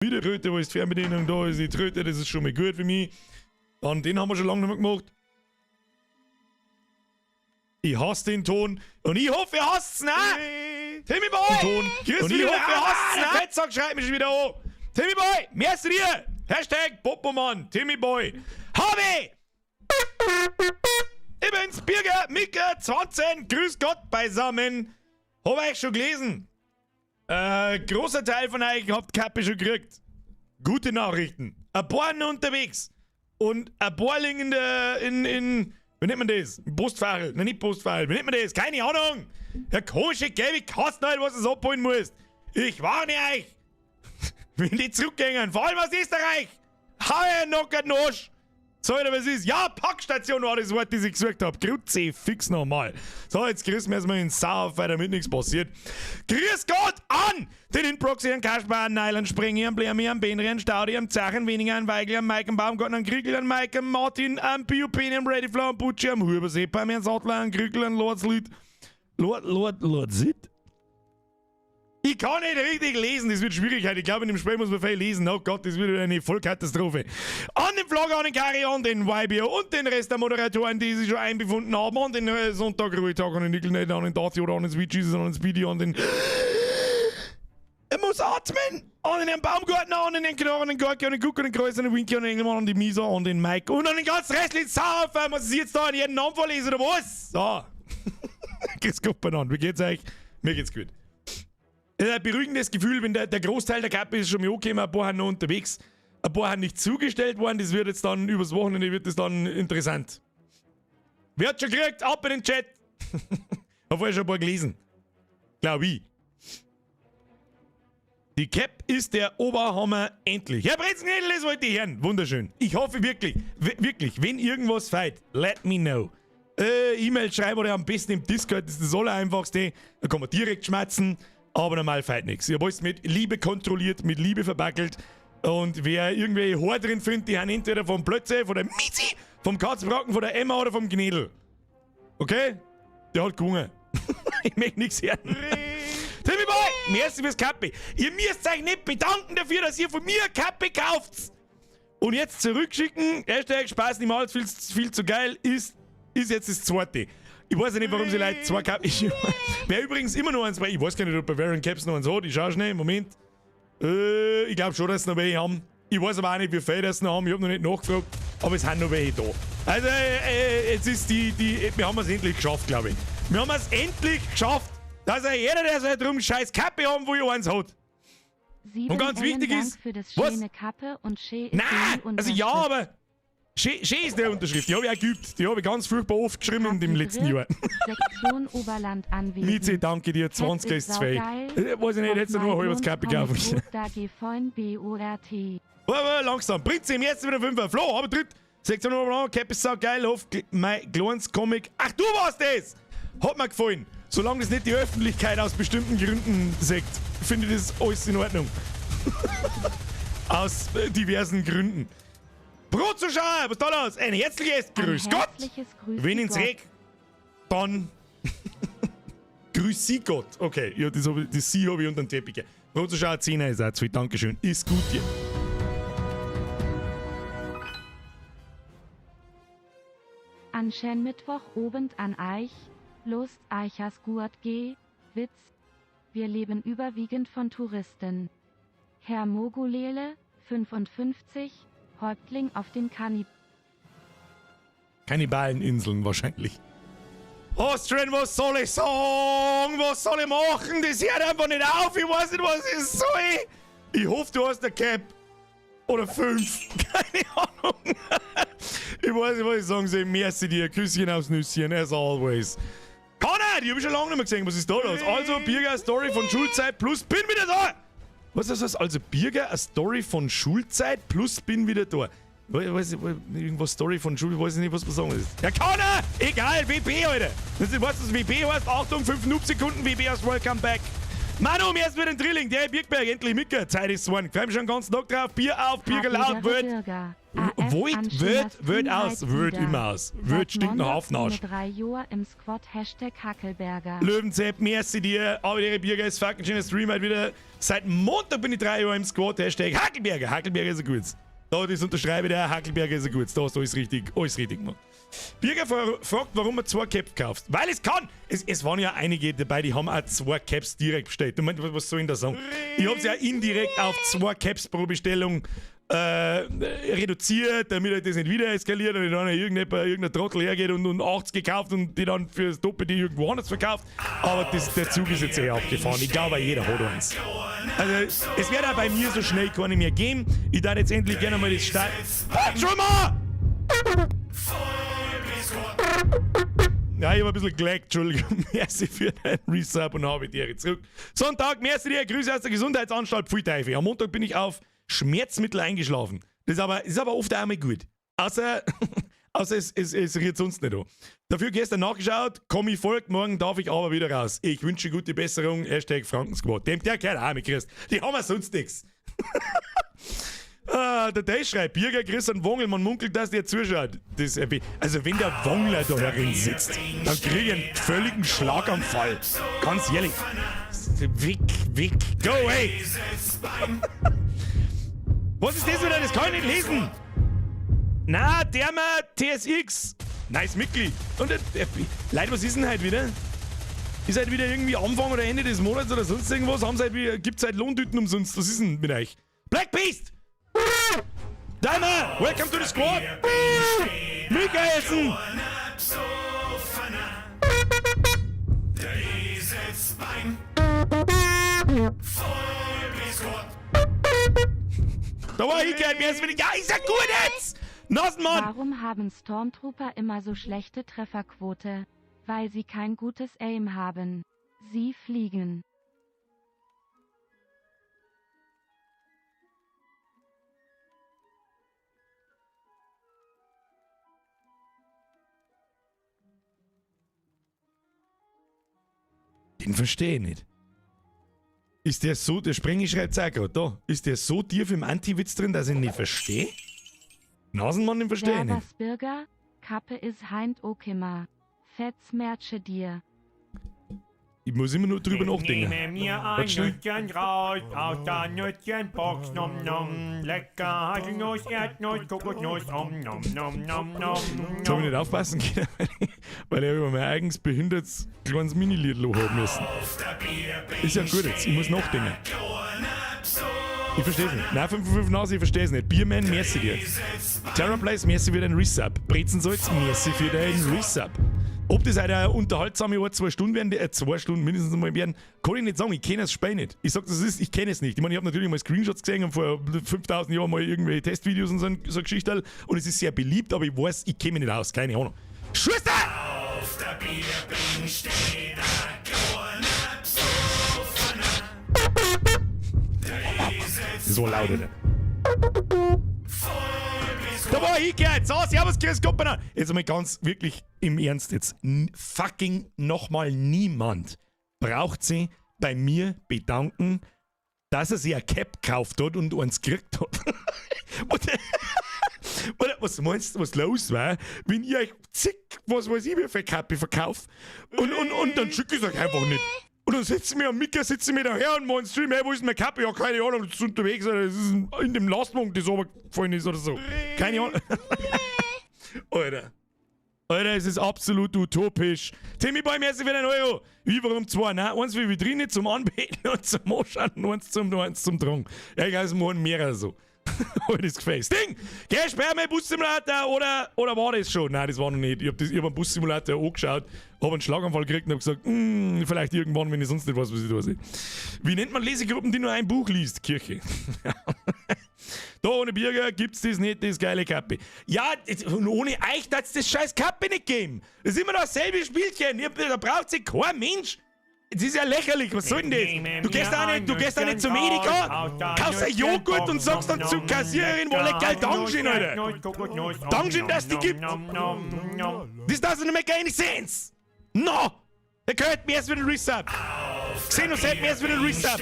Wieder Tröte, wo ist die Fernbedienung? Da ist die Tröte, das ist schon mal gut für mich. Dann den haben wir schon lange nicht mehr gemacht. Ich hasse den Ton und ich hoffe, ihr hasst's, ne? Timmy Boy! Ton. Grüß und ich hoffe, ihr hasst's, ne? Fettsack schreibt mich schon wieder an. Timmy Boy, merci dir! Hashtag Popomann, Timmy Boy. Habe! Ich bin's, Birger, Micke, 20, grüß Gott beisammen. Hab euch schon gelesen. Großer Teil von euch habt Kappe schon gekriegt. Gute Nachrichten. Ein paar noch unterwegs. Und ein paar liegen in der, in, in, wie nennt man das? Postfachel. Nein, nicht Postfachel. Wie nennt man das? Keine Ahnung. Der komische gelbe Kasten halt, was du abholen musst. Ich warne euch. Wenn die zurückgängen, vor allem aus Österreich. Hau ich einen Arsch. So, oder was ist? Ja, Packstation war das Wort, das ich gesucht hab. Grüezi, fix nochmal. So, jetzt grüßen wir erstmal den Sau auf, weil damit nichts passiert. Grüß Gott an den Inproxy, an Kasper, an Nylon, Springi, an Blärmi, an Benri, an Staudi, an Zachen, Weniger, an Weigel, an Mike, an Baumgarten, an Kriegel, an Mike, an Martin, an Biopene, an Readyflow, an Butchi, am Hubersee, an Sattler, an Krügel, an Lordslied. Lord, Lord, Lord Sid? Ich kann nicht richtig lesen, das wird Schwierigkeit. Ich glaube, in dem Spiel muss man viel lesen. Oh Gott, das wird eine Vollkatastrophe. An den Vlogger, an den Karion, den YBO und den Rest der Moderatoren, die sich schon einbefunden haben. An den Sonntag, Ruhetag, an den Nickel, an den Darth Yoda, an den Sweet Jesus, an den Speedy, an den... Er muss atmen! An den Baumgartner, an den Knorren, an den Gorki, an den Gucker, an den Kreuz, an den Winky, an den Engelmann, an die Misa, an den Mike und an den ganzen restlichen Saufen. Muss ich jetzt da jeden Namen vorlesen oder was? So. Grüß Gott beieinander. Wie geht's euch? Mir geht's gut. Es ist ein beruhigendes Gefühl, wenn der, der Großteil der Kappe ist schon mal angekommen, ein paar sind noch unterwegs, ein paar sind nicht zugestellt worden, das wird jetzt dann übers Wochenende wird das dann interessant. Wer hat schon gekriegt? Ab in den Chat! Hab vorher schon ein paar gelesen. Glaub ich. Die Cap ist der Oberhammer endlich. Herr Brezenhändl, das wollte ich hören. Wunderschön. Ich hoffe wirklich, wirklich, wenn irgendwas fehlt, let me know. E-Mail schreiben oder am besten im Discord, das ist das Allereinfachste. Da kann man direkt schmerzen, aber normal fehlt nichts. Ich hab alles mit Liebe kontrolliert, mit Liebe verpackelt. Und wer irgendwelche Haare drin findet, die haben entweder vom Plötze, von der Mizi, vom Katzbracken, von der Emma oder vom Gnädel. Okay? Der hat gewonnen. Ich möchte nichts hören. Timmy Boy, merci fürs Kappe. Ihr müsst euch nicht bedanken dafür, dass ihr von mir Kappe kauft. Und jetzt zurückschicken, Hashtag Spaß niemals, viel, viel zu geil, ist jetzt das zweite. Ich weiß ja nicht, warum sie Leute zwei Kappe. Wer übrigens immer noch eins, ich weiß gar nicht, ob Bavarian Caps noch eins hat. Ich schau schnell, Moment. Ich glaube schon, dass sie noch welche haben. Ich weiß aber auch nicht, wie viele das noch haben. Ich habe noch nicht nachgefragt. Aber es sind noch welche da. Also, jetzt ist die, die, wir haben es endlich geschafft, glaube ich. Wir haben es endlich geschafft, dass ja jeder, der so drum scheiß Kappe haben will, eins hat. Sieben Und ganz Ellen wichtig Dank ist, für das was? schöne Kappe und schee ist Nein, die also ja, Unterschrift. aber schee, schee ist die Unterschrift. Die habe ich auch geübt. Die habe ich ganz furchtbar oft geschrieben in dem letzten Jahr. Sektion Oberland anwesend. Mieze, danke dir, 20 Cap ist 2. saugeil. Weiß ich nicht, hättest du nur ein halbes Kappe gekauft. Da geh fein B-O-R-T. Aber langsam. Prinz im ersten wieder 5. Flo, aber dritt. Sektion Oberland, Cap ist saugeil. Hoff, mein kleines Comic. Ach, du warst das! Hat mir gefallen. Solange das nicht die Öffentlichkeit aus bestimmten Gründen sagt, finde ich das alles in Ordnung. Aus diversen Gründen. Brotzuschauer, was ist da los? Ein herzliches Ein Grüß Gott! herzliches Grüß Wenn ins Gott. Eck, dann Grüß Sie Gott. Okay, ja, das, hab ich, das Sie habe ich unter den Teppich. Brotzuschauer 10 ist auch zu viel. Dankeschön. Ist gut dir. An schön Mittwoch obend an Eich, Lust Eichers Guat G, Witz. Wir leben überwiegend von Touristen. Herr Mogulele, 55, Häuptling auf den Kannib. Kannibaleninseln wahrscheinlich. Austrian, was soll ich sagen? Was soll ich machen? Das hört einfach nicht auf. Ich weiß nicht, was ich soll. Ich hoffe, du hast eine Cap. Oder 5. Keine Ahnung. Ich weiß nicht, was ich sagen soll. Merci dir. Küsschen aufs Nüsschen, as always. Konrad, ich hab schon lange nicht mehr gesehen. Was ist da los? Also, Birger, Story von Schulzeit plus bin wieder da. Was ist das? Also, Birger, eine Story von Schulzeit plus bin wieder da. Weiß ich, irgendwas Story von Schule, weiß ich nicht, was man sagen ist. Ja, keiner! Egal, WB, Alter! Das ist, weißt du, was WB heißt? Achtung, 5 Noob-Sekunden, WB heißt Welcome Back. Manu, mir ist wieder ein Drilling, der Birkberg, endlich mitgehört. Zeit ist geworden. Freue mich schon den ganzen Tag drauf. Bier auf, Bier laut, Habedere wird. Bürger. AF Wollt, an wird, schöner wird Stream aus, halt wird wieder. immer aus. Wird Seit stinkt nach Montag Hafenarsch. ohne 3 Jahr im Squad Hashtag Hackelberger. Löwenzepp, merci dir. Aber ihre Birger ist fucking schöner Stream halt wieder. Seit Montag bin ich 3 Jahre im Squad. Hashtag Hackelberger. Hackelberger ist ein gutes. Da, das unterschreibe ich der. Hackelberger ist ein gutes. Da hast du alles richtig gemacht. Birger fragt, warum man 2 Caps kauft. Weil es kann! Es waren ja einige dabei, die haben auch 2 Caps direkt bestellt. Du meinst, was soll ich denn da sagen? Ich hab's ja indirekt auf 2 Caps pro Bestellung reduziert, damit halt das nicht wieder eskaliert und dann irgendein Trottel hergeht und 80 gekauft und die dann fürs Doppelte irgendwo anders verkauft. Aber der Zug ist jetzt eh abgefahren. Ich glaube, jeder hat eins. Also, es wird auch bei mir so schnell keine mehr geben. Ich darf jetzt endlich gerne mal das Start. Schon mal! Ja, ich hab ein bisschen geleckt, Entschuldigung. Merci für deinen Resub und habe die Ehre zurück. Sonntag, merci dir, Grüße aus der Gesundheitsanstalt Pfui Teufel. Am Montag bin ich auf Schmerzmittel eingeschlafen. Das ist aber oft auch mal gut. Außer, es rührt sonst nicht an. Dafür gestern nachgeschaut, komm ich folgt, morgen darf ich aber wieder raus. Ich wünsche gute Besserung, Hashtag Frankensquad. Dem, der gehört auch mit, Christ. Die haben wir sonst nix. Ah, der Dave schreibt, Birger, Chris und Wongel, man munkelt, dass der zuschaut. Also wenn der Wongler da herin sitzt, dann krieg ich einen völligen Schlaganfall. Ganz ehrlich. Weg, weg, go away! Was ist das wieder? Das kann ich nicht lesen! Na, Derma TSX. Nice Mitglied. Und Leute, was ist denn heute wieder? Ist halt wieder irgendwie Anfang oder Ende des Monats oder sonst irgendwas? Haben sie halt wieder, gibt's halt Lohntüten umsonst? Was ist denn mit euch? Black Beast! Daimer! Welcome to the squad! Michaelsen! Da war ich gleich, mir ist wieder. Ja, ist ja gut jetzt! Nasenmann! Warum haben Stormtrooper immer so schlechte Trefferquote? Weil sie kein gutes Aim haben. Sie fliegen. Den verstehe ich nicht. Ist der so, der Sprengi schreibt's auch grad da, ist der so tief im Anti-Witz drin, dass ich ihn nicht verstehe? Nasenmann, den verstehe ich nicht. Servus Bürger, Kappe ist heint okimmer. Fetz merche dir. Ich muss immer nur drüber nachdenken. Nehme mir ein Warte schnell. Nüsschen raus aus der Nüsschenbox, nom nom. Lecker Haselnuss, Erdnuss, Kokosnuss, om nom nom nom nom. Jetzt hab ich nicht aufpassen können, weil ich über mein eigenes behindertes kleines Mini-Lied haben müssen. Ist ja gut jetzt, ich muss nachdenken. Ich versteh's nicht. Nein, 5 5 Nase, ich versteh's nicht. Bierman, merci dir. Terrorplace, merci für den Resub. Brezensalz, merci für den Resub. Ob das eine unterhaltsame Uhr 2 Stunden werden, 2 Stunden mindestens mal werden, kann ich nicht sagen. Ich kenne das Spiel nicht. Ich sag, das ist, ich kenne es nicht. Ich meine, ich hab natürlich mal Screenshots gesehen und vor 5000 Jahren mal irgendwelche Testvideos und so Geschichten. Und es ist sehr beliebt, aber ich weiß, ich kenne mich nicht aus. Keine Ahnung. Schuster! So laut, oder? Da war ich gleich. So, servus, Chris Koppener. Jetzt einmal ganz wirklich im Ernst jetzt. Fucking nochmal niemand braucht sich bei mir bedanken, dass er sich ein Cap gekauft hat und eins gekriegt hat. Oder was meinst du, was los war, wenn ich euch zig, was weiß ich, wie viel Kappe verkaufe und dann schicke ich es euch einfach nicht. Und dann sitzen wir am Micker, sitzen wir da her und machen Stream, hey, wo ist denn meine Kappe? Ja, keine Ahnung, das ist unterwegs, oder das ist in dem Lastwagen, das runtergefallen ist oder so. Keine Ahnung. Alter. Alter, es ist absolut utopisch. Timmy Boy, merci für den Euro. Wie, warum zwei? Nein, eins für die Vitrine zum Anbeten und zum Anschauen und eins zum Tragen. Ja, ich weiß, machen mehrere so. Heute ist gefällt. Ding! Geh, sperr mal Bus-Simulator oder war das schon? Nein, das war noch nicht. Ich hab einen Bus-Simulator angeschaut, hab einen Schlaganfall gekriegt und hab gesagt, vielleicht irgendwann, wenn ich sonst nicht weiß, was ich da sehe. Wie nennt man Lesegruppen, die nur ein Buch liest? Kirche. Da ohne Birger gibt's das nicht, das geile Kappe. Ja, und ohne euch hat's das scheiß Kappe nicht gegeben. Das ist immer dasselbe Spielchen. Da braucht sich kein Mensch. Das ist ja lächerlich, was soll denn das? Du gehst auch nicht, du gehst auch nicht zum Edeka, kaufst ein Joghurt und sagst dann zur Kassiererin, wo leck geil Dankeschön, Alter. Dankeschön, dass die gibt. Das doesn't make any sense. No! Der gehört mir erst wieder Resub. Gesehen und seit mir erst wieder Resub.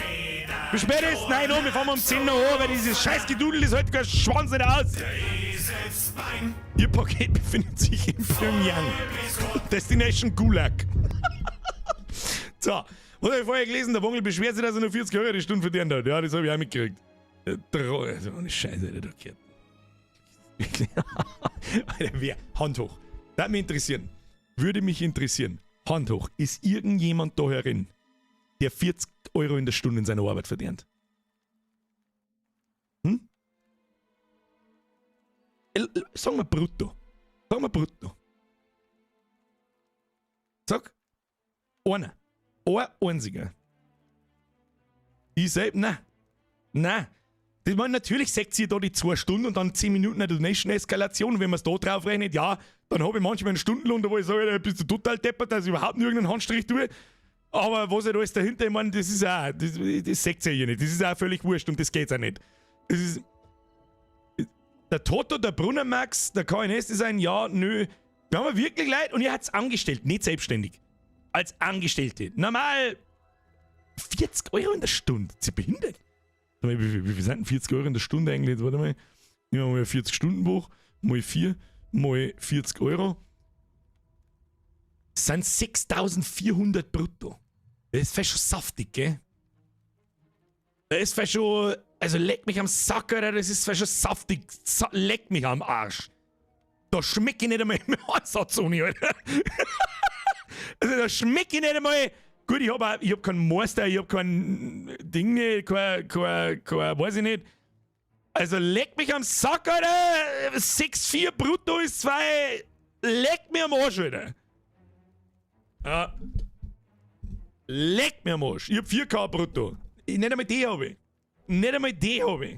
Wie spät ist? Nein, no, wir fangen um 10 Uhr an, weil dieses scheiß Gedudel ist heute kein Schwanz nicht aus. Ihr Paket befindet sich in Pyongyang. Destination Gulag. So, was habe ich vorher gelesen? Der Wongel beschwert sich, dass er nur 40 € die Stunde verdient hat. Ja, das habe ich auch mitgekriegt. Also, ohne Scheiße, der da gehört. Alter, wer? Hand hoch. Das würde mich interessieren. Würde mich interessieren. Hand hoch. Ist irgendjemand da herin, der 40 € in der Stunde in seiner Arbeit verdient? Hm? Sagen wir brutto. Sagen wir brutto. Sag. Einer. Ein einziger. Ich selbst, nein. Nein. Das man, natürlich sagt ihr da die 2 Stunden und dann 10 Minuten eine Donation-Eskalation. Wenn man es da drauf rechnet, ja, dann habe ich manchmal einen Stundenlohn, da wo ich sage, da bist du total deppert, dass ich überhaupt nirgendenen Handstrich tue. Aber was halt alles dahinter, ich meine, das ist auch, das seht ihr ja nicht. Das ist auch völlig wurscht und das geht's auch nicht. Das ist. Der Toto, der Brunner Max, der KNS Design, ja, nö. Wir haben wirklich leid und ihr habt's angestellt, nicht selbstständig. Als Angestellte. Normal 40 € in der Stunde. Sie behindert? Sag mal, wie viel sind denn 40 € in der Stunde eigentlich? Warte mal. Nehmen wir mal 40-Stunden-Woche, mal 4, mal 40 €. Das sind 6400 brutto. Das ist fast schon saftig, gell? Das ist fast schon. Also leck mich am Sack, Alter, das ist fast schon saftig. Sa leck mich am Arsch. Da schmeck ich nicht einmal im Ansatz ohne, Alter. Also da schmeck ich nicht einmal. Gut, ich hab keinen Meister, ich hab kein Ding nicht, kein, weiß ich nicht. Also leck mich am Sack, Alter! 6,4 brutto ist 2. Leck mir am Arsch, Alter. Ja. Leck mir am Arsch. Ich hab 4K brutto. Nicht einmal die habe ich. Nicht einmal die habe ich.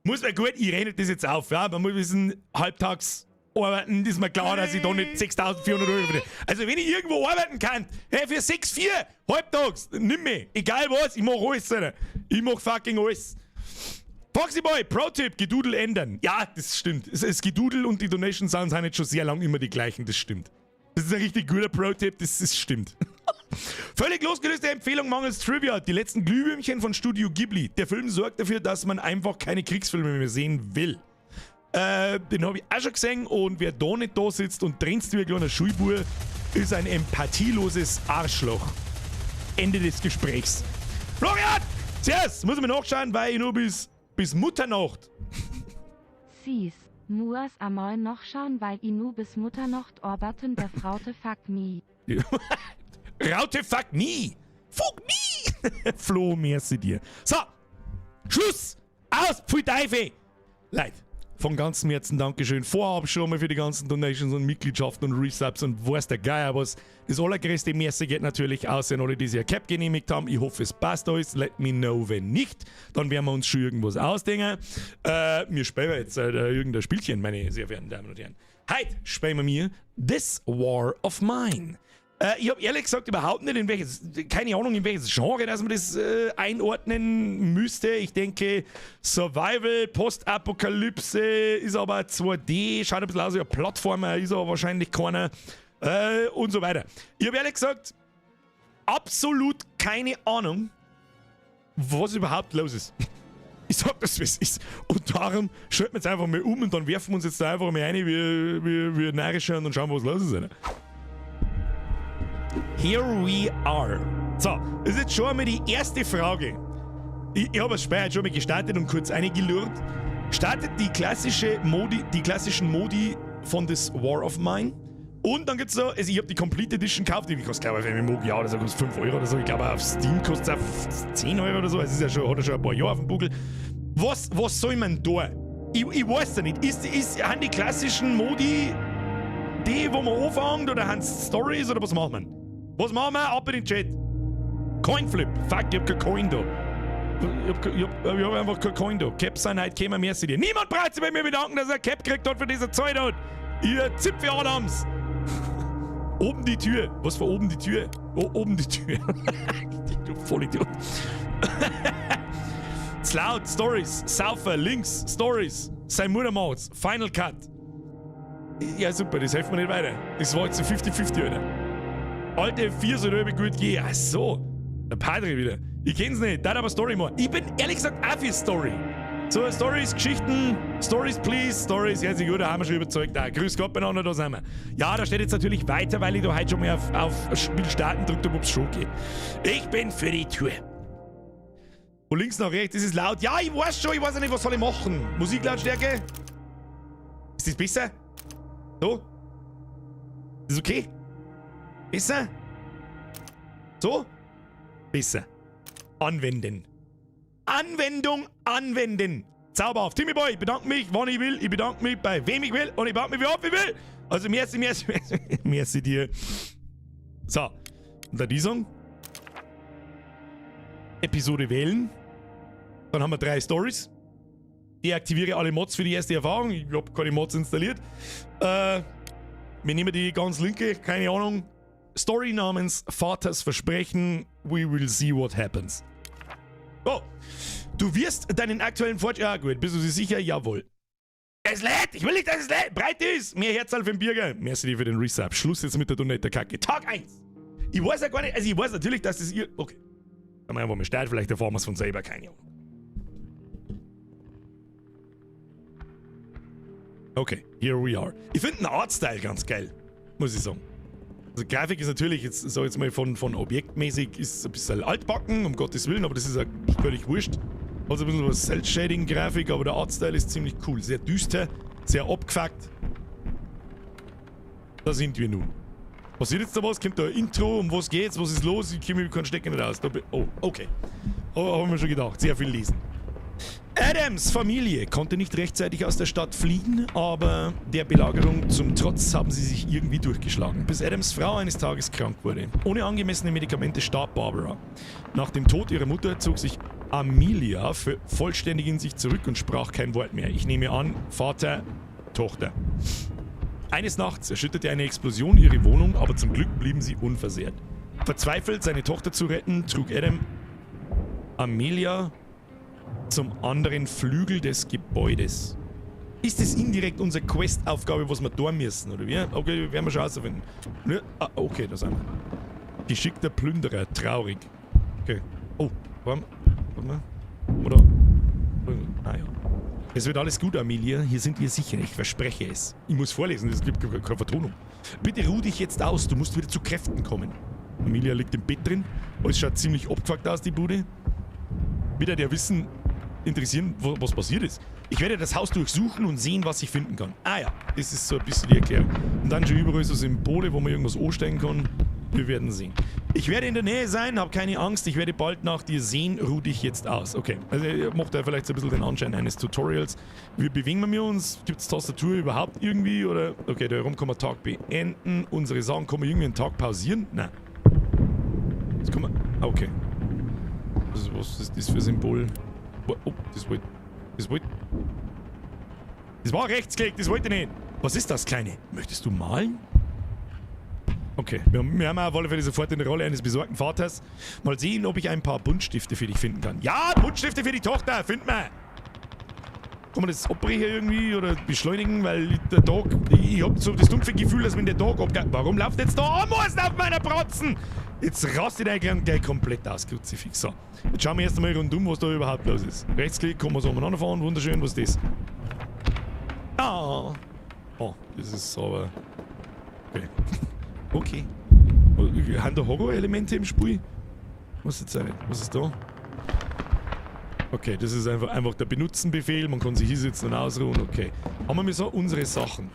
Muss man gut, ich rechne das jetzt auf. Ja? Man muss wissen, halbtags arbeiten, ist mir klar, dass ich da nicht 6400 € verdiene. Also wenn ich irgendwo arbeiten kann, hey, für 6,4 halbtags, nimm mich. Egal was, ich mach alles, Alter. Ich mach fucking alles. Foxy Boy, Pro-Tipp, Gedudel ändern. Ja, das stimmt. Das Gedudel und die Donation Sounds sind jetzt schon sehr lang immer die gleichen, das stimmt. Das ist ein richtig guter Pro-Tipp, das stimmt. Völlig losgelöste Empfehlung mangels Trivia. Die letzten Glühwürmchen von Studio Ghibli. Der Film sorgt dafür, dass man einfach keine Kriegsfilme mehr sehen will. Den habe ich auch schon gesehen und wer da nicht da sitzt und tränzt wie ein kleiner Schulbub, ist ein empathieloses Arschloch. Ende des Gesprächs. Florian! Zuerst muss ich mir nachschauen, weil ich nur bis Mutternacht. Sis, muas amoi noch schauen, weil i nu bis Mutternacht arbeiten der Fraute fuck me. Raute fuck me! Fuck me! Flo, merci dir. So, Schluss! Aus, pfui Teufel! Leute, von ganzem Herzen Dankeschön. Vorab schon mal für die ganzen Donations und Mitgliedschaften und Resubs und weiß der Geier was. Das allergrößte Merci geht natürlich aus an alle, die sich ein Cap genehmigt haben. Ich hoffe, es passt alles. Let me know, wenn nicht. Dann werden wir uns schon irgendwas ausdenken. Wir spielen jetzt irgendein Spielchen, meine sehr verehrten Damen und Herren. Heute spielen wir mir This War of Mine. Ich habe ehrlich gesagt überhaupt nicht in welches, keine Ahnung, in welches Genre, dass man das einordnen müsste. Ich denke, Survival, Postapokalypse ist aber 2D, schaut ein bisschen aus wie ein Platformer, ist aber wahrscheinlich keiner und so weiter. Ich habe ehrlich gesagt absolut keine Ahnung, was überhaupt los ist. Ich sag das, wie es ist. Und darum schalten wir jetzt einfach mal um und dann werfen wir uns jetzt da einfach mal rein, wie Narrische, und dann schauen wir, was los ist. Alter. Here we are. So, das ist jetzt schon einmal die erste Frage. Ich habe das Spiel heute schon mal gestartet und kurz eingelurrt. Startet die klassischen Modi von This War of Mine. Und dann gibt's so, also ich habe die Complete Edition gekauft, die kostet, glaube ich, auf MMO, ja, oder so, kostet 5 € oder so. Ich glaube, auf Steam kostet es auch 10 € oder so. Es ist ja schon, hat ja schon ein paar Jahre auf dem Buckel. Was soll man da? Ich weiß ja nicht. Haben die klassischen Modi die, wo man anfängt, oder haben Stories, oder was macht man? Was machen wir? Ab in den Chat. Coinflip. Fuck, ich hab kein Coin da. Ich hab einfach kein Coin da. Caps sind heute gekommen, merci dir. Niemand braucht sich bei mir bedanken, dass er Cap gekriegt hat für diese Zeit hat. Ihr Zipfel Adams. Oben die Tür. Was für oben die Tür? Oh, oben die Tür. Du Vollidiot. Laut, Stories, Saufer, links, Stories. Sein Mutter macht's. Final Cut. Ja, super, das hilft mir nicht weiter. Das war jetzt so 50-50, Alter. Alt F4 soll irgendwie gut gehen. Ach so. Der Padre wieder. Ich kenn's nicht. Da hat aber Story machen. Ich bin ehrlich gesagt auch für Story. So, Stories, Geschichten, Stories, please, Stories. Ja, gut, da haben wir schon überzeugt. Da. Grüß Gott beieinander, da sind wir. Ja, da steht jetzt natürlich weiter, weil ich da heute schon mal auf Spiel starten drückt, ob es schon geht. Ich bin für die Tour. Von links nach rechts, ist es laut. Ja, ich weiß schon, ich weiß ja nicht, was soll ich machen. Musiklautstärke? Ist das besser? So? Ist okay? Besser? So? Besser. Anwenden. Anwendung anwenden. Zauberhaft. Timmy Boy, ich bedanke mich, wann ich will. Ich bedanke mich bei wem ich will und ich bedanke mich, wie oft ich will. Also, merci, merci, merci, merci dir. So. Und dann die Song. Episode wählen. Dann haben wir drei Stories. Deaktiviere alle Mods für die erste Erfahrung. Ich habe keine Mods installiert. Wir nehmen die ganz linke, keine Ahnung. Story namens Vaters Versprechen. We will see what happens. Oh, du wirst deinen aktuellen Fortschritt. Ja, gut, bist du dir sicher? Jawohl. Es lädt! Ich will nicht, dass es lädt! Breit ist! Mehr Herzal für den Birger. Merci dir für den Resub. Schluss jetzt mit der Donate-Kacke. Tag 1. Ich weiß ja gar nicht, also ich weiß natürlich, dass das ihr. Okay. Dann wir einfach mal starten, vielleicht erfahren wir es von selber, keine Ahnung. Okay, here we are. Ich finde den Artstyle ganz geil, muss ich sagen. Also Grafik ist natürlich, jetzt sag ich jetzt mal von objektmäßig, ist ein bisschen altbacken, um Gottes Willen, aber das ist ja völlig wurscht. Hat so ein bisschen was Cell-Shading-Grafik, aber der Artstyle ist ziemlich cool. Sehr düster, sehr abgefuckt. Da sind wir nun. Passiert jetzt da was? Kommt da ein Intro? Um was geht's? Was ist los? Ich komme mit keinem Stecker nicht raus. Da oh, okay. Oh, haben wir schon gedacht. Sehr viel lesen. Adams Familie konnte nicht rechtzeitig aus der Stadt fliehen, aber der Belagerung zum Trotz haben sie sich irgendwie durchgeschlagen, bis Adams Frau eines Tages krank wurde. Ohne angemessene Medikamente starb Barbara. Nach dem Tod ihrer Mutter zog sich Amelia vollständig in sich zurück und sprach kein Wort mehr. Ich nehme an, Vater, Tochter. Eines Nachts erschütterte eine Explosion ihre Wohnung, aber zum Glück blieben sie unversehrt. Verzweifelt, seine Tochter zu retten, trug Adam Amelia zum anderen Flügel des Gebäudes. Ist das indirekt unsere Quest-Aufgabe, was wir tun müssen, oder wie? Okay, werden wir schon rausfinden. Ne? Ah, okay, da sind wir. Geschickter Plünderer, traurig. Okay. Oh, warte mal. Oder? Ah ja. Es wird alles gut, Amelia. Hier sind wir sicher. Ich verspreche es. Ich muss vorlesen, es gibt keine Vertonung. Bitte ruh dich jetzt aus. Du musst wieder zu Kräften kommen. Amelia liegt im Bett drin. Alles schaut ziemlich abgefuckt aus, die Bude. Wieder der Wissen interessieren, was passiert ist. Ich werde das Haus durchsuchen und sehen, was ich finden kann. Ah ja, das ist so ein bisschen die Erklärung. Und dann schon überall so Symbole, wo man irgendwas anstellen kann. Wir werden sehen. Ich werde in der Nähe sein, hab keine Angst. Ich werde bald nach dir sehen. Ruh dich jetzt aus. Okay, also macht er vielleicht so ein bisschen den Anschein eines Tutorials. Wie bewegen wir uns? Gibt's Tastatur überhaupt irgendwie? Oder? Okay, da herum kann man Tag beenden. Unsere Sachen kann man irgendwie einen Tag pausieren? Nein. Das kann man... Okay. Was ist das für ein Symbol? Oh, das wollte... Das wollte... Das war Rechtsklick, das wollte ich nicht. Was ist das, Kleine? Möchtest du malen? Okay, wir haben auf alle Fälle sofort in der Rolle eines besorgten Vaters. Mal sehen, ob ich ein paar Buntstifte für dich finden kann. Ja, Buntstifte für die Tochter, find mal! Kann man das abbrechen irgendwie oder beschleunigen? Weil der Tag, ich hab so das dumpfe Gefühl, dass wenn der Tag abgeht. Warum läuft jetzt da Ameisen auf meiner Pratzen? Jetzt rastet der gleich komplett aus, Kruzifix. So, jetzt schauen wir erst einmal rundum, was da überhaupt los ist. Rechtsklick, kann man so umeinander fahren, wunderschön, was ist das? Ah! Oh, das ist aber... Okay. Okay. Haben da Horror-Elemente im Spiel? Was ist jetzt nicht? Was ist da? Okay, das ist einfach der Benutzen-Befehl. Man kann sich hinsetzen und ausruhen. Okay. Haben wir so unsere Sachen.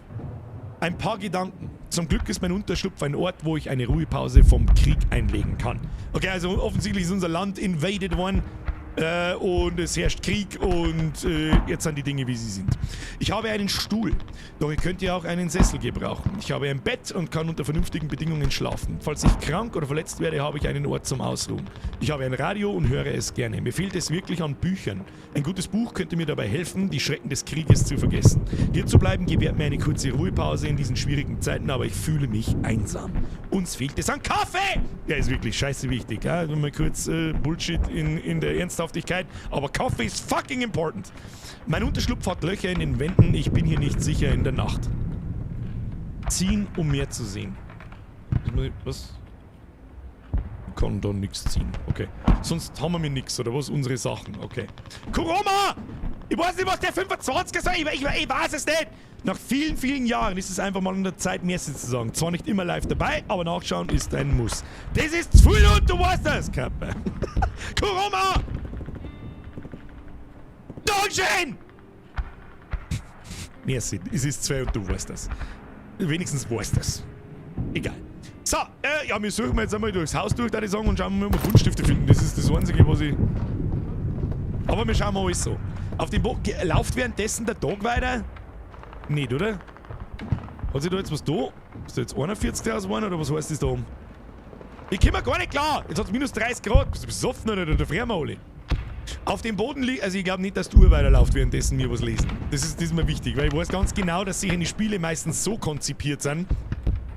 Ein paar Gedanken. Zum Glück ist mein Unterschlupf ein Ort, wo ich eine Ruhepause vom Krieg einlegen kann. Okay, also offensichtlich ist unser Land invaded worden. Und es herrscht Krieg und jetzt sind die Dinge, wie sie sind. Ich habe einen Stuhl, doch ihr könnt ja auch einen Sessel gebrauchen. Ich habe ein Bett und kann unter vernünftigen Bedingungen schlafen. Falls ich krank oder verletzt werde, habe ich einen Ort zum Ausruhen. Ich habe ein Radio und höre es gerne. Mir fehlt es wirklich an Büchern. Ein gutes Buch könnte mir dabei helfen, die Schrecken des Krieges zu vergessen. Hier zu bleiben gewährt mir eine kurze Ruhepause in diesen schwierigen Zeiten, aber ich fühle mich einsam. Uns fehlt es an Kaffee! Der ist wirklich scheiße wichtig. Ja? Mal kurz Bullshit in der Ernsthaftigkeit, aber Kaffee ist fucking important. Mein Unterschlupf hat Löcher in den Wänden, ich bin hier nicht sicher in der Nacht. Ziehen, um mehr zu sehen. Was? Kann da nichts ziehen. Okay. Sonst haben wir mir nichts, oder was? Unsere Sachen. Okay. Kuroma! Ich weiß nicht, was der 25er soll. Ich weiß es nicht. Nach vielen, vielen Jahren ist es einfach mal an der Zeit, Merci zu sagen. Zwar nicht immer live dabei, aber nachschauen ist ein Muss. Das ist zu viel und du weißt das, Kappe. Kuroma! Dankeschön! Merci, es ist zwei und du weißt das. Wenigstens weißt das. Egal. So, ja, wir suchen jetzt einmal durchs Haus durch, da ich sagen, und schauen, ob wir Buntstifte finden. Das ist das Einzige, was ich. Aber wir schauen mal alles so. Auf dem Boot läuft währenddessen der Tag weiter? Nicht, oder? Hat sich da jetzt was da? Ist da jetzt 41 draus geworden, oder was heißt das da oben? Ich komme gar nicht klar! Jetzt hat es minus 30 Grad. Bist du besoffen oder da frieren wir alle? Auf dem Boden liegt. Also, ich glaube nicht, dass die Uhr weiterläuft, währenddessen wir was lesen. Das ist mir wichtig, weil ich weiß ganz genau, dass sich die Spiele meistens so konzipiert sind,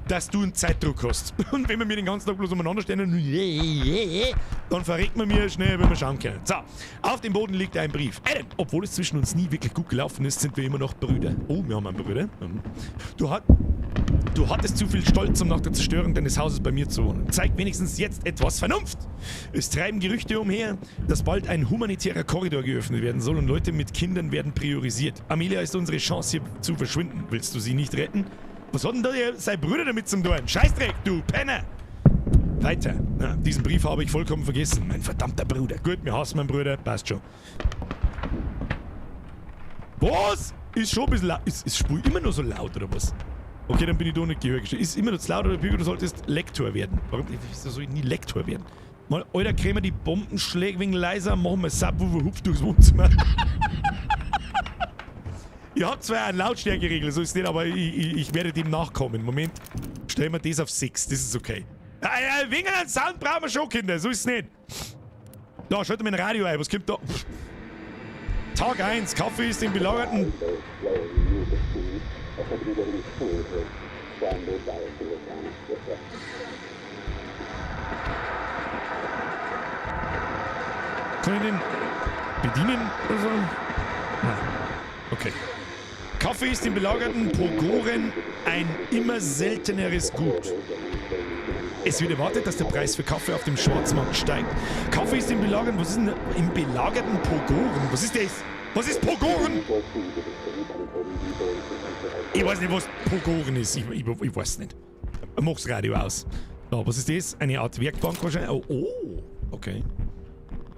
dass du einen Zeitdruck hast. Und wenn wir mir den ganzen Tag bloß umeinander stehen und dann verreckt man mir schnell, wenn wir schauen können. So, auf dem Boden liegt ein Brief. Adam, obwohl es zwischen uns nie wirklich gut gelaufen ist, sind wir immer noch Brüder. Oh, wir haben einen Bruder. Du hattest zu viel Stolz, um nach der Zerstörung deines Hauses bei mir zu wohnen. Zeig wenigstens jetzt etwas Vernunft. Es treiben Gerüchte umher, dass bald ein humanitärer Korridor geöffnet werden soll und Leute mit Kindern werden priorisiert. Amelia ist unsere Chance, hier zu verschwinden. Willst du sie nicht retten? Was hat denn da sein Bruder damit zum tun? Scheißdreck, du Penner! Weiter. Na, diesen Brief habe ich vollkommen vergessen. Mein verdammter Bruder. Gut, wir hassen meinen Bruder. Passt schon. Was? Ist schon ein bisschen laut. Ist Spul immer noch so laut, oder was? Okay, dann bin ich da nicht Gehör gestellt. Ist immer noch zu laut, oder Birger, du solltest Lektor werden. Warum wieso soll ich nie Lektor werden? Mal, Alter, kriegen wir die Bombenschläge wegen leiser, machen wir Subwoofer, hupft durchs Wohnzimmer. Ich hab zwar einen Lautstärkeregler, so ist es nicht, aber ich werde dem nachkommen. Moment, stellen wir das auf 6, das ist okay. Wegen einem Sound brauchen wir schon, Kinder, so ist es nicht. Da, schalten wir ein Radio ein, was kommt da? Tag 1, Kaffee ist im belagerten. Kann ich den bedienen oder so? Nein. Okay. Kaffee ist in belagerten Pogoren ein immer selteneres Gut. Es wird erwartet, dass der Preis für Kaffee auf dem Schwarzmarkt steigt. Kaffee ist im belagerten. Was ist denn im belagerten Pogoren? Was ist das? Was ist Pogoren? Ich weiß nicht, was Pogoren ist. Ich weiß nicht. Mach's Radio aus. So, was ist das? Eine Art Werkbank wahrscheinlich. Oh, oh, okay.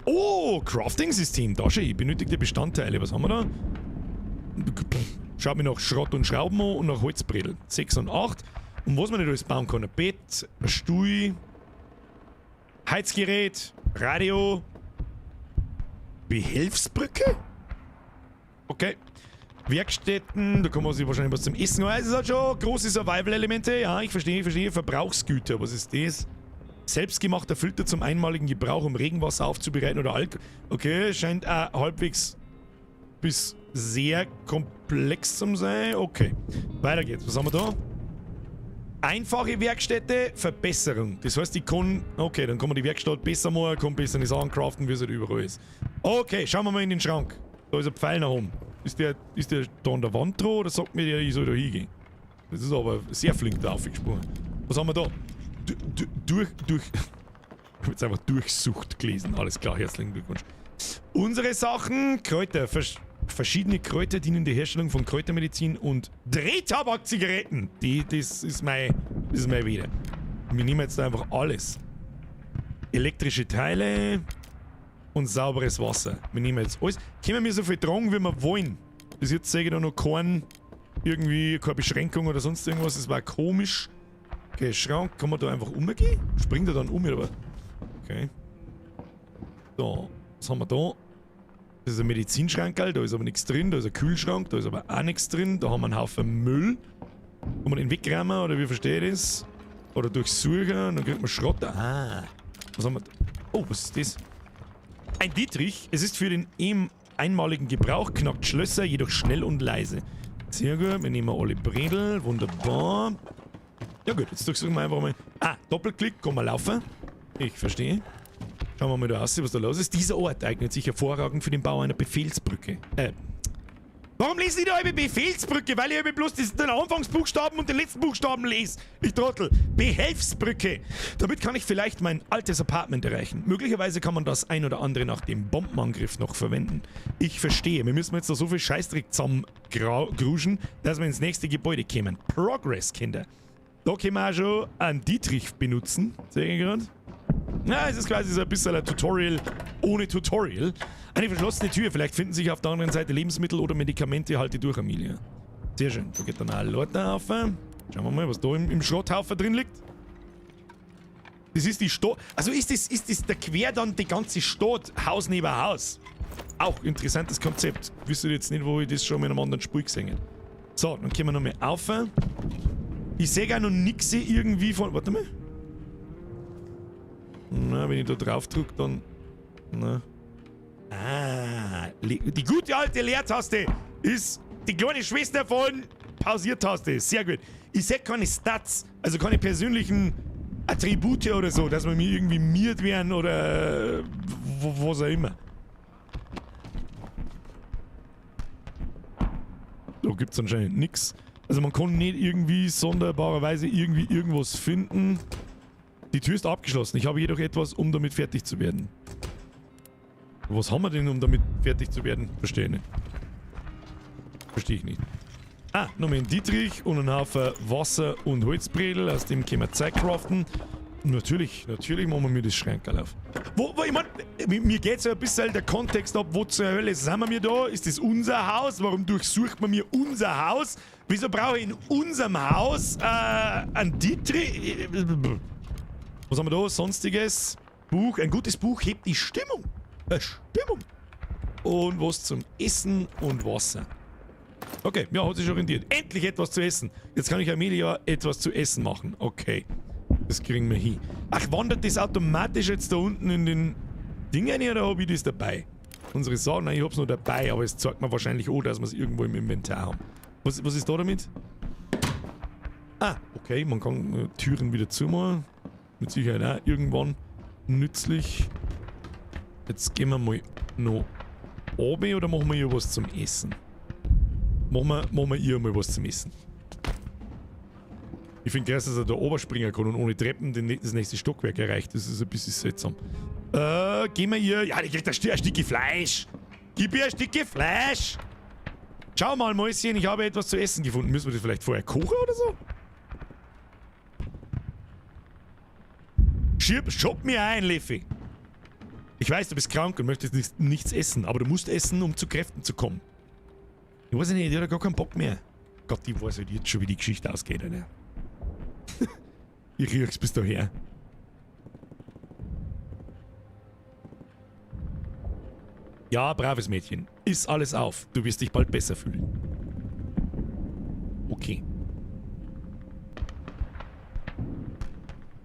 Oh, Crafting-System. Da schon. Benötigte Bestandteile. Was haben wir da? Schaut mir nach Schrott und Schrauben an und nach Holzbrettel. 6 und 8. Und was man nicht alles bauen kann. Ein Bett, ein Stuhl, Heizgerät, Radio, Behelfsbrücke? Okay. Werkstätten, da kann man sich wahrscheinlich was zum Essen holen. Also es hat schon große Survival-Elemente. Ja, ich verstehe, ich verstehe. Verbrauchsgüter, was ist das? Selbstgemachter Filter zum einmaligen Gebrauch, um Regenwasser aufzubereiten oder Alkohol. Okay, scheint auch halbwegs bis sehr komplex zu sein. Okay, weiter geht's. Was haben wir da? Einfache Werkstätte, Verbesserung. Das heißt, ich kann. Okay, dann kann man die Werkstatt besser machen, kann besser die Sachen craften, wie es halt überall ist. Okay, schauen wir mal in den Schrank. Da ist ein Pfeil nach oben. Ist der da an der Wand dran oder sagt mir der, ich soll da hingehen? Das ist aber sehr flink da aufgesprungen. Was haben wir da? Du, du, durch, durch. Ich habe jetzt einfach Durchsucht gelesen. Alles klar, herzlichen Glückwunsch. Unsere Sachen, Kräuter, verschiedene Kräuter dienen der Herstellung von Kräutermedizin und Drehtabakzigaretten. Das ist mein Wieder. Wir nehmen jetzt einfach alles. Elektrische Teile und sauberes Wasser. Wir nehmen jetzt alles. Können wir so viel tragen, wie wir wollen? Bis jetzt sehe ich da noch keinen, irgendwie, keine Beschränkung oder sonst irgendwas. Das war komisch. Okay, Schrank, kann man da einfach umgehen? Springt er dann um, oder was? Okay. So, was haben wir da? Das ist ein Medizinschrank, da ist aber nichts drin. Da ist ein Kühlschrank, da ist aber auch nichts drin. Da haben wir einen Haufen Müll. Kann man den wegräumen oder wie verstehe ich das? Oder durchsuchen und dann kriegt man Schrott. Ah. Was haben wir da? Oh, was ist das? Ein Dietrich. Es ist für den einmaligen Gebrauch, knackt Schlösser, jedoch schnell und leise. Sehr gut, wir nehmen alle Bredel. Wunderbar. Ja gut, jetzt durchsuchen wir einfach mal. Ah, Doppelklick, kann man laufen. Ich verstehe. Schauen wir mal da aus, was da los ist. Dieser Ort eignet sich hervorragend für den Bau einer Befehlsbrücke. Warum lesen die da alle Befehlsbrücke? Weil ich eben bloß den Anfangsbuchstaben und den letzten Buchstaben lese. Ich Trottel. Behelfsbrücke. Damit kann ich vielleicht mein altes Apartment erreichen. Möglicherweise kann man das ein oder andere nach dem Bombenangriff noch verwenden. Ich verstehe. Wir müssen jetzt da so viel Scheißdreck zusammengruschen, dass wir ins nächste Gebäude kämen. Progress, Kinder. Da können wir auch schon einen Dietrich benutzen. Sehe ich gerade. Na, es ist quasi so ein bisschen ein Tutorial ohne Tutorial. Eine verschlossene Tür. Vielleicht finden sich auf der anderen Seite Lebensmittel oder Medikamente. Halte durch, Amelia. Sehr schön. Da geht dann auch ein Leute auf. Schauen wir mal, was da im Schrotthaufen drin liegt. Das ist die Stadt. Also ist das der quer dann die ganze Stadt, Haus neben Haus? Auch interessantes Konzept. Wüsste jetzt nicht, wo ich das schon mit einem anderen Spiel gesehen habe. So, dann können wir nochmal auf. Ich sehe auch noch nix irgendwie von... Warte mal. Na, wenn ich da drauf drücke, dann... Na. Ah, die gute alte Leertaste ist die kleine Schwester von Pausiertaste. Sehr gut. Ich sehe keine Stats, also keine persönlichen Attribute oder so, dass wir mir irgendwie miert werden oder was auch immer. Da gibt's anscheinend nix. Also man kann nicht irgendwie sonderbarerweise irgendwie irgendwas finden. Die Tür ist abgeschlossen. Ich habe jedoch etwas, um damit fertig zu werden. Was haben wir denn, um damit fertig zu werden? Verstehe ich nicht. Verstehe ich nicht. Ah, nochmal ein Dietrich und ein Haufen Wasser und Holzbredel. Aus dem können wir Zeug craften. Natürlich, natürlich machen wir mir das Schrankerl auf. Wo, ich mein, mir geht so ein bisschen der Kontext ab, wo zur Hölle sind wir da? Ist das unser Haus? Warum durchsucht man mir unser Haus? Wieso brauche ich in unserem Haus einen Dietrich? Was haben wir da? Sonstiges? Buch. Ein gutes Buch hebt die Stimmung. Stimmung. Und was zum Essen und Wasser. Okay, ja, hat sich schon rentiert. Endlich etwas zu essen. Jetzt kann ich Amelia etwas zu essen machen. Okay. Das kriegen wir hin. Ach, wandert das automatisch jetzt da unten in den Ding rein oder hab ich das dabei? Unsere Sachen, nein, ich hab's noch dabei, aber es zeigt mir wahrscheinlich auch, dass wir es irgendwo im Inventar haben. Was ist da damit? Ah, okay, man kann Türen wieder zumachen. Mit Sicherheit auch irgendwann nützlich. Jetzt gehen wir mal noch oben oder machen wir hier was zum Essen? Machen wir hier mal was zum Essen. Ich finde krass, dass er da oberspringen kann und ohne Treppen das nächste Stockwerk erreicht. Das ist ein bisschen seltsam. Gehen wir hier... Ja, die kriegt ein Stückchen Fleisch. Gib ihr ein Stückchen Fleisch. Schau mal, Mäuschen, ich habe etwas zu essen gefunden. Müssen wir das vielleicht vorher kochen oder so? Schob mir ein, Leffi. Ich weiß, du bist krank und möchtest nichts essen, aber du musst essen, um zu Kräften zu kommen. Ich weiß nicht, ich habe gar keinen Bock mehr. Gott, ich weiß halt jetzt schon, wie die Geschichte ausgeht, Alter. Ich riech's bis daher. Ja, braves Mädchen. Iss alles auf. Du wirst dich bald besser fühlen. Okay.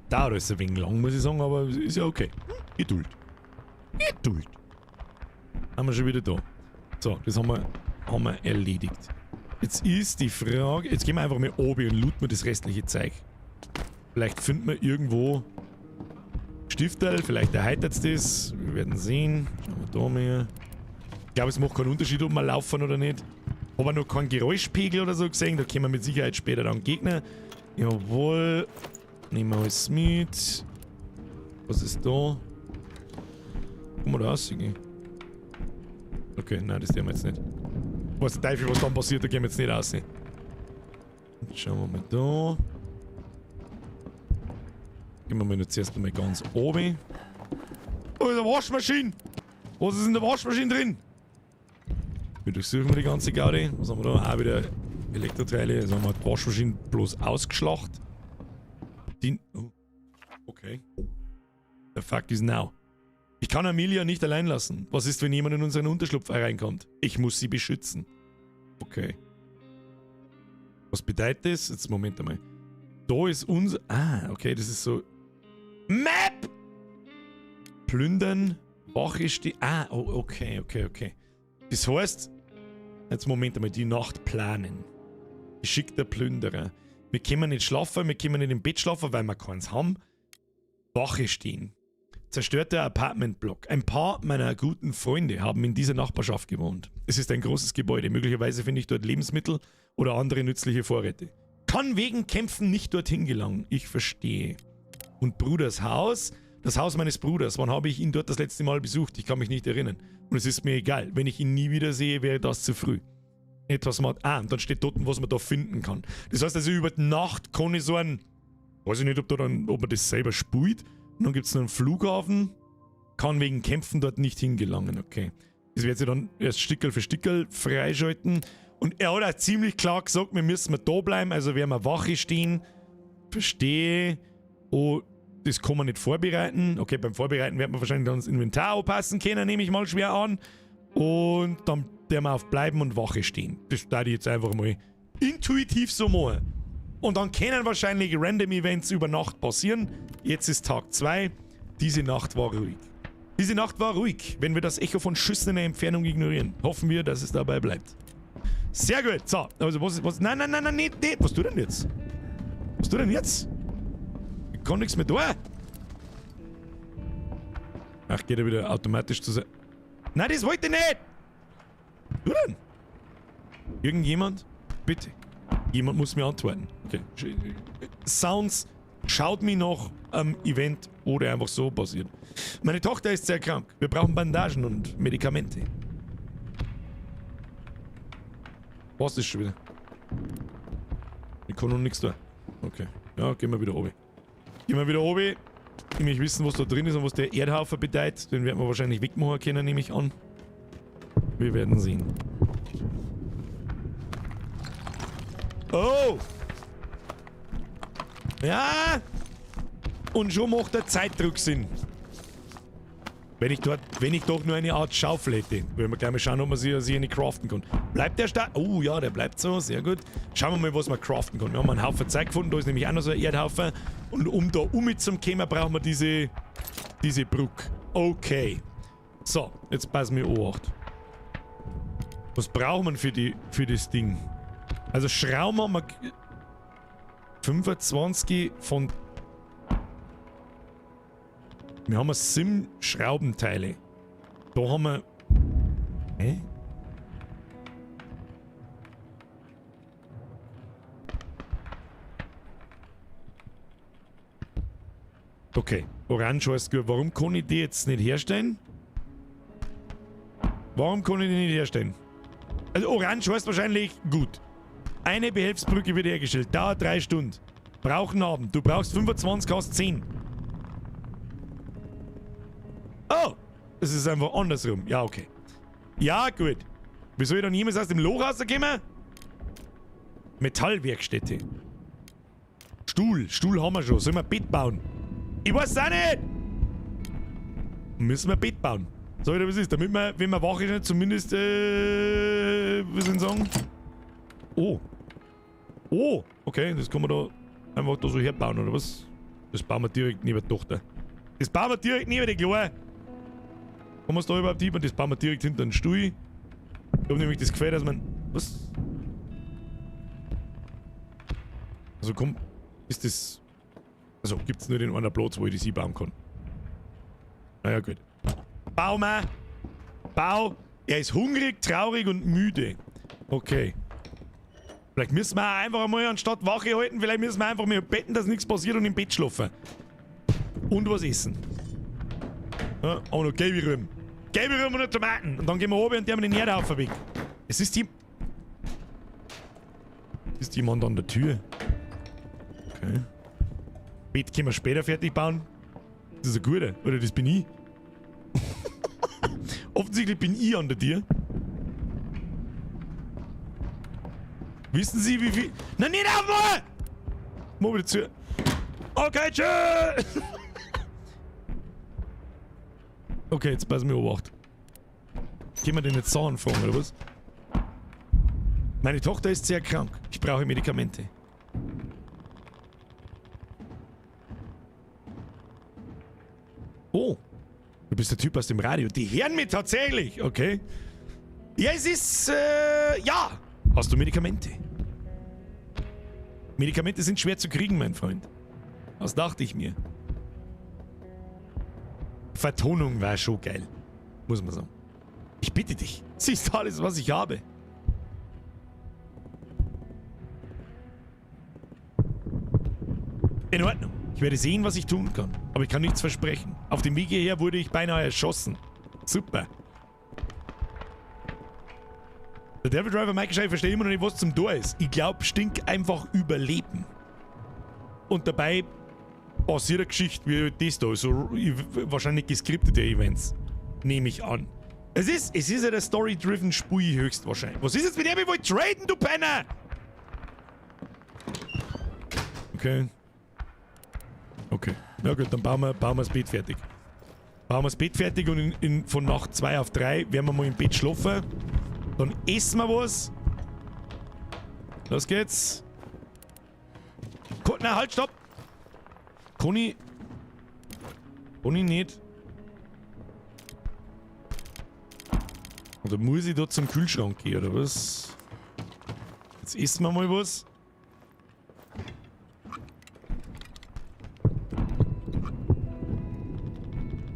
Dauert es ein wenig lang, muss ich sagen, aber ist ja okay. Geduld. Geduld. Haben wir schon wieder da. So, das haben wir erledigt. Jetzt ist die Frage... Jetzt gehen wir einfach mal oben und looten wir das restliche Zeug. Vielleicht finden wir irgendwo Stifterl, vielleicht erheitert es das. Wir werden sehen. Schauen wir da mal. Ich glaube, es macht keinen Unterschied, ob wir laufen oder nicht. Aber noch keinen Geräuschpegel oder so gesehen. Da kommen wir mit Sicherheit später dann Gegner. Jawohl. Nehmen wir alles mit. Was ist da? Guck mal da raus. Okay, nein, das sehen wir jetzt nicht. Weiß der Teufel, was dann passiert, da gehen wir jetzt nicht raus. Schauen wir mal da. Gehen wir mal zuerst einmal ganz oben. Oh, ist eine Waschmaschine! Was ist in der Waschmaschine drin? Wir durchsuchen die ganze Gaudi. Was haben wir da? Auch wieder Elektroteile. Also haben wir die Waschmaschine bloß ausgeschlacht. Oh. Okay. The fuck is now? Ich kann Amelia nicht allein lassen. Was ist, wenn jemand in unseren Unterschlupf reinkommt? Ich muss sie beschützen. Okay. Was bedeutet das? Jetzt Moment einmal. Da ist unser... Ah, okay, das ist so... Map! Plündern. Wache steht... Ah, oh, okay, okay, okay. Das heißt... Jetzt Moment einmal, die Nacht planen. Geschickter Plünderer. Wir können nicht schlafen, wir können nicht im Bett schlafen, weil wir keins haben. Wache stehen. Zerstörter Apartmentblock. Ein paar meiner guten Freunde haben in dieser Nachbarschaft gewohnt. Es ist ein großes Gebäude. Möglicherweise finde ich dort Lebensmittel oder andere nützliche Vorräte. Kann wegen Kämpfen nicht dorthin gelangen. Ich verstehe. Und Bruders Haus? Das Haus meines Bruders. Wann habe ich ihn dort das letzte Mal besucht? Ich kann mich nicht erinnern. Und es ist mir egal. Wenn ich ihn nie wiedersehe, wäre das zu früh. Etwas macht. Ah, und dann steht dort, was man da finden kann. Das heißt also, über die Nacht kann ich so ein. Weiß ich nicht, ob, da dann, ob man das selber spielt. Und dann gibt es noch einen Flughafen. Kann wegen Kämpfen dort nicht hingelangen. Okay. Das wird sich dann erst Stickerl für Stickerl freischalten. Und er hat auch ziemlich klar gesagt, wir müssen da bleiben, also werden wir Wache stehen. Verstehe. Oh, das kann man nicht vorbereiten. Okay, beim Vorbereiten wird man wahrscheinlich dann das Inventar anpassen können, nehme ich mal schwer an. Und dann werden wir auf Bleiben und Wache stehen. Das da ich jetzt einfach mal intuitiv so machen. Und dann können wahrscheinlich Random Events über Nacht passieren. Jetzt ist Tag 2. Diese Nacht war ruhig. Diese Nacht war ruhig. Wenn wir das Echo von Schüssen in der Entfernung ignorieren, hoffen wir, dass es dabei bleibt. Sehr gut. So, also was, nein, nein, nein, nein, nicht, nicht. Was tut denn jetzt? Was tut denn jetzt? Ich kann nichts mehr tun. Ach, geht er wieder automatisch zu sein. Nein, das wollte ich nicht! Was tut denn? Irgendjemand? Bitte. Jemand muss mir antworten. Okay. Sounds schaut mich noch am Event oder einfach so passiert. Meine Tochter ist sehr krank. Wir brauchen Bandagen und Medikamente. Was ist schon wieder? Ich kann noch nichts da. Okay. Ja, gehen wir wieder oben. Gehen wir wieder oben. Ich möchte wissen, was da drin ist und was der Erdhaufen bedeutet. Den werden wir wahrscheinlich wegmachen können, nehme ich an. Wir werden sehen. Oh! Ja! Und schon macht der Zeitdruck Sinn. Wenn ich dort, wenn ich doch nur eine Art Schaufel hätte. Würden wir gleich mal schauen, ob man sich eine craften kann. Bleibt der stark? Oh ja, der bleibt so. Sehr gut. Schauen wir mal, was man craften kann. Wir haben einen Haufen Zeug gefunden. Da ist nämlich auch noch so ein Erdhaufen. Und um da um zum kommen, brauchen wir diese Brücke. Okay. So, jetzt passen wir Obacht. Was braucht man für das Ding? Also Schrauben haben wir 25 von... Wir haben SIM-Schraubenteile. Da haben wir... Hä? Okay, Orange heißt gut. Warum kann ich die jetzt nicht herstellen? Warum kann ich die nicht herstellen? Also Orange heißt wahrscheinlich gut. Eine Behelfsbrücke wird hergestellt. Dauert 3 Stunden. Brauchen haben. Du brauchst 25, hast 10. Oh! Es ist einfach andersrum. Ja, okay. Ja, gut. Wieso ich dann jemals aus dem Loch rauskommen? Metallwerkstätte. Stuhl. Stuhl haben wir schon. Sollen wir ein Bett bauen? Ich weiß auch nicht! Müssen wir ein Bett bauen. Sag ich dir, was ist? Damit wir, wenn wir wach ist, zumindest, was soll ich sagen? Oh. Oh! Okay, das kann man da einfach da so herbauen, oder was? Das bauen wir direkt neben der Tochter. Das bauen wir direkt neben die Kleine. Kann man es da überhaupt hin? Das bauen wir direkt hinter den Stuhl. Ich hab nämlich das Gefühl, dass man... Was? Also komm, ist das... Also gibt's nur den einen Platz, wo ich das hinbauen kann. Naja, gut. Bau mal! Bau! Er ist hungrig, traurig und müde. Okay. Vielleicht müssen wir einfach mal anstatt Wache halten, vielleicht müssen wir einfach mal betten, dass nichts passiert und im Bett schlafen. Und was essen. Ja, auch noch gelbe Rüben. Gelbe Rüben und Tomaten. Und dann gehen wir oben und die haben den Erdhaufen weg. Es ist die... Ist jemand an der Tür? Okay. Bett können wir später fertig bauen. Das ist ein guter. Oder das bin ich. Offensichtlich bin ich an der Tür. Wissen Sie, wie viel... Nein, nicht aufmachen! Mach wieder zu. Okay, tschüss! Okay, jetzt passen wir Obacht. Können wir denn jetzt Sachen fragen, oder was? Meine Tochter ist sehr krank. Ich brauche Medikamente. Oh. Du bist der Typ aus dem Radio. Die hören mich tatsächlich. Okay. Ja, es ist... ja. Hast du Medikamente? Medikamente sind schwer zu kriegen, mein Freund. Das dachte ich mir. Vertonung war schon geil. Muss man sagen. Ich bitte dich. Siehst alles, was ich habe. In Ordnung. Ich werde sehen, was ich tun kann. Aber ich kann nichts versprechen. Auf dem Weg hierher wurde ich beinahe erschossen. Super. Der Devil Driver Mike ich verstehe immer noch nicht, was zum Tor ist. Ich glaube, Stink einfach überleben. Und dabei passiert eine Geschichte wie das da. So wahrscheinlich geskriptete Events. Nehme ich an. Es ist ja der Story-driven Spiel höchstwahrscheinlich. Was ist jetzt mit dem? Ich wollte traden, du Penner! Okay. Okay. Na gut, dann bauen wir das Bett fertig. Bauen wir das Bett fertig und von Nacht 2 auf 3 werden wir mal im Bett schlafen. Dann essen wir was. Los geht's. Na, halt, stopp! Kann ich nicht. Oder muss ich da zum Kühlschrank gehen, oder was? Jetzt essen wir mal was.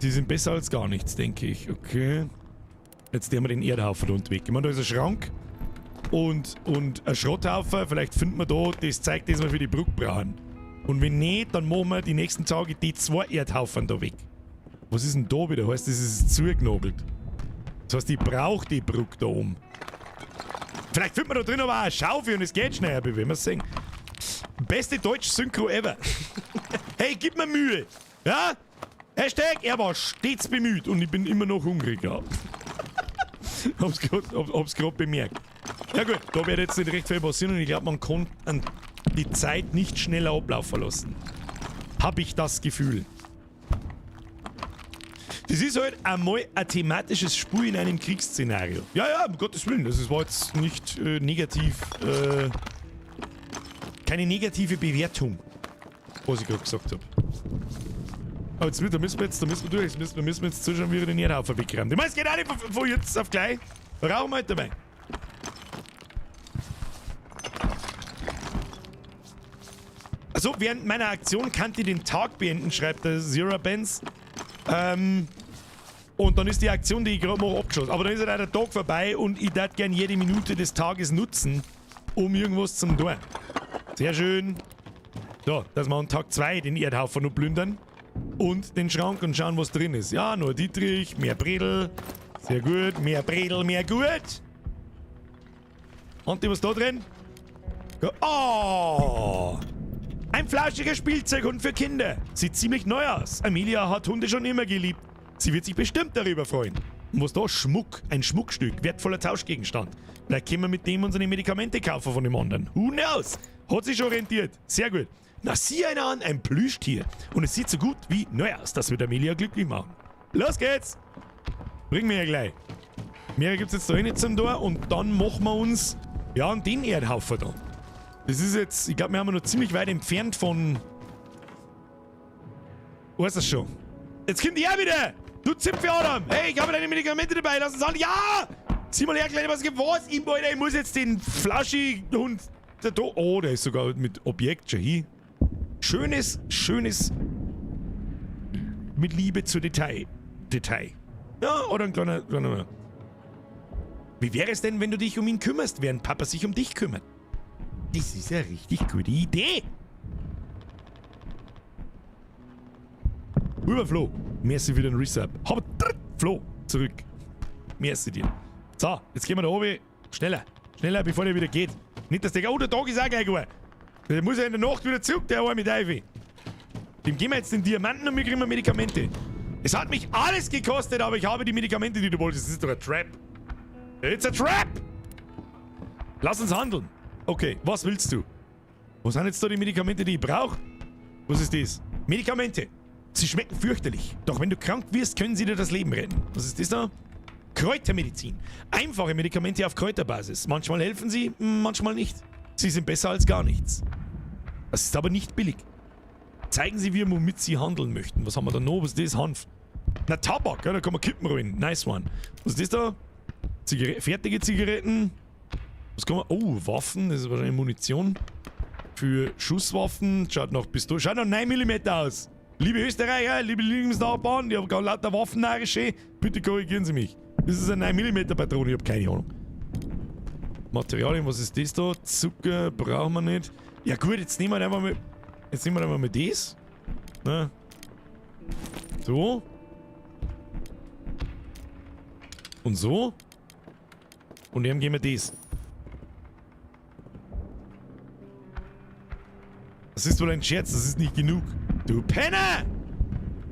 Die sind besser als gar nichts, denke ich. Okay. Jetzt nehmen wir den Erdhaufen da unten weg. Ich meine, da ist ein Schrank und ein Schrotthaufen. Vielleicht finden wir da das Zeug, das wir für die Brücke brauchen. Und wenn nicht, dann machen wir die nächsten Tage die 2 Erdhaufen da weg. Was ist denn da wieder? Heißt, das ist zugenagelt. Das heißt, ich brauche die Brücke da oben. Vielleicht findet man da drin aber auch eine Schaufel und es geht schneller, wie wir sehen. Beste Deutsch-Synchro ever. Hey, gib mir Mühe. Ja? Hashtag, er war stets bemüht und ich bin immer noch hungrig. Ja. Hab's grad bemerkt. Ja gut, da wird jetzt nicht recht viel passieren und ich glaube, man kann die Zeit nicht schneller ablaufen lassen. Hab ich das Gefühl. Das ist halt einmal ein thematisches Spiel in einem Kriegsszenario. Ja, ja, um Gottes Willen, das war jetzt nicht negativ, keine negative Bewertung, was ich gerade gesagt habe. Aber jetzt, da müssen wir jetzt, da müssen wir durch, da müssen wir jetzt zuschauen, wie wir den Erdhaufen wegräumen. Ich meine, es geht auch nicht von jetzt auf gleich. Rauchen wir halt dabei. Also, während meiner Aktion kann ich den Tag beenden, schreibt der Zero Benz. Und dann ist die Aktion, die ich gerade mache, abgeschlossen. Aber dann ist halt auch der Tag vorbei und ich darf gern jede Minute des Tages nutzen, um irgendwas zum tun. Sehr schön. So, dass wir an Tag 2 den Erdhaufen noch plündern. Und den Schrank und schauen, was drin ist. Ja, nur Dietrich, mehr Bredel. Sehr gut, mehr Bredel, mehr gut. Und was da drin? Oh! Ein flauschiger Spielzeughund für Kinder. Sieht ziemlich neu aus. Amelia hat Hunde schon immer geliebt. Sie wird sich bestimmt darüber freuen. Und was da? Schmuck. Ein Schmuckstück. Wertvoller Tauschgegenstand. Vielleicht können wir mit dem unsere Medikamente kaufen von dem anderen. Who knows? Hat sich schon rentiert. Sehr gut. Na, sieh einer an, ein Plüschtier. Und es sieht so gut wie neu aus. Das wird Amelia glücklich machen. Los geht's! Bring mir ja gleich. Mehr gibt's jetzt da nicht zum Tor. Und dann machen wir uns, ja, an den Erdhaufen da. Das ist jetzt, ich glaube, wir haben noch ziemlich weit entfernt von... Wo ist das schon? Jetzt kommt die her wieder! Du Zipfel Adam! Hey, ich habe deine Medikamente dabei, lass uns an! Ja! Zieh mal her, Kleine, was gibt was? Ich, Alter, ich muss jetzt den Flaschi-Hund... Oh, der ist sogar mit Objekt schon hier. Schönes, schönes... Mit Liebe zu Detail. Detail. Ja, oder ein kleiner... Wie wäre es denn, wenn du dich um ihn kümmerst, während Papa sich um dich kümmert? Das ist ja richtig gute Idee. Rüber, Flo. Merci für den Resub. Hab, Flo, zurück. Merci dir. So, jetzt gehen wir da oben. Schneller. Schneller, bevor der wieder geht. Nicht, dass der... Oh, der Tag ist auch gleich geworden. Der muss ja in der Nacht wieder zurück, der arme Teufel. Dem geben wir jetzt den Diamanten und wir kriegen Medikamente. Es hat mich alles gekostet, aber ich habe die Medikamente, die du wolltest. Das ist doch ein Trap. It's a trap! Lass uns handeln. Okay, was willst du? Wo sind jetzt da die Medikamente, die ich brauche? Was ist das? Medikamente. Sie schmecken fürchterlich. Doch wenn du krank wirst, können sie dir das Leben retten. Was ist das da? Kräutermedizin. Einfache Medikamente auf Kräuterbasis. Manchmal helfen sie, manchmal nicht. Sie sind besser als gar nichts. Das ist aber nicht billig. Zeigen Sie mir, womit Sie handeln möchten. Was haben wir da noch? Was ist das? Hanf. Na, Tabak. Ja, da kann man Kippen rollen. Nice one. Was ist das da? Fertige Zigaretten. Was kann man? Oh, Waffen. Das ist wahrscheinlich Munition. Für Schusswaffen. Schaut nach Pistole. Schaut nach 9 mm aus. Liebe Österreicher, liebe Lieblingsnachbarn, ich hab gar lauter Waffennarische. Bitte korrigieren Sie mich. Das ist eine 9mm Patrone, ich hab keine Ahnung. Materialien, was ist das da? Zucker brauchen wir nicht. Ja gut, jetzt nehmen wir einfach mal. Jetzt nehmen wir einfach mal das. Ne? So. Und so. Und dem geben wir das. Das ist wohl ein Scherz, das ist nicht genug. Du Penner!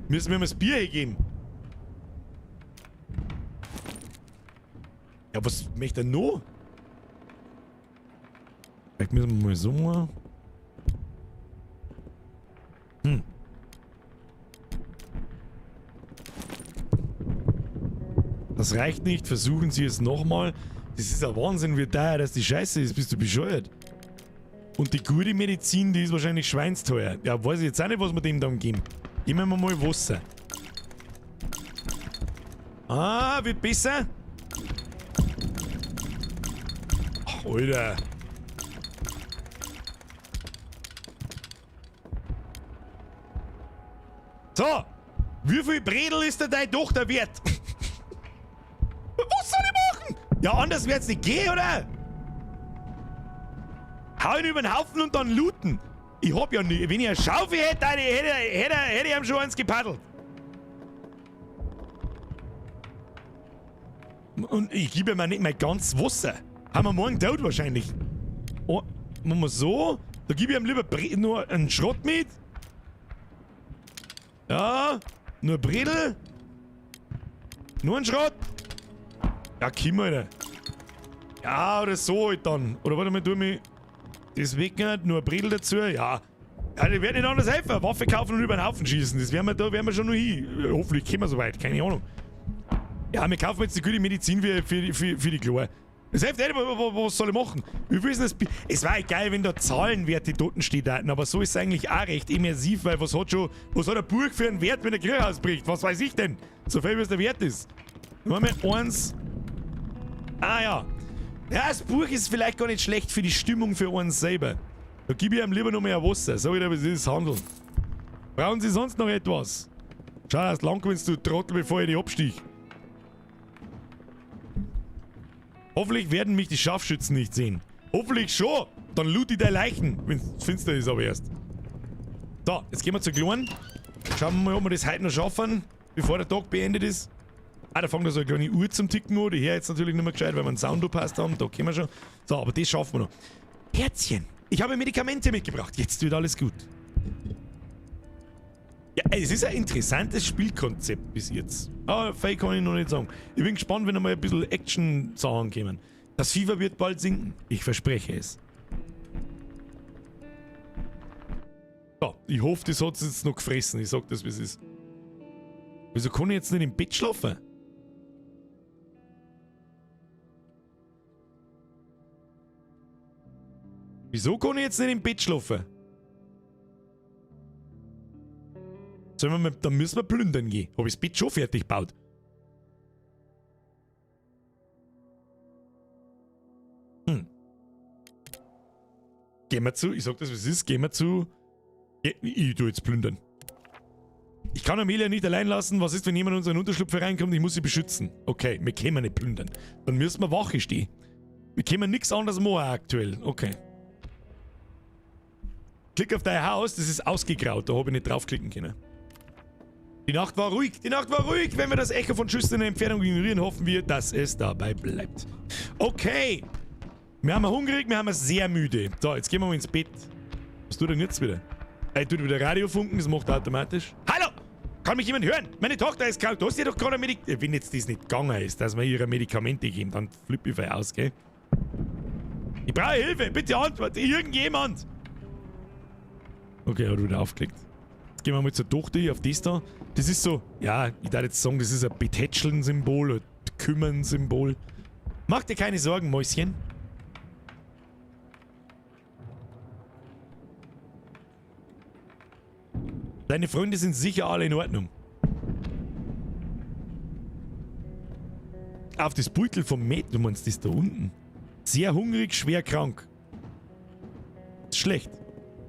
Müssen wir ihm das Bier geben? Ja, was möchte er noch? Vielleicht müssen wir mal so machen. Das reicht nicht, versuchen Sie es nochmal. Das ist ja Wahnsinn, wie teuer dass die Scheiße ist. Bist du bescheuert? Und die gute Medizin, die ist wahrscheinlich schweinsteuer. Ja, weiß ich jetzt auch nicht, was wir dem dann geben. Geben wir mal Wasser. Ah, wird besser. Ach, Alter. So. Wie viel Bredel ist denn deine Tochter wert? Was soll ich machen? Ja, anders wird's nicht gehen, oder? Hau ihn über den Haufen und dann looten. Ich hab ja nie. Wenn ich eine Schaufel hätte, hätte ich ihm schon eins gepaddelt. Und ich gebe ihm nicht mein ganzes Wasser. Haben wir morgen tot wahrscheinlich. Oh, machen wir so. Da gebe ich ihm lieber nur einen Schrott mit. Ja, nur Bredel. Nur einen Schrott. Ja, komm, Alter. Ja, oder so halt dann. Oder warte mal, tu mich das weg nicht, nur ein Bredel dazu. Ja. Ja, die werden nicht anders helfen. Waffe kaufen und über den Haufen schießen. Das werden wir, da werden wir schon noch hin. Hoffentlich kommen wir so weit, keine Ahnung. Ja, wir kaufen jetzt die gute Medizin für die Chlor. Das hilft nicht, was soll ich machen? Wir wissen das. Es war geil, wenn da Zahlenwerte dort stehen, aber so ist es eigentlich auch recht immersiv, weil was hat ein Buch für einen Wert, wenn der Krieg ausbricht? Was weiß ich denn? So viel, wie es der Wert ist. Machen wir eins. Ah ja. Ja, das Buch ist vielleicht gar nicht schlecht für die Stimmung für uns selber. Da gebe ich ihm lieber noch mehr Wasser. So wieder, wie es ist, handeln. Brauchen Sie sonst noch etwas? Schau, dass lang gewinnst, du Trottel, bevor ich dich abstich. Hoffentlich werden mich die Scharfschützen nicht sehen. Hoffentlich schon. Dann loot ich deine Leichen, wenn es finster ist aber erst. So, jetzt gehen wir zur Kleinen. Schauen wir mal, ob wir das heute noch schaffen, bevor der Tag beendet ist. Ah, da fängt da so eine kleine Uhr zum Ticken an. Die her jetzt natürlich nicht mehr gescheit, weil wir einen Sound gepasst haben. Da können wir schon. So, aber das schaffen wir noch. Herzchen, ich habe Medikamente mitgebracht. Jetzt wird alles gut. Ja, es ist ein interessantes Spielkonzept bis jetzt. Aber Fake kann ich noch nicht sagen. Ich bin gespannt, wenn noch mal ein bisschen Action-Sachen kommen. Das Fieber wird bald sinken. Ich verspreche es. So, ich hoffe, das hat es jetzt noch gefressen. Ich sag das, wie es ist. Wieso kann ich jetzt nicht im Bett schlafen? Wieso kann ich jetzt nicht im Bett schlafen? Sollen wir mal, dann müssen wir plündern gehen. Hab ich das Bett schon fertig gebaut? Gehen wir zu, ich sag das, wie es ist, gehen wir zu. Ich tu jetzt plündern. Ich kann Amelia nicht allein lassen. Was ist, wenn jemand in unseren Unterschlupf hereinkommt? Ich muss sie beschützen. Okay, wir können nicht plündern. Dann müssen wir Wache stehen. Wir können nichts anderes machen aktuell. Okay. Klick auf dein Haus, das ist ausgegraut. Da hab ich nicht draufklicken können. Die Nacht war ruhig, die Nacht war ruhig. Wenn wir das Echo von Schüssen in der Entfernung ignorieren, hoffen wir, dass es dabei bleibt. Okay. Wir haben hungrig, wir haben sehr müde. So, jetzt gehen wir mal ins Bett. Was tut denn jetzt wieder? Er tut wieder Radiofunken, das macht er automatisch. Hallo! Kann mich jemand hören? Meine Tochter ist krank. Du hast ihr doch gerade ein Medikament. Wenn jetzt das nicht gegangen ist, dass wir ihre Medikamente geben, dann flippe ich voll aus, gell? Ich brauche Hilfe! Bitte antworte! Irgendjemand! Okay, hat wieder aufgelegt. Jetzt gehen wir mal zur Tochter hier, auf das da. Das ist so, ja, ich darf jetzt sagen, das ist ein Betätscheln-Symbol, ein Kümmern-Symbol. Mach dir keine Sorgen, Mäuschen. Deine Freunde sind sicher alle in Ordnung. Auf das Beutel vom Met, du meinst das da unten. Sehr hungrig, schwer krank. Ist schlecht.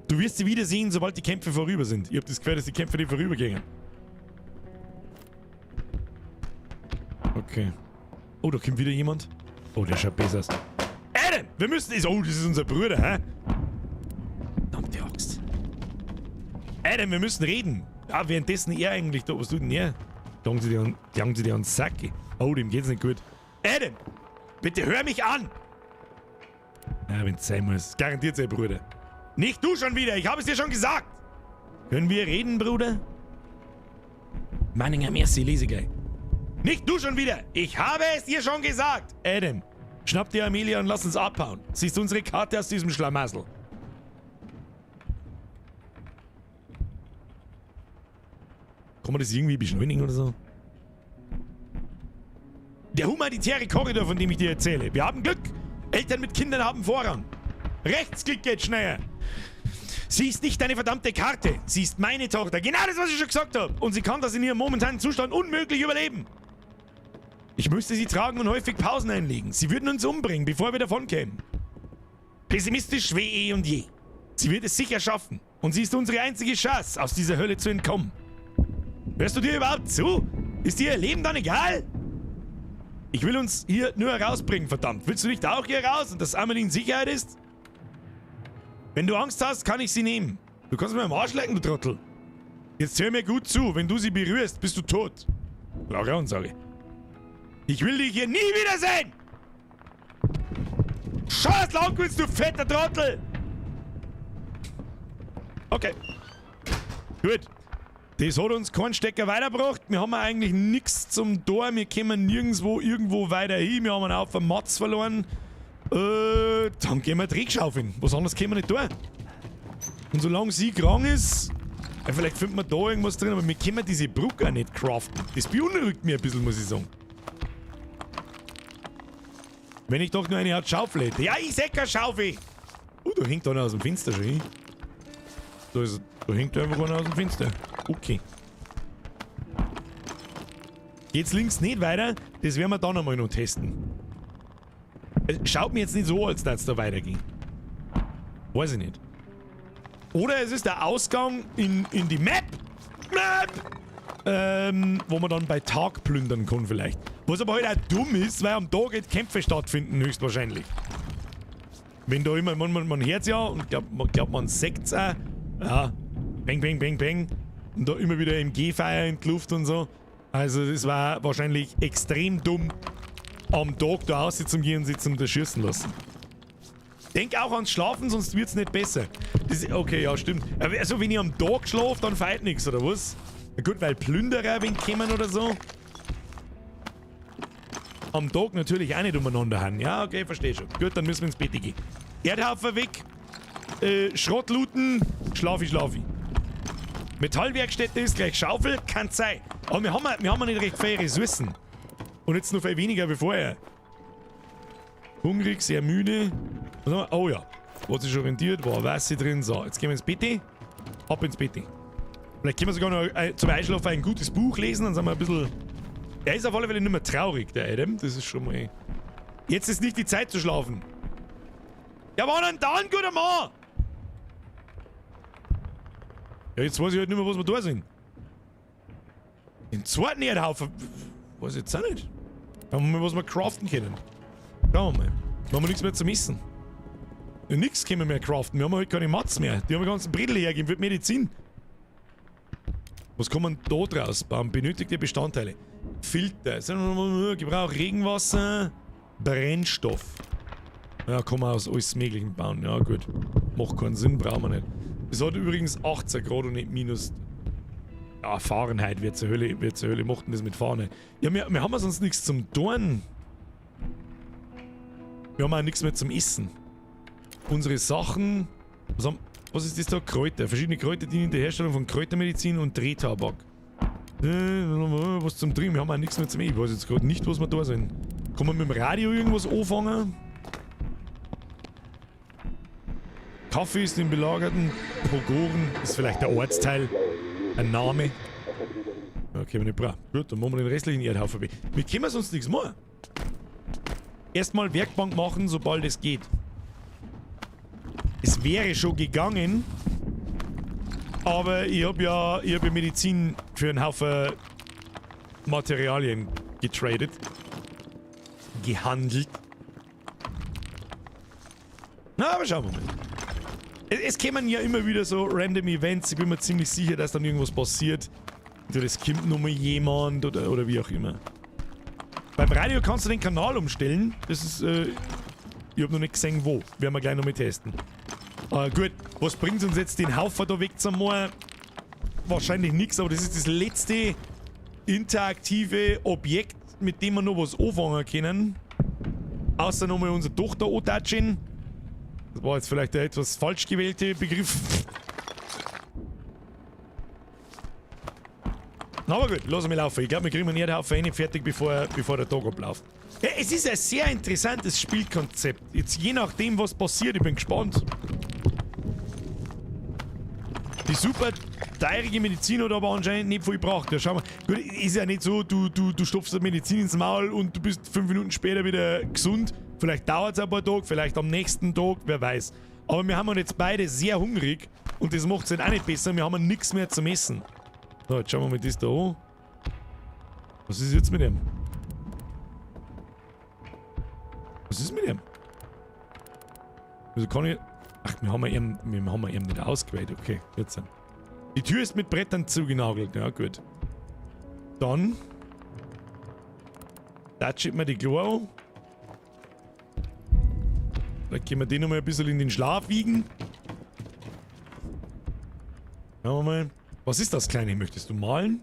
Du wirst sie wiedersehen, sobald die Kämpfe vorüber sind. Ich hab das Gefühl, dass die Kämpfe nicht vorübergingen. Okay. Oh, da kommt wieder jemand. Oh, der schaut besser aus. Adam! Wir müssen... Oh, das ist unser Bruder, hä? Verdammte Axt. Adam, wir müssen reden. Ja, währenddessen er eigentlich da... Was tut denn er? Jagen sie dir an den Sack. Oh, dem geht's nicht gut. Adam! Bitte hör mich an! Ja, wenn's sein muss. Garantiert sein Bruder. Nicht du schon wieder! Ich habe es dir schon gesagt! Können wir reden, Bruder? Manninger, merci, lese gleich. Nicht du schon wieder! Ich habe es dir schon gesagt! Adam, schnapp dir Amelia und lass uns abhauen. Sie ist unsere Karte aus diesem Schlamassel. Kann man das irgendwie beschleunigen oder so? Der humanitäre Korridor, von dem ich dir erzähle. Wir haben Glück. Eltern mit Kindern haben Vorrang. Rechtsklick geht schneller. Sie ist nicht deine verdammte Karte. Sie ist meine Tochter. Genau das, was ich schon gesagt habe. Und sie kann das in ihrem momentanen Zustand unmöglich überleben. Ich müsste sie tragen und häufig Pausen einlegen. Sie würden uns umbringen, bevor wir davon kämen. Pessimistisch wie eh und je. Sie wird es sicher schaffen. Und sie ist unsere einzige Chance, aus dieser Hölle zu entkommen. Hörst du dir überhaupt zu? Ist dir ihr Leben dann egal? Ich will uns hier nur rausbringen, verdammt. Willst du nicht auch hier raus und dass Amelie in Sicherheit ist? Wenn du Angst hast, kann ich sie nehmen. Du kannst mir am Arsch lecken, du Trottel. Jetzt hör mir gut zu. Wenn du sie berührst, bist du tot. Klare Ansage. Ich will dich hier nie wiedersehen! Scheiß Langwitz, du fetter Trottel! Okay. Gut. Das hat uns keinen Stecker weitergebracht. Wir haben eigentlich nichts zum Tor. Wir kommen nirgendwo irgendwo weiter hin. Wir haben einen Haufen Mats verloren. Dann gehen wir Dreck schaufeln. Was anderes können wir nicht tun. Und solange sie krank ist, ja, vielleicht findet man da irgendwas drin, aber wir können diese Brücke auch nicht craften. Das beunruhigt mich ein bisschen, muss ich sagen. Wenn ich doch nur eine Art Schaufel hätte. Ja, ich seh keine Schaufel! Da hängt einer aus dem Fenster schon hin. Da hängt einfach einer aus dem Fenster. Okay. Geht's links nicht weiter? Das werden wir dann einmal noch testen. Es schaut mir jetzt nicht so, als dass es da weiterging. Weiß ich nicht. Oder es ist der Ausgang in die Map. Map! Wo man dann bei Tag plündern kann vielleicht. Was aber halt auch dumm ist, weil am Tag halt Kämpfe stattfinden, höchstwahrscheinlich. Wenn da immer, man hört's ja und glaubt, man sägt's auch. Ja, bang, bang, bang, bang. Und da immer wieder MG-Feuer in die Luft und so. Also das war wahrscheinlich extrem dumm, am Tag da raus zum gehen und sich zum Schießen lassen. Denk auch ans Schlafen, sonst wird's nicht besser. Das, okay, ja, stimmt. Also wenn ich am Tag schlafe, dann feiert nichts, oder was? Na gut, weil Plünderer wenn kommen oder so. Am Tag natürlich auch nicht umeinander haben. Ja, okay, verstehe schon. Gut, dann müssen wir ins Bett gehen. Erdhaufen weg. Schrott looten. Schlafi, schlafi. Metallwerkstätte ist gleich Schaufel. Kann sein. Aber wir haben nicht recht viele Ressourcen. Und jetzt noch viel weniger wie vorher. Hungrig, sehr müde. Was haben wir? Oh ja. Hat sich schon rentiert, war Wasser drin. So, jetzt gehen wir ins Bett. Ab ins Bett. Vielleicht können wir sogar noch zum Einschlafen ein gutes Buch lesen. Dann sind wir ein bisschen... Er ist auf alle Fälle nicht mehr traurig, der Adam. Das ist schon mal... Jetzt ist nicht die Zeit zu schlafen. Ja, wann denn dann, guter Mann? Ja, jetzt weiß ich halt nicht mehr, was wir da sind. Den zweiten Erdhaufen... Weiß ich jetzt auch nicht. Schauen wir mal, was wir craften können. Schauen wir mal. Da haben wir nichts mehr zu missen. Ja, nix können wir mehr craften. Wir haben halt keine Mats mehr. Die haben wir ganzen Bredel hergegeben für die Medizin. Was kann man da draus bauen? Benötigte Bestandteile. Filter. Gebrauch Regenwasser. Brennstoff. Ja, kann man aus alles Möglichen bauen. Ja, gut. Macht keinen Sinn, brauchen wir nicht. Es hat übrigens 18 Grad und nicht minus. Ja, Fahrenheit wird zur Hölle, wird zur Hölle. Macht denn das mit Fahrenheit? Ja, wir haben ja sonst nichts zum Tun. Wir haben auch nichts mehr zum Essen. Unsere Sachen. Was ist das da? Kräuter. Verschiedene Kräuter dienen der Herstellung von Kräutermedizin und Drehtabak. Was zum Trinken? Wir haben auch nichts mehr zum Essen. Ich weiß jetzt gerade nicht, was wir da sind. Kann man mit dem Radio irgendwas anfangen? Kaffee ist in belagerten Pogoren. Ist vielleicht der Ortsteil. Ein Name. Okay, wir nicht brauchen. Gut, dann machen wir den restlichen Erdhaufen weg. Wir können sonst nichts machen. Erstmal Werkbank machen, sobald es geht. Es wäre schon gegangen. Aber ich habe ja, ich hab ja Medizin für einen Haufen Materialien getradet. Gehandelt. Na, aber schauen wir mal. Es kämen ja immer wieder so random Events. Ich bin mir ziemlich sicher, dass dann irgendwas passiert. Oder es kommt nochmal jemand oder wie auch immer. Beim Radio kannst du den Kanal umstellen. Das ist, ich hab noch nicht gesehen, wo. Werden wir gleich nochmal testen. Gut, was bringt uns jetzt, den Haufen da wegzumachen? Wahrscheinlich nichts, aber das ist das letzte interaktive Objekt, mit dem wir noch was anfangen können. Außer nochmal unsere Tochter antatschen. Das war jetzt vielleicht der etwas falsch gewählte Begriff. Na, aber gut, lass mich laufen. Ich glaub, wir kriegen einen Erdhaufen rein fertig, bevor der Tag abläuft. Ja, es ist ein sehr interessantes Spielkonzept. Jetzt je nachdem, was passiert, ich bin gespannt. Die super teurige Medizin hat aber anscheinend nicht viel gebracht. Ja, schau mal. Gut, ist ja nicht so, du stopfst die Medizin ins Maul und du bist 5 Minuten später wieder gesund. Vielleicht dauert's ein paar Tage, vielleicht am nächsten Tag, wer weiß. Aber wir haben uns jetzt beide sehr hungrig und das macht's halt auch nicht besser. Wir haben nichts mehr zum Essen. So, jetzt schauen wir mal das da an. Was ist jetzt mit dem? Was ist mit dem? Also kann ich... Ach, wir haben ja ihn nicht ausgewählt. Okay, jetzt dann. Die Tür ist mit Brettern zugenagelt. Ja, gut. Dann... Touchet mir die Klo an. Vielleicht können wir den nochmal ein bisschen in den Schlaf wiegen. Schauen wir mal. Was ist das, Kleine? Möchtest du malen?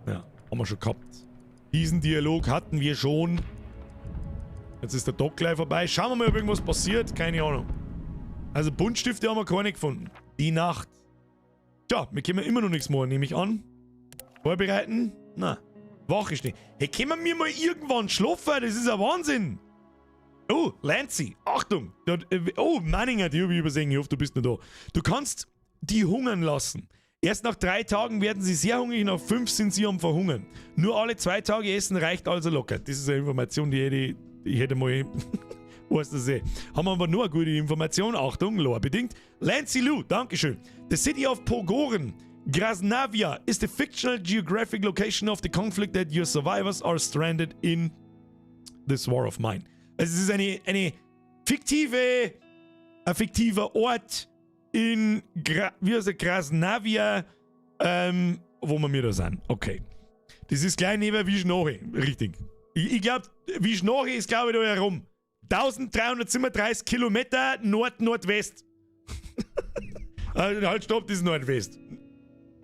Ja, haben wir schon gehabt. Diesen Dialog hatten wir schon. Jetzt ist der Tag gleich vorbei. Schauen wir mal, ob irgendwas passiert. Keine Ahnung. Also Buntstifte haben wir keine gefunden. Die Nacht. Tja, wir können immer noch nichts machen, nehme ich an. Vorbereiten? Na. Wache stehen. Hey, können wir mal irgendwann schlafen? Das ist ja Wahnsinn. Oh, Lancy. Achtung. Oh, Manninger, die habe ich übersehen. Ich hoffe, du bist noch da. Du kannst die hungern lassen. Erst nach 3 Tagen werden sie sehr hungrig, nach 5 sind sie am Verhungern. Nur alle 2 Tage essen reicht also locker. Das ist eine Information, die hätte ich, ich hätte mal... Weißt du das eh. Haben wir aber nur eine gute Information. Achtung, lore-bedingt. Lancy Lou, Dankeschön. The city of Pogoren, Graznavia, is the fictional geographic location of the conflict that your survivors are stranded in this war of mine. Also es ist eine fiktive, ein fiktiver Ort in wie heißt der? Graznavia, wo wir da sind. Okay. Das ist gleich neben Wischnoche, richtig. Ich glaub, Wischnoche ist, glaub ich, da herum. 1337 Kilometer Nord-Nordwest. Also, halt, stopp, das ist Nordwest.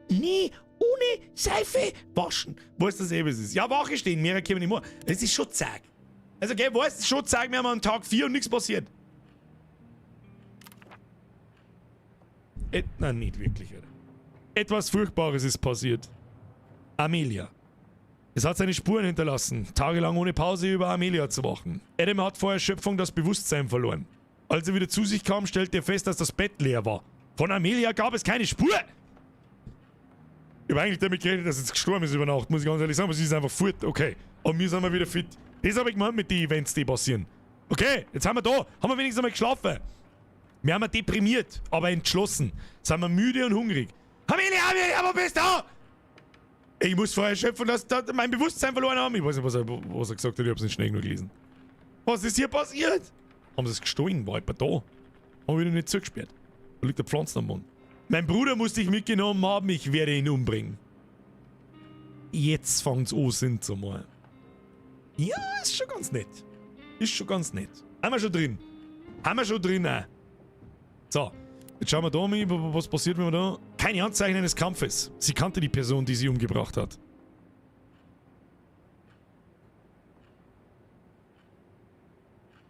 Nie ohne Seife waschen. Weißt du, was eben ist? Ja, Wache stehen, mehrere kommen nicht mehr. Es ist schon zack. Also, gell, weißt du, schon zack, wir haben am Tag 4 und nichts passiert. Nein, nicht wirklich, oder? Etwas Furchtbares ist passiert. Amelia. Es hat seine Spuren hinterlassen, tagelang ohne Pause über Amelia zu wachen. Adam hat vor Erschöpfung das Bewusstsein verloren. Als er wieder zu sich kam, stellte er fest, dass das Bett leer war. Von Amelia gab es keine Spur! Ich hab eigentlich damit gerechnet, dass sie jetzt gestorben ist über Nacht, muss ich ganz ehrlich sagen, aber sie ist einfach fort, okay. Und wir sind mal wieder fit. Das hab ich gemeint mit den Events, die passieren. Okay, jetzt sind wir da. Haben wir wenigstens einmal geschlafen. Wir haben deprimiert, aber entschlossen. Sind wir müde und hungrig. Amelia, Amelia, wo bist du? Ich muss vorher schöpfen, dass da mein Bewusstsein verloren haben. Ich weiß nicht, was er gesagt hat, ich hab's nicht schnell genug gelesen. Was ist hier passiert? Haben sie es gestohlen? War jemand da? Haben wir wieder nicht zugesperrt. Da liegt der Pflanzen am Boden. Mein Bruder muss dich mitgenommen haben, ich werde ihn umbringen. Jetzt fangt's an, Sinn zu machen. Ja, ist schon ganz nett. Ist schon ganz nett. Haben wir schon drin. Haben wir schon drin auch. So, jetzt schauen wir da mal, was passiert, wenn wir da... Keine Anzeichen eines Kampfes. Sie kannte die Person, die sie umgebracht hat.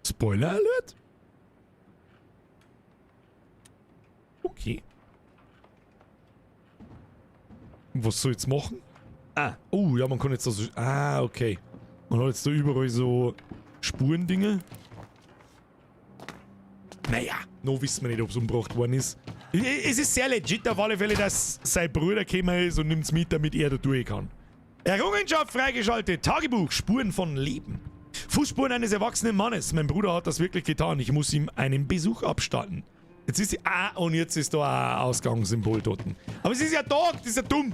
Spoiler Alert? Okay. Was soll ich jetzt machen? Ah, oh, ja, man kann jetzt da so... Ah, okay. Man hat jetzt da überall so Spurendinge. Naja, noch wissen wir nicht, ob's umgebracht worden ist. Es ist sehr legit auf alle Fälle, dass sein Bruder gekommen ist und nimmt's mit, damit er da durch kann. Errungenschaft freigeschaltet. Tagebuch, Spuren von Leben. Fußspuren eines erwachsenen Mannes. Mein Bruder hat das wirklich getan. Ich muss ihm einen Besuch abstatten. Jetzt ist sie. Ah, und jetzt ist da ein Ausgangssymbol dort. Aber es ist ja Tag, das ist ja dumm.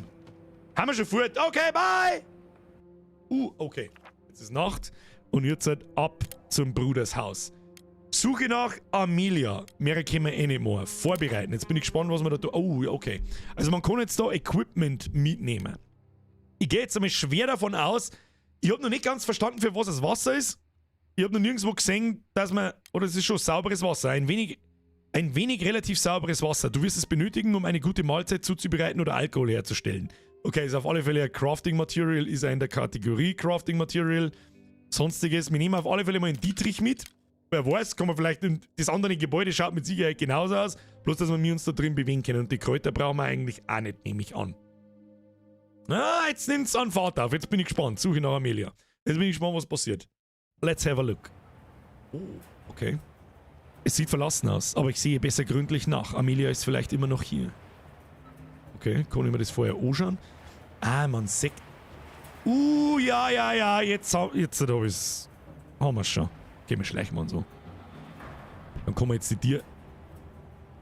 Haben wir schon fort. Okay, bye! Okay. Jetzt ist Nacht und jetzt halt ab zum Bruders Haus. Suche nach Amelia. Mehr können wir eh nicht mehr. Vorbereiten. Jetzt bin ich gespannt, was man da tut. Oh, okay. Also man kann jetzt da Equipment mitnehmen. Ich gehe jetzt einmal schwer davon aus, ich habe noch nicht ganz verstanden, für was es Wasser ist. Ich habe noch nirgendwo gesehen, dass man. Oder es ist schon sauberes Wasser. Ein wenig relativ sauberes Wasser. Du wirst es benötigen, um eine gute Mahlzeit zuzubereiten oder Alkohol herzustellen. Okay, ist auf alle Fälle ein Crafting Material, ist er in der Kategorie Crafting Material. Sonstiges. Wir nehmen auf alle Fälle mal einen Dietrich mit. Wer weiß, kann man vielleicht in das andere Gebäude schaut mit Sicherheit genauso aus. Bloß, dass wir uns da drin bewegen können. Und die Kräuter brauchen wir eigentlich auch nicht, nehme ich an. Ah, jetzt nimmt es an Fahrt auf. Jetzt bin ich gespannt. Suche nach Amelia. Jetzt bin ich gespannt, was passiert. Let's have a look. Oh, okay. Es sieht verlassen aus, aber ich sehe besser gründlich nach. Amelia ist vielleicht immer noch hier. Okay, kann ich mir das vorher anschauen? Ah, man sieht. Ja, jetzt da ist. Haben wir schon. Okay, wir schleichen und so. Dann kommen wir jetzt die Tür.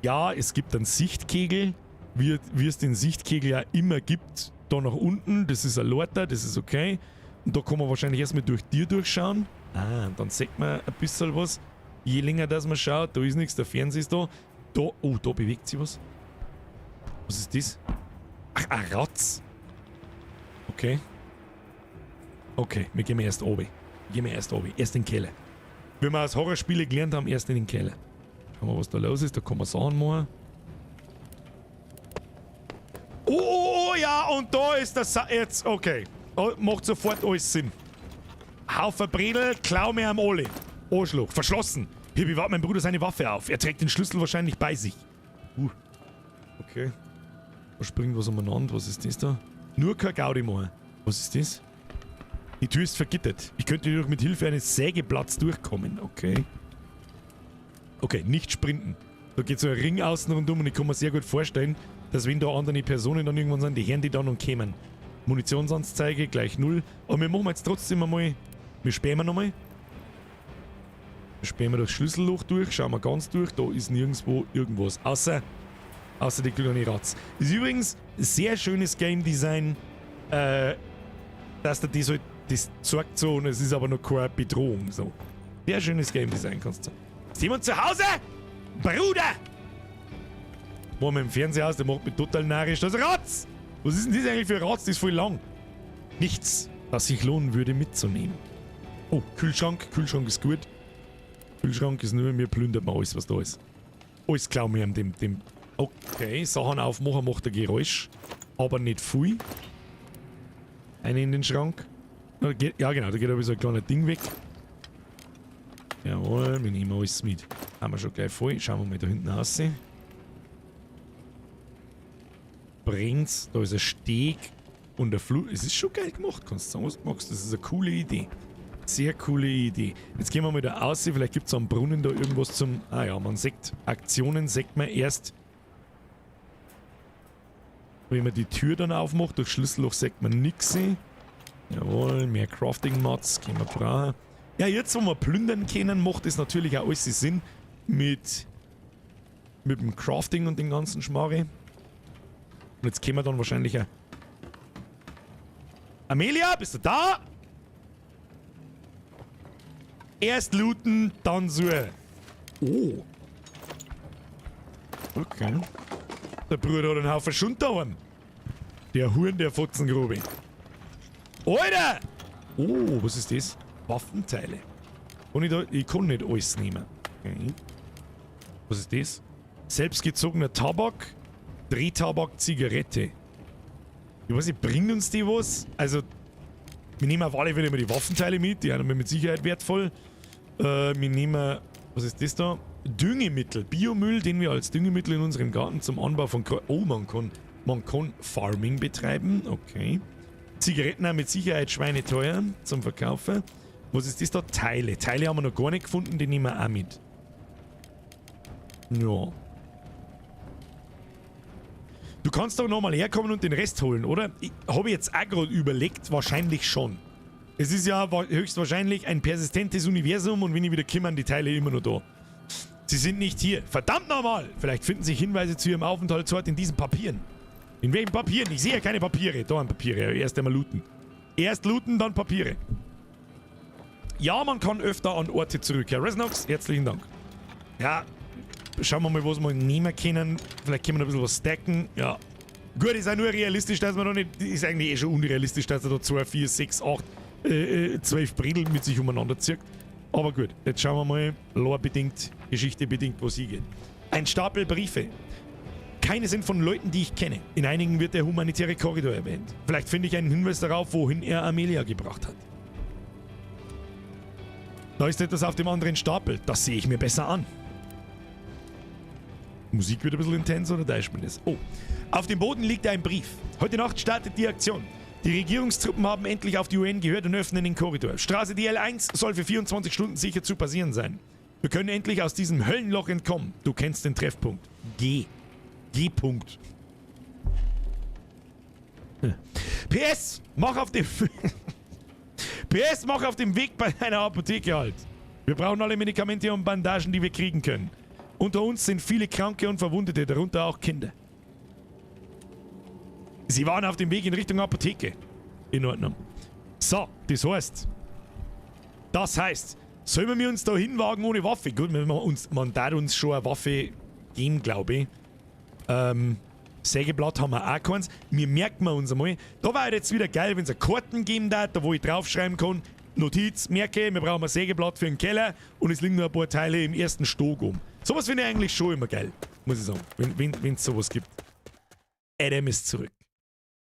Ja, es gibt einen Sichtkegel, wie es den Sichtkegel ja immer gibt. Da nach unten, das ist ein Lorter, das ist okay. Und da kann man wahrscheinlich erstmal durch die Tür durchschauen. Ah, und dann sieht man ein bisschen was. Je länger das man schaut, da ist nichts, der Fernseher ist da. Da, oh, da bewegt sich was. Was ist das? Ach, ein Ratz. Okay. Okay, wir gehen erst oben. Gehen wir erst oben. Erst in den Keller. Wie wir aus Horrorspiele gelernt haben, erst in den Keller. Schauen wir, was da los ist. Da kann man Sachen machen. Oh, ja, und da ist das. Sa jetzt, okay. Oh, macht sofort alles Sinn. Haufen Bredel, klau mir am alle. Arschloch, verschlossen. Hier bewahrt mein Bruder seine Waffe auf. Er trägt den Schlüssel wahrscheinlich bei sich. Okay. Da springt was umeinander. Was ist das da? Nur kein Gaudi mehr. Was ist das? Die Tür ist vergittert. Ich könnte jedoch mit Hilfe eines Sägeblatts durchkommen. Okay. Okay, nicht sprinten. Da geht so ein Ring außen rundum und ich kann mir sehr gut vorstellen, dass, wenn da andere Personen dann irgendwann sind, die hören die dann und kämen. Munitionsanzeige gleich null. Aber wir machen jetzt trotzdem einmal. Wir spähen nochmal. Wir spähen das Schlüsselloch durch, schauen wir ganz durch. Da ist nirgendwo irgendwas. Außer die kleine Ratz. Ist übrigens sehr schönes Game Design, dass der das halt, das zeigt so und es ist aber noch keine Bedrohung. So. Sehr schönes Game Design, kannst du sagen. Ist jemand zu Hause? Bruder! Machen wir im Fernseher aus, der macht mich total narrisch. Das ist Ratz! Was ist denn das eigentlich für ein Ratz? Das ist voll lang. Nichts, das sich lohnen würde mitzunehmen. Oh, Kühlschrank. Kühlschrank ist gut. Kühlschrank ist nur, mir plündert man alles, was da ist. Alles klauen wir dem. Okay, Sachen aufmachen macht ein Geräusch. Aber nicht viel. Eine in den Schrank. Ja, genau, da geht aber so ein kleines Ding weg. Jawohl, wir nehmen alles mit. Haben wir schon gleich voll. Schauen wir mal da hinten raus. Brennt's. Da ist ein Steg und ein Fluss. Es ist schon geil gemacht, kannst du sagen, was du magst. Das ist eine coole Idee. Sehr coole Idee. Jetzt gehen wir mal da raus. Vielleicht gibt es am Brunnen da irgendwas zum. Ah ja, man sieht. Aktionen sieht man erst, wenn man die Tür dann aufmacht. Durch Schlüsselloch sieht man nichts. Jawohl, mehr Crafting Mats können wir brauchen. Ja, jetzt, wo wir plündern können, macht es natürlich auch alles Sinn mit dem Crafting und dem ganzen Schmarri. Und jetzt können wir dann wahrscheinlich auch. Amelia, bist du da? Erst looten, dann suchen. Oh. Okay. Der Bruder hat einen Haufen Schund daheim. Der Huren der Fotzengrube. Alter! Oh, was ist das? Waffenteile. Kann ich da, ich kann nicht alles nehmen. Okay. Was ist das? Selbstgezogener Tabak, Drehtabak, Zigarette. Ich weiß nicht, bringt uns die was? Also, wir nehmen auf alle Fälle immer die Waffenteile mit, die sind mir mit Sicherheit wertvoll. Wir nehmen, was ist das da? Düngemittel, Biomüll, den wir als Düngemittel in unserem Garten zum Anbau von Kräu. Oh, man kann Farming betreiben, okay. Zigaretten auch mit Sicherheit schweineteuer zum Verkaufen. Was ist das da? Teile. Teile haben wir noch gar nicht gefunden, die nehmen wir auch mit. Ja. Du kannst doch nochmal herkommen und den Rest holen, oder? Ich habe jetzt auch gerade überlegt, wahrscheinlich schon. Es ist ja höchstwahrscheinlich ein persistentes Universum und wenn ich wieder komme, die Teile immer noch da. Sie sind nicht hier. Verdammt nochmal! Vielleicht finden sich Hinweise zu ihrem Aufenthaltsort in diesen Papieren. In welchen Papieren? Ich sehe ja keine Papiere. Da haben Papiere. Erst einmal looten. Erst looten, dann Papiere. Ja, man kann öfter an Orte zurück. Herr Resnox, herzlichen Dank. Ja, schauen wir mal, was wir nehmen können. Vielleicht können wir noch ein bisschen was stacken. Ja. Gut, ist auch nur realistisch, dass man noch nicht. Ist eigentlich eh schon unrealistisch, dass er da 2, 4, 6, 8, 12 Bredel mit sich umeinander zieht. Aber gut, jetzt schauen wir mal, lore-bedingt, Geschichte bedingt, wo sie geht. Ein Stapel Briefe. Keine sind von Leuten, die ich kenne. In einigen wird der humanitäre Korridor erwähnt. Vielleicht finde ich einen Hinweis darauf, wohin er Amelia gebracht hat. Da ist etwas auf dem anderen Stapel. Das sehe ich mir besser an. Musik wird ein bisschen intens, oder da ist mir das? Oh. Auf dem Boden liegt ein Brief. Heute Nacht startet die Aktion. Die Regierungstruppen haben endlich auf die UN gehört und öffnen den Korridor. Straße DL1 soll für 24 Stunden sicher zu passieren sein. Wir können endlich aus diesem Höllenloch entkommen. Du kennst den Treffpunkt. G. G. Punkt. PS, mach auf dem PS, mach auf dem Weg bei deiner Apotheke halt. Wir brauchen alle Medikamente und Bandagen, die wir kriegen können. Unter uns sind viele Kranke und Verwundete, darunter auch Kinder. Sie waren auf dem Weg in Richtung Apotheke. In Ordnung. So, das heißt, sollen wir uns da hinwagen ohne Waffe? Gut, man darf uns schon eine Waffe geben, glaube ich. Sägeblatt haben wir auch keins. Wir merken wir uns einmal. Da war jetzt wieder geil, wenn es Karten geben darf, da wo ich draufschreiben kann. Notiz, merke, wir brauchen ein Sägeblatt für den Keller und es liegen nur ein paar Teile im ersten Stock um. Sowas finde ich eigentlich schon immer geil, muss ich sagen, wenn es sowas gibt. Adam ist zurück.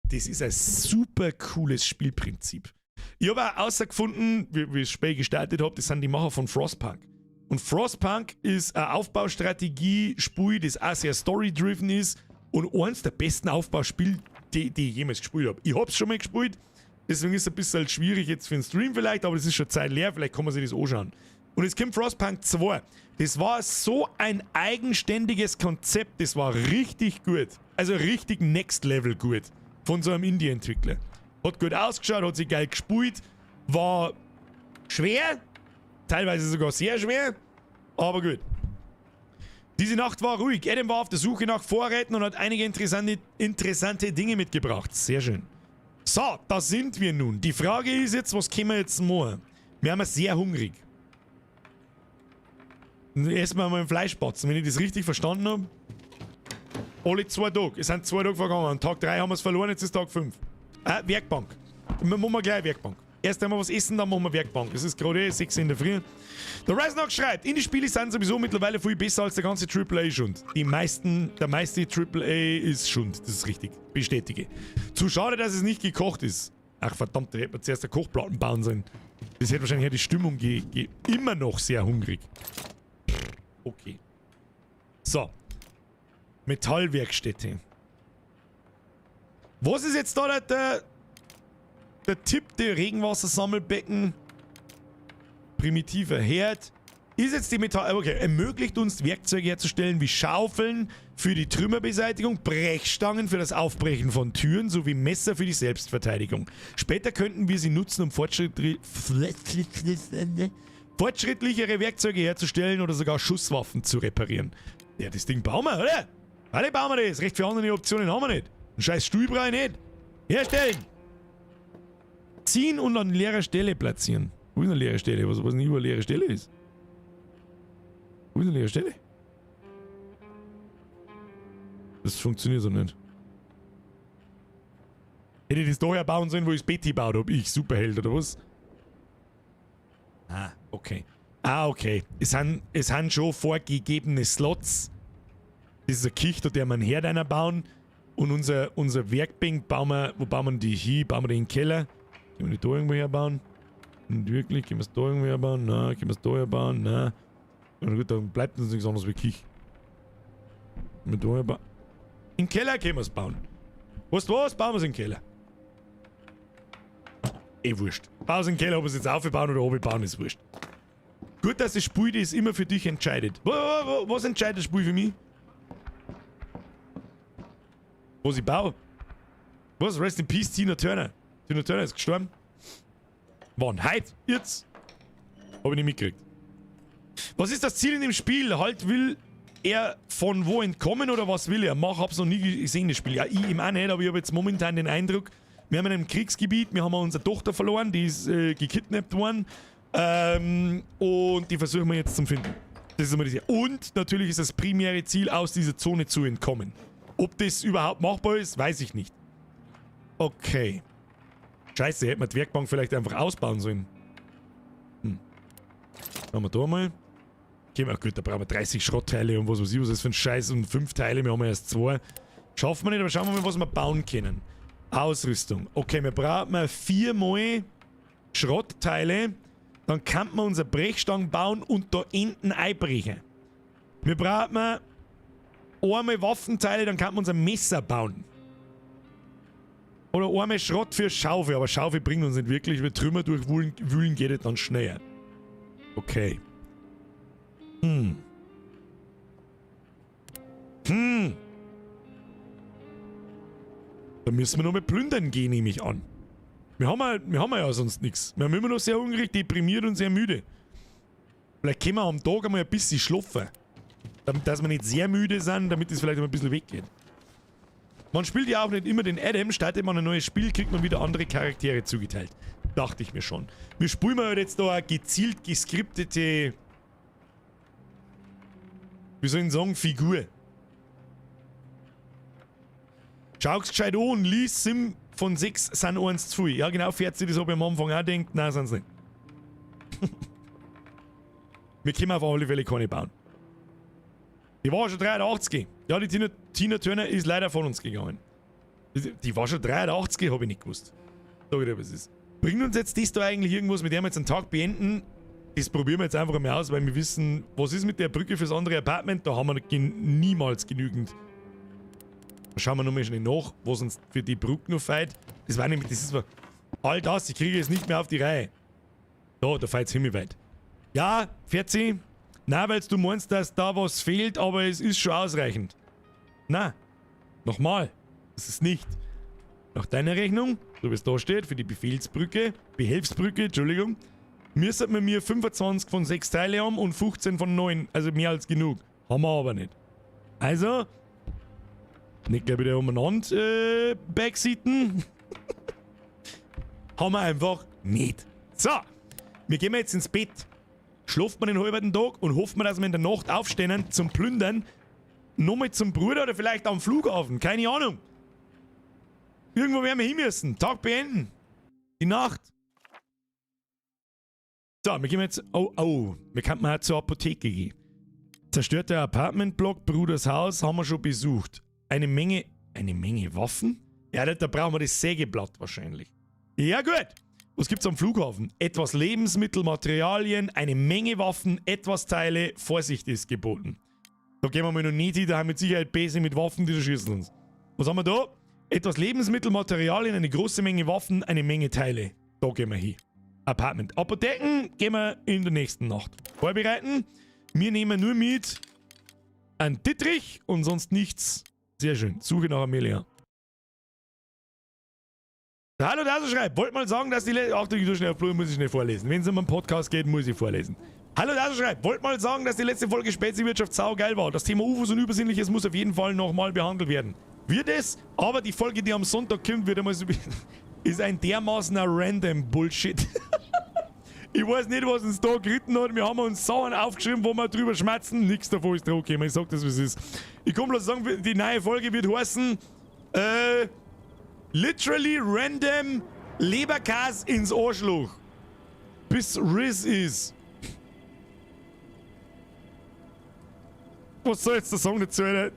Das ist ein super cooles Spielprinzip. Ich habe auch herausgefunden, wie ich das Spiel gestartet habe, das sind die Macher von Frostpunk. Und Frostpunk ist ein Aufbaustrategie-Spiel, das auch sehr story-driven ist und eins der besten Aufbauspiele, die ich jemals gespielt habe. Ich habe es schon mal gespielt, deswegen ist es ein bisschen schwierig jetzt für den Stream vielleicht, aber das ist schon Zeit leer, vielleicht kann man sich das anschauen. Und es kommt Frostpunk 2. Das war so ein eigenständiges Konzept, das war richtig gut. Also richtig Next Level gut. Von so einem Indie-Entwickler. Hat gut ausgeschaut, hat sich geil gespielt, war schwer, teilweise sogar sehr schwer, aber gut. Diese Nacht war ruhig. Adam war auf der Suche nach Vorräten und hat einige interessante Dinge mitgebracht. Sehr schön. So, da sind wir nun. Die Frage ist jetzt, was können wir jetzt machen? Wir haben sehr hungrig. Erstmal mal ein Fleischbatzen, wenn ich das richtig verstanden habe. Alle 2 Tage. Es sind 2 Tage vergangen. An Tag 3 haben wir es verloren, jetzt ist Tag 5. Werkbank. Wir machen gleich Werkbank. Erst einmal was essen, dann machen wir Werkbank. Es ist gerade 6 in der Früh. Der Resnock schreibt, Indie-Spiele sind sowieso mittlerweile viel besser als der ganze AAA-Schund. Der meiste AAA ist Schund. Das ist richtig. Bestätige. Zu schade, dass es nicht gekocht ist. Ach verdammt, da hätte man zuerst eine Kochplatten bauen sollen. Das hätte wahrscheinlich die Stimmung ge ge immer noch sehr hungrig. Okay. So. Metallwerkstätte. Was ist jetzt da der Tipp der Regenwassersammelbecken? Primitiver Herd. Ist jetzt die Metall... Okay, ermöglicht uns Werkzeuge herzustellen wie Schaufeln für die Trümmerbeseitigung, Brechstangen für das Aufbrechen von Türen sowie Messer für die Selbstverteidigung. Später könnten wir sie nutzen, um fortschrittlichere Werkzeuge herzustellen oder sogar Schusswaffen zu reparieren. Ja, das Ding bauen wir, oder? Alle bauen wir das. Recht viele andere Optionen haben wir nicht. Einen scheiß Stuhl brauche ich nicht. Herstellen. Ziehen und an leerer Stelle platzieren. Wo ist eine leere Stelle? Was nicht über leere Stelle ist? Wo ist eine leere Stelle? Das funktioniert so nicht. Hätte ich das da bauen sollen, wo ich das Bett gebaut habe? Ich, Superheld, oder was? Ah, okay. Ah, okay. Es sind schon vorgegebene Slots. Das ist eine Küche, da der wir einen Herd einer bauen. Und unser Werkbank bauen wir, wo bauen wir die hin? Bauen wir die in den Keller? Können wir die da irgendwo herbauen? Nicht wirklich. Können wir es da irgendwo herbauen? Nein. Können wir es da herbauen? Nein. Na gut, dann bleibt uns nichts anderes wie Küche. Können wir da herbauen? In den Keller können wir es bauen. Weißt du was? Bauen wir es in den Keller. Eh wurscht. Bauen es in den Keller, ob wir es jetzt aufbauen oder oben bauen, ist wurscht. Gut, dass das Spiel das immer für dich entscheidet. Was entscheidet das Spiel für mich? Was ich baue? Was? Rest in Peace, Tina Turner. Tina Turner ist gestorben. Wann? Heute? Jetzt? Hab ich nicht mitgekriegt. Was ist das Ziel in dem Spiel? Halt, will er von wo entkommen oder was will er? Mach, hab's noch nie gesehen, das Spiel. Ja, ich ihm auch nicht, aber ich habe jetzt momentan den Eindruck, wir haben in einem Kriegsgebiet, wir haben unsere Tochter verloren, die ist gekidnappt worden. Und die versuchen wir jetzt zu finden. Das ist immer das. Und natürlich ist das primäre Ziel, aus dieser Zone zu entkommen. Ob das überhaupt machbar ist, weiß ich nicht. Okay. Scheiße, hätte man die Werkbank vielleicht einfach ausbauen sollen. Machen wir da mal. Okay, gut, da brauchen wir 30 Schrottteile und was weiß ich, was ist das für ein Scheiß und 5 Teile, wir haben ja erst 2. Schaffen wir nicht, aber schauen wir mal, was wir bauen können. Ausrüstung. Okay, wir brauchen 4 mal Schrottteile. Dann kann man unsere Brechstangen bauen und da Enten einbrechen. Wir brauchen einmal Waffenteile, dann kann man unser Messer bauen. Oder einmal Schrott für Schaufel, aber Schaufel bringt uns nicht wirklich. Wir Trümmer durchwühlen, wühlen geht es dann schneller. Okay. Da müssen wir noch mal plündern gehen, nehme ich an. Wir haben ja sonst nichts. Wir haben immer noch sehr hungrig, deprimiert und sehr müde. Vielleicht können wir am Tag einmal ein bisschen schlafen. Damit, dass wir nicht sehr müde sind, damit es vielleicht einmal ein bisschen weggeht. Man spielt ja auch nicht immer den Adam. Startet man ein neues Spiel, kriegt man wieder andere Charaktere zugeteilt. Dachte ich mir schon. Wir spielen halt jetzt da eine gezielt geskriptete, wie soll ich sagen, Figur. Schau's gescheit an und lies Sim von 6 sind 1 zu viel. Ja genau, 40, das hab ich am Anfang auch gedacht. Nein, sind's nicht. Wir können auf alle Fälle keine bauen. Die war schon 83. Ja, die Tina Turner ist leider von uns gegangen. Die war schon 83, hab ich nicht gewusst. Sag ich dir, was ist. Bringt uns jetzt das da eigentlich irgendwas, mit dem wir jetzt einen Tag beenden? Das probieren wir jetzt einfach mal aus, weil wir wissen, was ist mit der Brücke fürs andere Apartment? Da haben wir niemals genügend. Schauen wir nochmal schnell nach, was uns für die Brücke noch fehlt. Das war nämlich, das ist all das, ich kriege es nicht mehr auf die Reihe. Da fällt's himmelweit. Ja, 40. Na, weil du meinst, dass da was fehlt, aber es ist schon ausreichend. Na, nochmal. Das ist nicht. Nach deiner Rechnung, so wie es da steht, für die Befehlsbrücke, Behelfsbrücke, Entschuldigung, müssen wir mir 25 von 6 Teile haben und 15 von 9. Also mehr als genug. Haben wir aber nicht. Also, nicht gleich wieder umeinander backseaten. Haben wir einfach nicht. So, wir gehen jetzt ins Bett. Schlaft man den halben Tag und hoffen wir, dass wir in der Nacht aufstehen zum Plündern. Nochmal zum Bruder oder vielleicht am Flughafen. Keine Ahnung. Irgendwo werden wir hin müssen. Tag beenden. Die Nacht. So, wir gehen jetzt... Oh, oh. Wir könnten auch zur Apotheke gehen. Zerstörter Apartmentblock, Bruders Haus, haben wir schon besucht. Eine Menge Waffen? Ja, da brauchen wir das Sägeblatt wahrscheinlich. Ja, gut. Was gibt's am Flughafen? Etwas Lebensmittel, Materialien, eine Menge Waffen, etwas Teile. Vorsicht ist geboten. Da gehen wir mal noch nicht hin, da haben wir mit Sicherheit Besen mit Waffen, die schießen uns. Was haben wir da? Etwas Lebensmittel, Materialien, eine große Menge Waffen, eine Menge Teile. Da gehen wir hin. Apartment. Apotheken gehen wir in der nächsten Nacht. Vorbereiten. Wir nehmen nur mit einen Dittrich und sonst nichts. Sehr schön. Suche nach Amelia. Hallo, da schreibt. Wollt mal sagen, dass die letzte... Achtung, ich tue schnell auf Blue, muss ich schnell vorlesen. Wenn es um einen Podcast geht, muss ich vorlesen. Hallo, da schreibt. Wollt mal sagen, dass die letzte Folge Spezi-Wirtschaft saugeil war. Das Thema UFOs und Übersinnliches muss auf jeden Fall nochmal behandelt werden. Wird es, aber die Folge, die am Sonntag kommt, wird einmal so... ist ein dermaßener random Bullshit. Ich weiß nicht, was uns da geritten hat. Wir haben uns Sachen aufgeschrieben, wo wir drüber schmerzen. Nichts davon ist drauf gekommen. Ich sag das, wie es ist. Ich kann bloß sagen, die neue Folge wird heißen... Literally random Leberkäse ins Arschloch. Bis Riz ist. Was soll jetzt der Song dazu? Alter?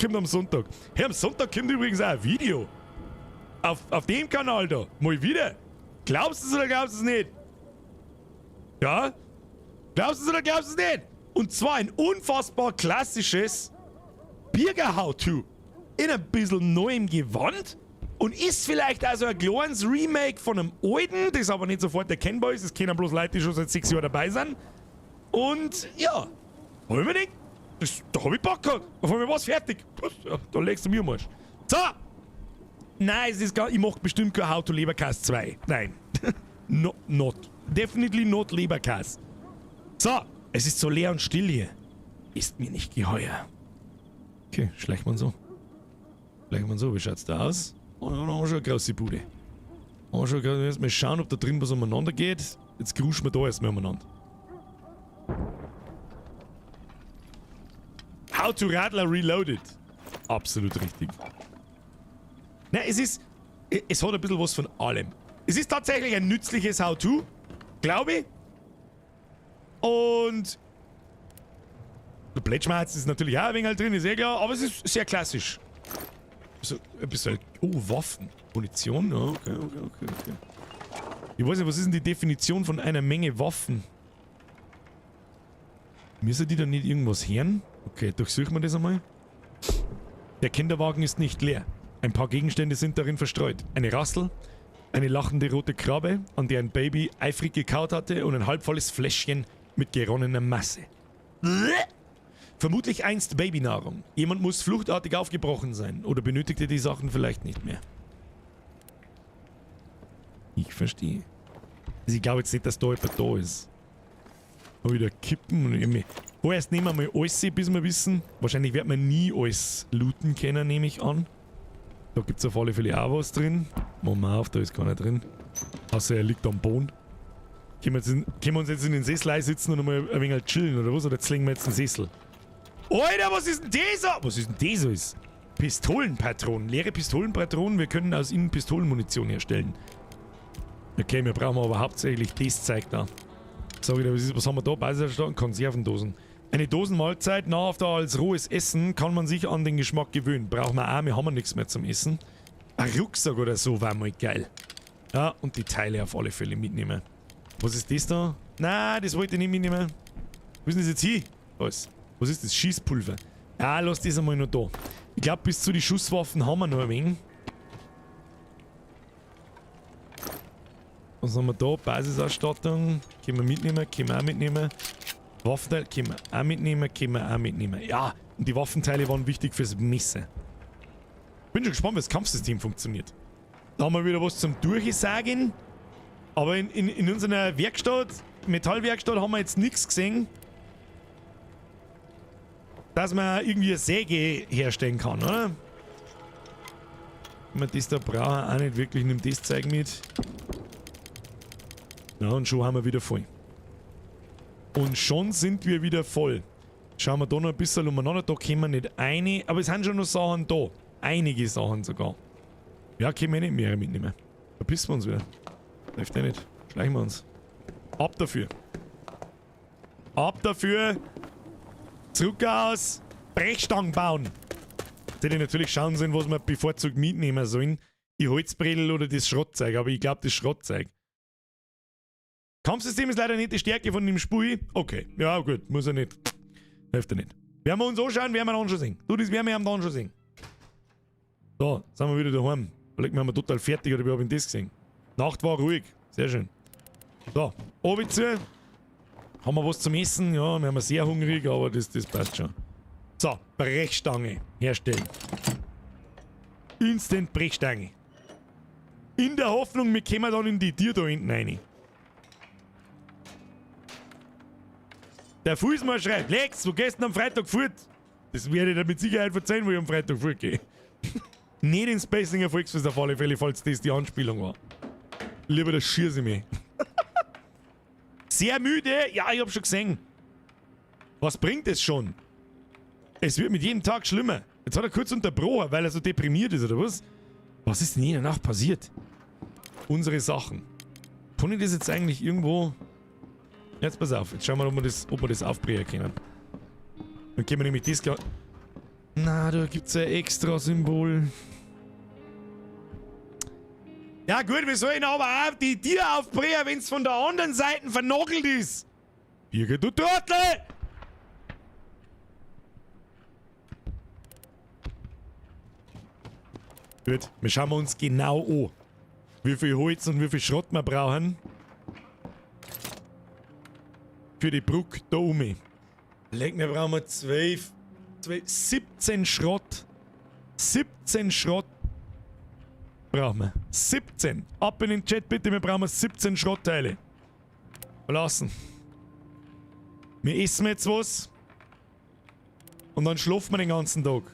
Kommt am Sonntag. Hey, am Sonntag kommt übrigens auch ein Video. Auf dem Kanal da. Mal wieder. Glaubst du es oder glaubst du es nicht? Ja? Glaubst du es oder glaubst du es nicht? Und zwar ein unfassbar klassisches Birger-How-To. In ein bisschen neuem Gewand. Und ist vielleicht also ein kleines Remake von einem alten, das aber nicht sofort erkennbar ist. Das kennen bloß Leute, die schon seit 6 Jahren dabei sind. Und ja, hab ich mir gedacht, da hab ich Bock gehabt. Auf einmal war's fertig. Ja, da legst du mir am Arsch. So! Nein, es ist gar, ich mach bestimmt kein How to Leberkäse 2. Nein. No, not. Definitely not Leberkäse. So, Es ist so leer und still hier. Ist mir nicht geheuer. Okay, schleicht man so. Schleicht man so. Wie schaut's da aus? Oh, da haben wir schon eine große Bude. Haben schon eine Mal schauen, ob da drin was umeinander geht. Jetzt gruschen wir da erstmal umeinander. How to Radler Reloaded. Absolut richtig. Na, es ist... Es hat ein bisschen was von allem. Es ist tatsächlich ein nützliches How-To, glaube ich. Und... Der Plätschmerz ist natürlich auch ein wenig drin, ist eh klar, aber es ist sehr klassisch. So, ein bisschen... Oh, Waffen. Munition, ja, okay. Ich weiß nicht, was ist denn die Definition von einer Menge Waffen? Müssen die da nicht irgendwas hören? Okay, durchsuchen wir das einmal. Der Kinderwagen ist nicht leer. Ein paar Gegenstände sind darin verstreut. Eine Rassel, eine lachende rote Krabbe, an der ein Baby eifrig gekaut hatte, und ein halbvolles Fläschchen mit geronnener Masse. Vermutlich einst Babynahrung. Jemand muss fluchtartig aufgebrochen sein oder benötigte die Sachen vielleicht nicht mehr. Ich verstehe. Also ich glaube jetzt nicht, dass da jemand da ist. Mal wieder kippen und irgendwie. Vorerst nehmen wir mal alles, bis wir wissen. Wahrscheinlich wird man nie alles looten können, nehme ich an. Da gibt es auf alle Fälle auch was drin. Machen wir auf, da ist keiner drin. Außer er liegt am Boden. Können wir uns jetzt in den Sessel sitzen und mal ein wenig chillen oder was? Oder zwingen wir jetzt den Sessel? Alter, was ist denn das? Was ist denn das alles? Pistolenpatronen. Leere Pistolenpatronen. Wir können aus ihnen Pistolenmunition herstellen. Okay, wir brauchen aber hauptsächlich das Zeug da. Sag ich dir, was haben wir da? Basisausstattung, Konservendosen. Eine Dosenmahlzeit, nahrhafter als rohes Essen, kann man sich an den Geschmack gewöhnen. Brauchen wir auch, wir haben nichts mehr zum Essen. Ein Rucksack oder so war mal geil. Ja, und die Teile auf alle Fälle mitnehmen. Was ist das da? Nein, das wollte ich nicht mitnehmen. Wo ist denn das jetzt hin? Was? Was ist das? Schießpulver. Ja, lass das einmal noch da. Ich glaube, bis zu den Schusswaffen haben wir noch ein wenig. Was haben wir da? Basisausstattung. Können wir mitnehmen, können wir auch mitnehmen. Waffenteile können wir auch mitnehmen, können wir auch mitnehmen. Ja, und die Waffenteile waren wichtig fürs Messer. Bin schon gespannt, wie das Kampfsystem funktioniert. Da haben wir wieder was zum Durchsagen. Aber in unserer Werkstatt, Metallwerkstatt, haben wir jetzt nichts gesehen, dass man irgendwie eine Säge herstellen kann, oder? Wenn man das da braucht, auch nicht wirklich, nimmt das Zeug mit. Ja, und schon haben wir wieder voll. Und schon sind wir wieder voll. Schauen wir da noch ein bisschen umeinander. Da kommen wir nicht rein. Aber es sind schon noch Sachen da. Einige Sachen sogar. Ja, können wir nicht mehr mitnehmen. Verpissen wir uns wieder. Läuft eh nicht. Schleichen wir uns. Ab dafür. Ab dafür. Zurück aus. Brechstangen bauen. Jetzt hätte ich natürlich schauen sollen, was wir bevorzugt mitnehmen sollen. Die Holzbredel oder das Schrottzeug. Aber ich glaube, das Schrottzeug. Kampfsystem ist leider nicht die Stärke von dem Spiel. Okay, ja gut, muss er nicht. Hilft er nicht. Werden wir uns anschauen, werden wir dann schon sehen. Du, das werden wir dann schon sehen. So, sind wir wieder daheim. Vielleicht wir total fertig, oder wie hab ich das gesehen? Nacht war ruhig. Sehr schön. So, oben zu. Haben wir was zum Essen? Ja, wir haben sehr hungrig, aber das passt schon. So, Brechstange herstellen. Instant Brechstange. In der Hoffnung, wir kommen dann in die Tür da hinten rein. Der Fußmann schreibt, Lex, wo gehst du am Freitag fort? Das werde ich dir mit Sicherheit verzeihen, wo ich am Freitag fortgehe. Nicht ins Basinger Volksfest auf alle Fälle, falls das die Anspielung war. Lieber das schieße ich mich. Sehr müde? Ja, ich hab schon gesehen. Was bringt es schon? Es wird mit jedem Tag schlimmer. Jetzt hat er kurz unterbrochen, weil er so deprimiert ist, oder was? Was ist denn in der Nacht passiert? Unsere Sachen. Kann ich das jetzt eigentlich irgendwo... Jetzt pass auf, jetzt schauen wir, ob wir das aufbrechen können. Dann können wir nämlich das... Na, da gibt's ein extra Symbol. Ja gut, wir sollen aber auch die Tür aufbrechen, wenn's von der anderen Seite vernagelt ist. Birgit, du Trottel! Gut, wir schauen uns genau an, wie viel Holz und wie viel Schrott wir brauchen. Für die Brücke da oben. Leck, wir brauchen wir 12, 12, 17 Schrott. 17 Schrott brauchen wir. 17. Ab in den Chat bitte, wir brauchen 17 Schrottteile. Verlassen. Wir essen jetzt was. Und dann schlafen wir den ganzen Tag.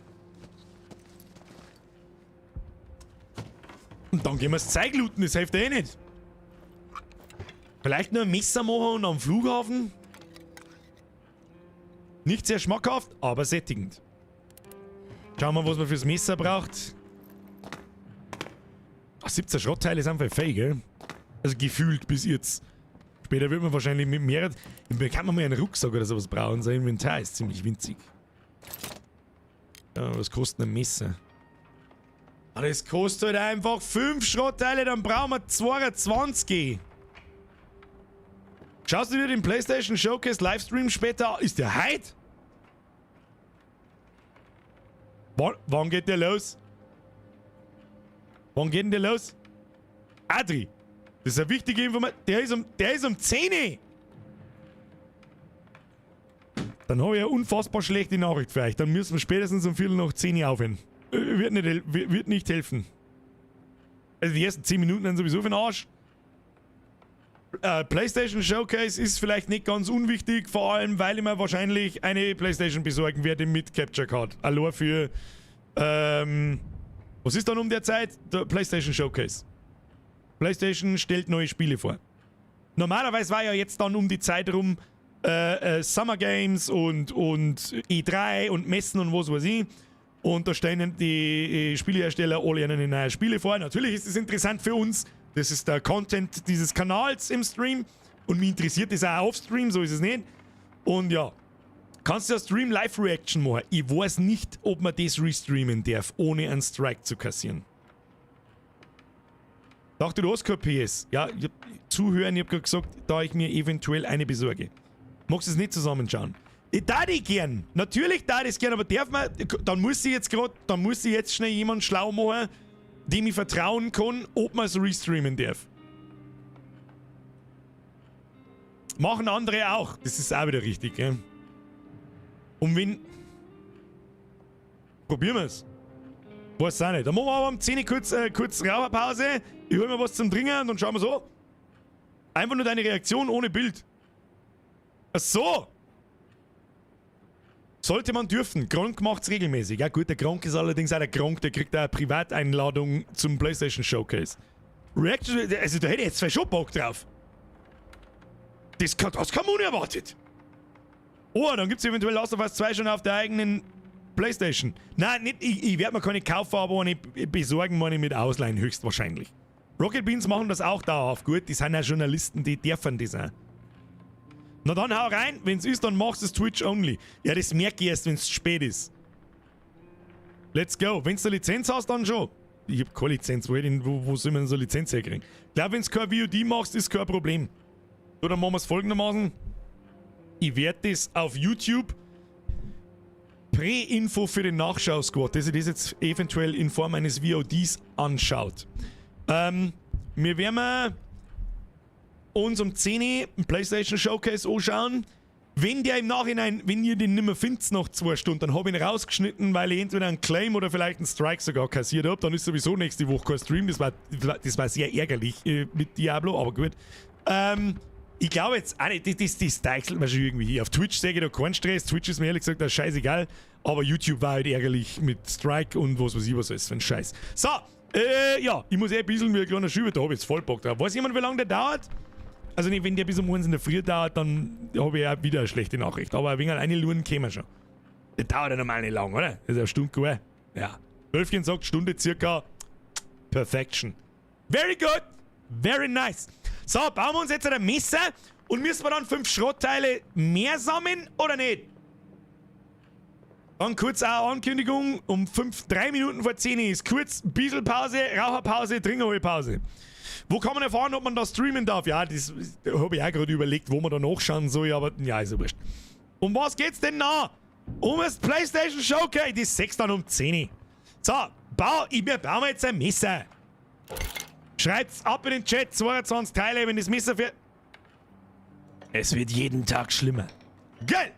Und dann gehen wir das Zeug looten, das hilft eh nicht. Vielleicht nur ein Messer machen und am Flughafen. Nicht sehr schmackhaft, aber sättigend. Schauen wir mal, was man fürs Messer braucht. Ach, 17 Schrottteile sind voll fähig, gell? Also gefühlt bis jetzt. Später wird man wahrscheinlich mit mehreren... Kann man mal einen Rucksack oder sowas brauchen. Sein Inventar ist ziemlich winzig. Ja, was kostet ein Messer? Ah, das kostet halt einfach 5 Schrottteile, dann brauchen wir 22. Schaust du dir den PlayStation Showcase Livestream später an? Ist der heute? Wann geht der los? Wann geht denn der los? Adri, das ist eine wichtige Information. Der ist um 10 Uhr. Dann habe ich eine unfassbar schlechte Nachricht für euch. Dann müssen wir spätestens um 10:15 aufhören. Wird nicht helfen. Also die ersten 10 Minuten sind sowieso für den Arsch. PlayStation Showcase ist vielleicht nicht ganz unwichtig, vor allem, weil ich mir wahrscheinlich eine PlayStation besorgen werde mit Capture Card. Allein für, was ist dann um der Zeit? Der PlayStation Showcase. PlayStation stellt neue Spiele vor. Normalerweise war ja jetzt dann um die Zeit rum Summer Games und E3 und Messen und was weiß ich. Und da stellen die Spielehersteller alle ihre neuen Spiele vor. Natürlich ist es interessant für uns. Das ist der Content dieses Kanals im Stream. Und mich interessiert das auch auf Stream, so ist es nicht. Und ja, kannst du ja Stream Live Reaction machen. Ich weiß nicht, ob man das restreamen darf, ohne einen Strike zu kassieren. Dachte, du hast kein PS. Ja, ich hab, zuhören, ich hab grad gesagt, da ich mir eventuell eine besorge. Magst du es nicht zusammenschauen? Ich darf die gern. Natürlich darf ich es gern, aber darf man, dann muss ich jetzt grad, dann muss ich jetzt schnell jemand schlau machen, dem ich vertrauen kann, ob man es restreamen darf. Machen andere auch. Das ist auch wieder richtig, gell? Und wenn... Probieren wir's. Weiß auch nicht. Dann machen wir aber um 10 Uhr kurz Raucherpause. Ich hol mir was zum Trinken und dann schauen wir so. Einfach nur deine Reaktion ohne Bild. Ach so. Sollte man dürfen. Gronkh macht's regelmäßig. Ja gut, der Gronkh ist allerdings auch der Gronkh, der kriegt auch eine Privateinladung zum PlayStation Showcase. Reaction, also da hätte ich jetzt zwar schon Bock drauf. Das kam unerwartet. Oh, dann gibt's eventuell Last of Us 2 schon auf der eigenen PlayStation. Nein, nicht, ich werde mir keine kaufen, aber eine besorgen meine mit Ausleihen, höchstwahrscheinlich. Rocket Beans machen das auch dauerhaft gut. Die sind ja Journalisten, die dürfen das auch. Na dann hau rein, wenn's ist, dann machst du's Twitch only. Ja, das merk ich erst, wenn's spät ist. Let's go. Wenn's du eine Lizenz hast, dann schon. Ich hab keine Lizenz. Wo soll man denn so eine Lizenz herkriegen? Ich glaub, wenn's kein VOD machst, ist kein Problem. So, dann machen wir's folgendermaßen. Ich werd das auf YouTube Prä-Info für den Nachschau-Squad, dass ihr das jetzt eventuell in Form eines VODs anschaut. Wir werden uns um 10 Uhr ein PlayStation Showcase anschauen. Wenn der im Nachhinein, wenn ihr den nimmer findet nach 2 Stunden, dann hab ich ihn rausgeschnitten, weil ich entweder einen Claim oder vielleicht einen Strike sogar kassiert hab. Dann ist sowieso nächste Woche kein Stream. Das war sehr ärgerlich mit Diablo, aber gut. Ich glaube jetzt auch nicht, das deichselt man schon irgendwie hier. Auf Twitch sehe ich da keinen Stress. Twitch ist mir ehrlich gesagt auch scheißegal. Aber YouTube war halt ärgerlich mit Strike und was weiß ich was alles für ein Scheiß. So, ja, ich muss eh ein bisschen wie ein kleiner Schüler, da hab ich jetzt voll Bock drauf. Weiß jemand, wie lange der dauert? Also nicht, wenn der bis um 1 in der Früh dauert, dann hab ich ja wieder eine schlechte Nachricht. Aber wegen einer Luren kämen wir schon. Der dauert ja normal nicht lang, oder? Das ist eine Stunde gewesen. Ja. Wölfchen sagt Stunde circa. Perfection. Very good. Very nice. So, bauen wir uns jetzt ein Messer und müssen wir dann 5 Schrottteile mehr sammeln oder nicht? Dann kurz auch Ankündigung, um 3 Minuten vor 10 ist kurz ein bisschen Pause, Raucherpause, Trinkerholpause. Wo kann man erfahren, ob man da streamen darf? Ja, das hab ich auch gerade überlegt, wo man da nachschauen soll, aber ja, ist ja wurscht. Um was geht's denn noch? Um das PlayStation Showcase, das 6 dann um 10. So, wir bauen jetzt ein Messer. Schreibt's ab in den Chat, 22 Teile, wenn das Messer für... Es wird jeden Tag schlimmer. Geil!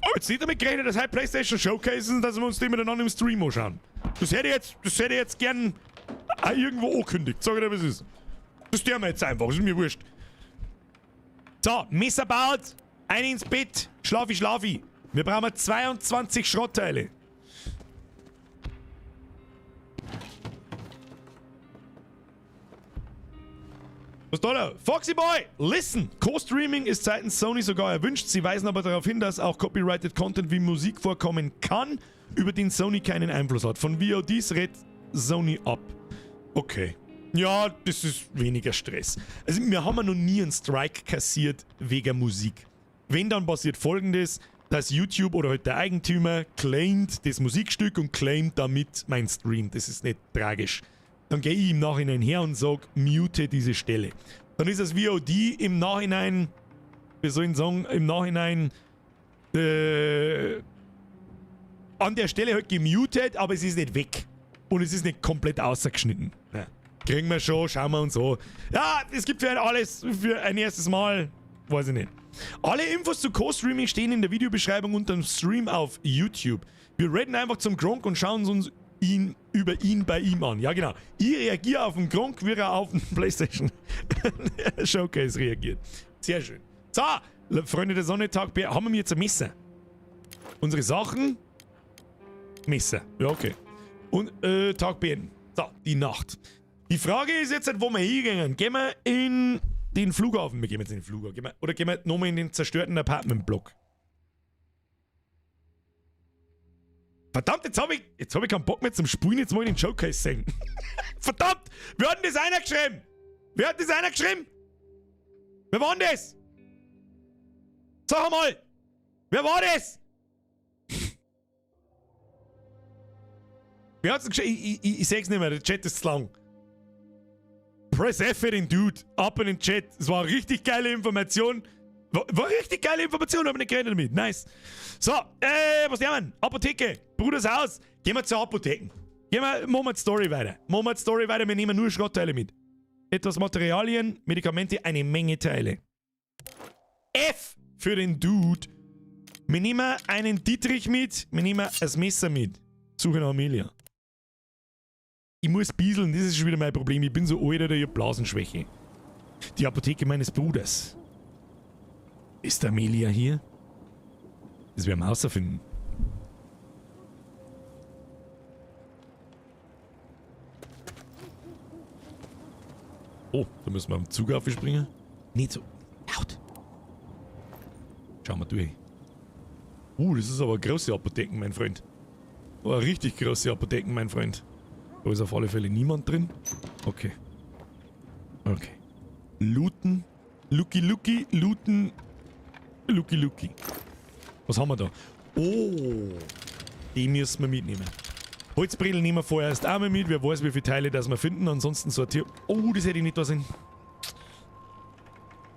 Oh, jetzt nicht damit gerechnet, dass heute PlayStation Showcase ist und dass wir uns die miteinander im Stream anschauen. Das hätte ich jetzt, das hätte ich jetzt gern auch irgendwo angekündigt. Sag ich dir, was es ist. Das tun wir jetzt einfach, das ist mir wurscht. So, Messer baut. Ein ins Bett. Schlafi, schlafi. Wir brauchen 22 Schrottteile. Was da? Foxy Boy, listen! Co-Streaming ist seitens Sony sogar erwünscht. Sie weisen aber darauf hin, dass auch copyrighted Content wie Musik vorkommen kann, über den Sony keinen Einfluss hat. Von VODs rät Sony ab. Okay. Ja, das ist weniger Stress. Also, wir haben ja noch nie einen Strike kassiert wegen Musik. Wenn, dann passiert Folgendes, dass YouTube oder halt der Eigentümer claimt das Musikstück und claimt damit mein Stream. Das ist nicht tragisch. Dann gehe ich im Nachhinein her und sag, mute diese Stelle. Dann ist das VOD im Nachhinein, wie soll ich sagen, im Nachhinein an der Stelle halt gemutet, aber es ist nicht weg. Und es ist nicht komplett ausgeschnitten. Ja. Kriegen wir schon, schauen wir uns so. Ja, es gibt für alles, für ein erstes Mal, weiß ich nicht. Alle Infos zu Co-Streaming stehen in der Videobeschreibung unter dem Stream auf YouTube. Wir redden einfach zum Gronkh und schauen uns ihn über ihn bei ihm an. Ja, genau. Ich reagiere auf den Gronkh, wie er auf den PlayStation Showcase reagiert. Sehr schön. So, Freunde der Sonne, Tag B, haben wir jetzt ein Messer? Unsere Sachen? Messer. Ja, okay. Und Tag beenden. So, die Nacht. Die Frage ist jetzt, wo wir hingehen. Gehen wir in den Flughafen? Wir gehen jetzt in den Flughafen. Gehen wir, oder gehen wir nochmal in den zerstörten Apartmentblock? Verdammt, jetzt hab ich keinen Bock mehr zum Spielen, jetzt mal in den Showcase sehen. Verdammt! Wer hat denn das einer geschrieben? Wer hat das einer geschrieben? Wer war denn das? Sag mal! Wer war das? Wer hat's denn geschrieben? Ich seh's nicht mehr, der Chat ist zu lang. Press F für den Dude. Ab in den Chat. Es war eine richtig geile Information. War richtig geile Information, hab ich nicht gerechnet damit. Nice. So, was nehmen wir? Apotheke. Bruders Haus. Gehen wir zur Apotheken. Gehen wir, machen wir die Story weiter. Machen wir die Story weiter, wir nehmen nur Schrottteile mit. Etwas Materialien, Medikamente, eine Menge Teile. F für den Dude. Wir nehmen einen Dietrich mit, wir nehmen ein Messer mit. Suche nach Amelia. Ich muss bieseln, das ist schon wieder mein Problem. Ich bin so alt, oder ich hab Blasenschwäche. Die Apotheke meines Bruders. Ist Amelia hier? Das werden wir rausfinden. Oh, da müssen wir am Zug aufspringen. Nicht so laut. Schauen wir durch. Das ist aber eine große Apotheken, mein Freund. Oh, eine richtig große Apotheken, mein Freund. Da ist auf alle Fälle niemand drin. Okay. Okay. Looten. Lucky, Lucky, looten. Lucky, Lucky. Was haben wir da? Oh. Die müssen wir mitnehmen. Holzbredel nehmen wir vorerst auch mal mit. Wer weiß, wie viele Teile das wir finden. Ansonsten sortieren. Oh, das hätte ich nicht da sehen.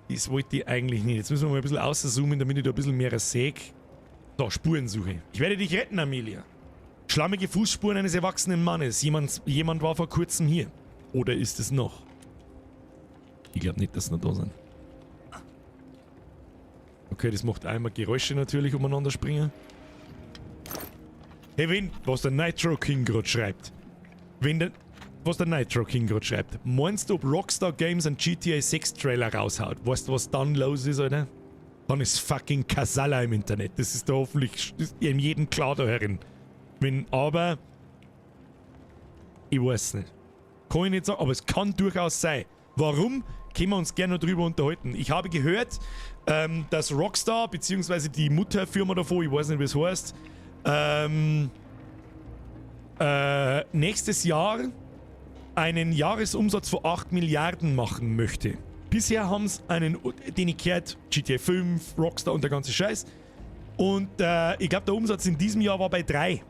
Das wollte ich eigentlich nicht. Jetzt müssen wir mal ein bisschen auszoomen, damit ich da ein bisschen mehr sehe. So, Spurensuche. Ich werde dich retten, Amelia. Schlammige Fußspuren eines erwachsenen Mannes. Jemand war vor kurzem hier. Oder ist es noch? Ich glaub nicht, dass sie noch da sind. Okay, das macht einmal Geräusche natürlich umeinander springen. Hey, wenn, was der Nitro King grad schreibt. Wenn der, was der Nitro King grad schreibt. Meinst du, ob Rockstar Games einen GTA 6 Trailer raushaut? Weißt du, was dann los ist, Alter? Dann ist fucking Kasala im Internet. Das ist da hoffentlich ist in jedem klar da herin. Wenn, aber... Ich weiß nicht. Kann ich nicht sagen, aber es kann durchaus sein. Warum? Können wir uns gerne noch drüber unterhalten. Ich habe gehört, dass Rockstar, beziehungsweise die Mutterfirma davon, ich weiß nicht, wie es heißt, nächstes Jahr einen Jahresumsatz von 8 Milliarden machen möchte. Bisher haben's einen, den ich gehört, GTA 5, Rockstar und der ganze Scheiß. Und ich glaub, der Umsatz in diesem Jahr war bei 3.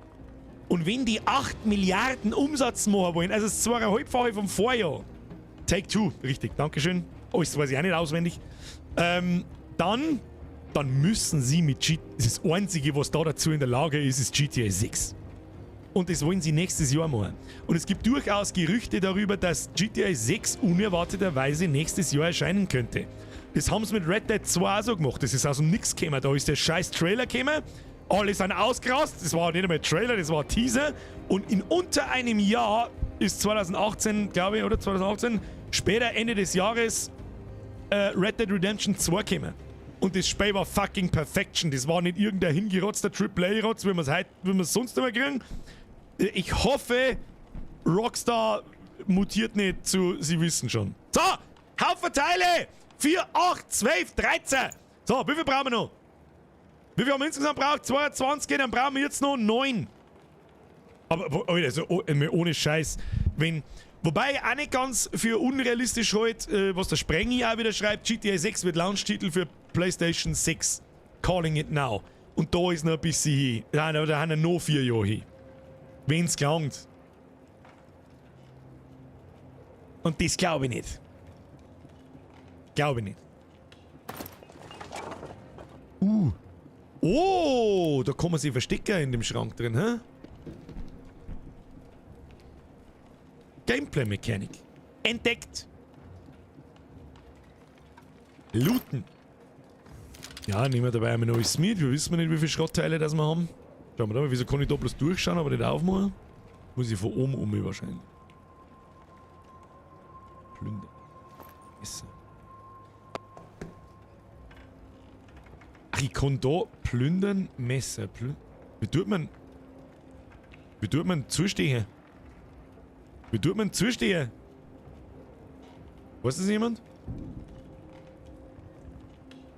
Und wenn die 8 Milliarden Umsatz machen wollen, also das zweieinhalbfache vom Vorjahr, Take Two, richtig, Dankeschön. Oh, das weiß ich auch nicht auswendig. Dann müssen sie mit G-, das ist das Einzige, was da dazu in der Lage ist, ist GTA 6. Und das wollen sie nächstes Jahr machen. Und es gibt durchaus Gerüchte darüber, dass GTA 6 unerwarteterweise nächstes Jahr erscheinen könnte. Das haben sie mit Red Dead 2 auch so gemacht. Das ist aus dem Nix gekommen. Da ist der scheiß Trailer gekommen. Alle sind ausgerast. Das war nicht einmal ein Trailer, das war ein Teaser. Und in unter einem Jahr ist 2018, glaube ich, oder 2018, später Ende des Jahres Red Dead Redemption 2 gekommen. Und das Spiel war fucking Perfection. Das war nicht irgendein hingerotzter AAA-Rotz, wie wir es heute, wie wir es sonst immer kriegen. Ich hoffe, Rockstar mutiert nicht zu, sie wissen schon. So, Haufen Teile! 4, 8, 12, 13. So, wie viel brauchen wir noch? Wie viel haben wir insgesamt braucht? 22, dann brauchen wir jetzt noch 9. Aber, also, ohne Scheiß. Wenn, wobei ich auch nicht ganz für unrealistisch halt, was der Sprengi auch wieder schreibt, GTA 6 wird Launch-Titel für PlayStation 6. Calling it now. Und da ist noch ein bisschen hin. Nein, da haben wir noch 4 Jahre hin. Wenn's gelangt. Und das glaube ich nicht. Glaube ich nicht. Oh, da kann man sich verstecken in dem Schrank drin, hä? Gameplay-Mechanik. Entdeckt. Looten. Ja, nehmen wir dabei einmal noch alles mit. Wir wissen nicht, wie viele Schrottteile das wir haben. Schauen wir da mal, wieso kann ich da bloß durchschauen, aber nicht aufmachen? Muss ich von oben um wahrscheinlich. Plündern. Essen. Ach, ich kann da plündern, Messer. Wie tut man... Wie tut man zustehen? Wie tut man zustehen? Weiß das jemand?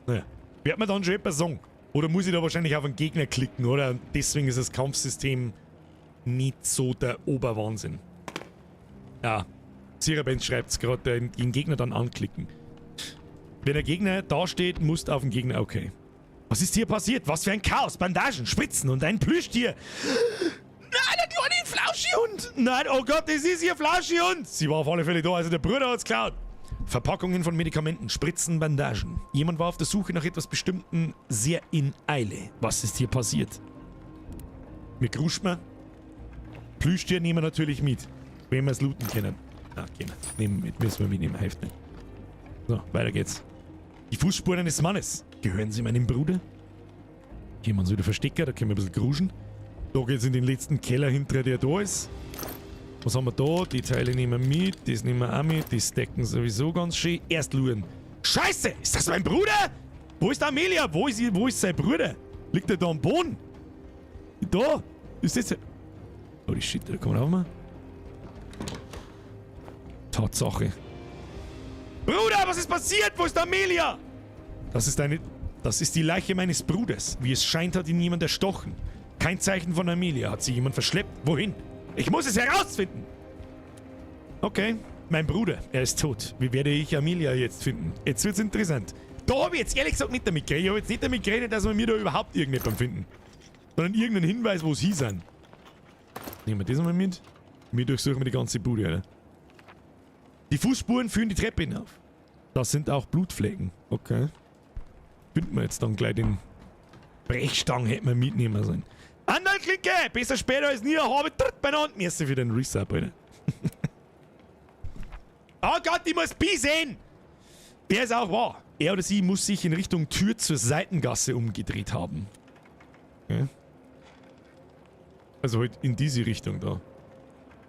Naja. Wird man dann schon etwas sagen? Oder muss ich da wahrscheinlich auf einen Gegner klicken, oder? Und deswegen ist das Kampfsystem nicht so der Oberwahnsinn. Ja. Sirabenz schreibt's gerade, den Gegner dann anklicken. Wenn der Gegner da steht, musst du auf den Gegner... Okay. Was ist hier passiert? Was für ein Chaos! Bandagen, Spritzen und ein Plüschtier! Nein, der kleine Flauschihund! Nein, oh Gott, das ist ihr Flauschihund! Sie war auf alle Fälle da, also der Bruder hat's geklaut. Verpackungen von Medikamenten, Spritzen, Bandagen. Jemand war auf der Suche nach etwas Bestimmten, sehr in Eile. Was ist hier passiert? Mir gruscht man. Plüschtier nehmen wir natürlich mit, wenn wir es looten können. Ah, gehen wir. Nehmen wir mit, müssen wir mitnehmen, hilft nicht. So, weiter geht's. Die Fußspuren eines Mannes. Gehören sie meinem Bruder? Hier haben wir uns wieder verstecken, da können wir ein bisschen gruschen. Da geht's in den letzten Keller hinter, der da ist. Was haben wir da? Die Teile nehmen wir mit, das nehmen wir auch mit, die stacken sowieso ganz schön. Erst luren. Scheiße! Ist das mein Bruder? Wo ist Amelia? Wo ist sein Bruder? Liegt er da am Boden? Da? Ist das... Holy shit, da kann man auch mal. Tatsache. Bruder, was ist passiert? Wo ist Amelia? Das ist die Leiche meines Bruders. Wie es scheint, hat ihn jemand erstochen. Kein Zeichen von Amelia. Hat sie jemand verschleppt? Wohin? Ich muss es herausfinden! Okay, mein Bruder, er ist tot. Wie werde ich Amelia jetzt finden? Jetzt wird's interessant. Da habe ich jetzt ehrlich gesagt nicht damit gerechnet. Ich habe jetzt nicht damit gerechnet, dass wir mir da überhaupt irgendjemanden finden. Sondern irgendeinen Hinweis, wo sie sind. Nehmen wir das mal mit. Wir durchsuchen die ganze Bude, oder? Die Fußspuren führen die Treppe hinauf. Das sind auch Blutflecken. Okay. Finden wir jetzt dann gleich den Brechstangen, hätten wir mitnehmen sollen. Andal-Klicke! Besser später als nie, habe tritt beieinander. Merci für den Resub, Alter. Oh Gott, ich muss sehen! Der ist auch wahr. Er oder sie muss sich in Richtung Tür zur Seitengasse umgedreht haben. Okay. Also halt in diese Richtung da.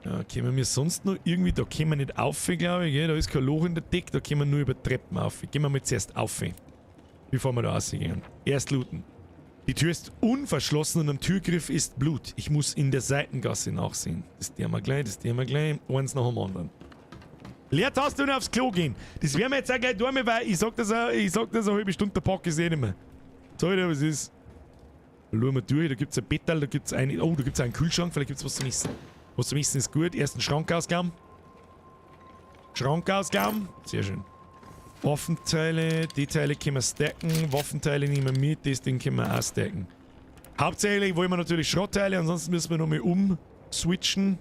Ja, kämen wir sonst noch irgendwie... Da kämen wir nicht auf, glaube ich. Gell? Da ist kein Loch in der Decke, da kämen wir nur über Treppen auf. Gehen wir mal zuerst auf, bevor wir da rausgehen. Erst looten. Die Tür ist unverschlossen und am Türgriff ist Blut. Ich muss in der Seitengasse nachsehen. Das der mal gleich, das der mal gleich. Eins nach dem anderen. Leertaste und aufs Klo gehen. Das werden wir jetzt auch gleich tun, weil ich sag das eine halbe Stunde, der Pack ist eh nicht mehr. So, was ist. Schauen wir durch, da gibt's ein Bettel, da gibt's einen. Oh, da gibt's einen Kühlschrank, vielleicht gibt's was zum Essen. Was zum Essen ist gut. Ersten Schrankausgaben. Schrankausgaben. Sehr schön. Waffenteile, die Teile können wir stacken, Waffenteile nehmen wir mit, das Ding können wir auch stacken. Hauptsächlich wollen wir natürlich Schrottteile, ansonsten müssen wir nochmal umswitchen.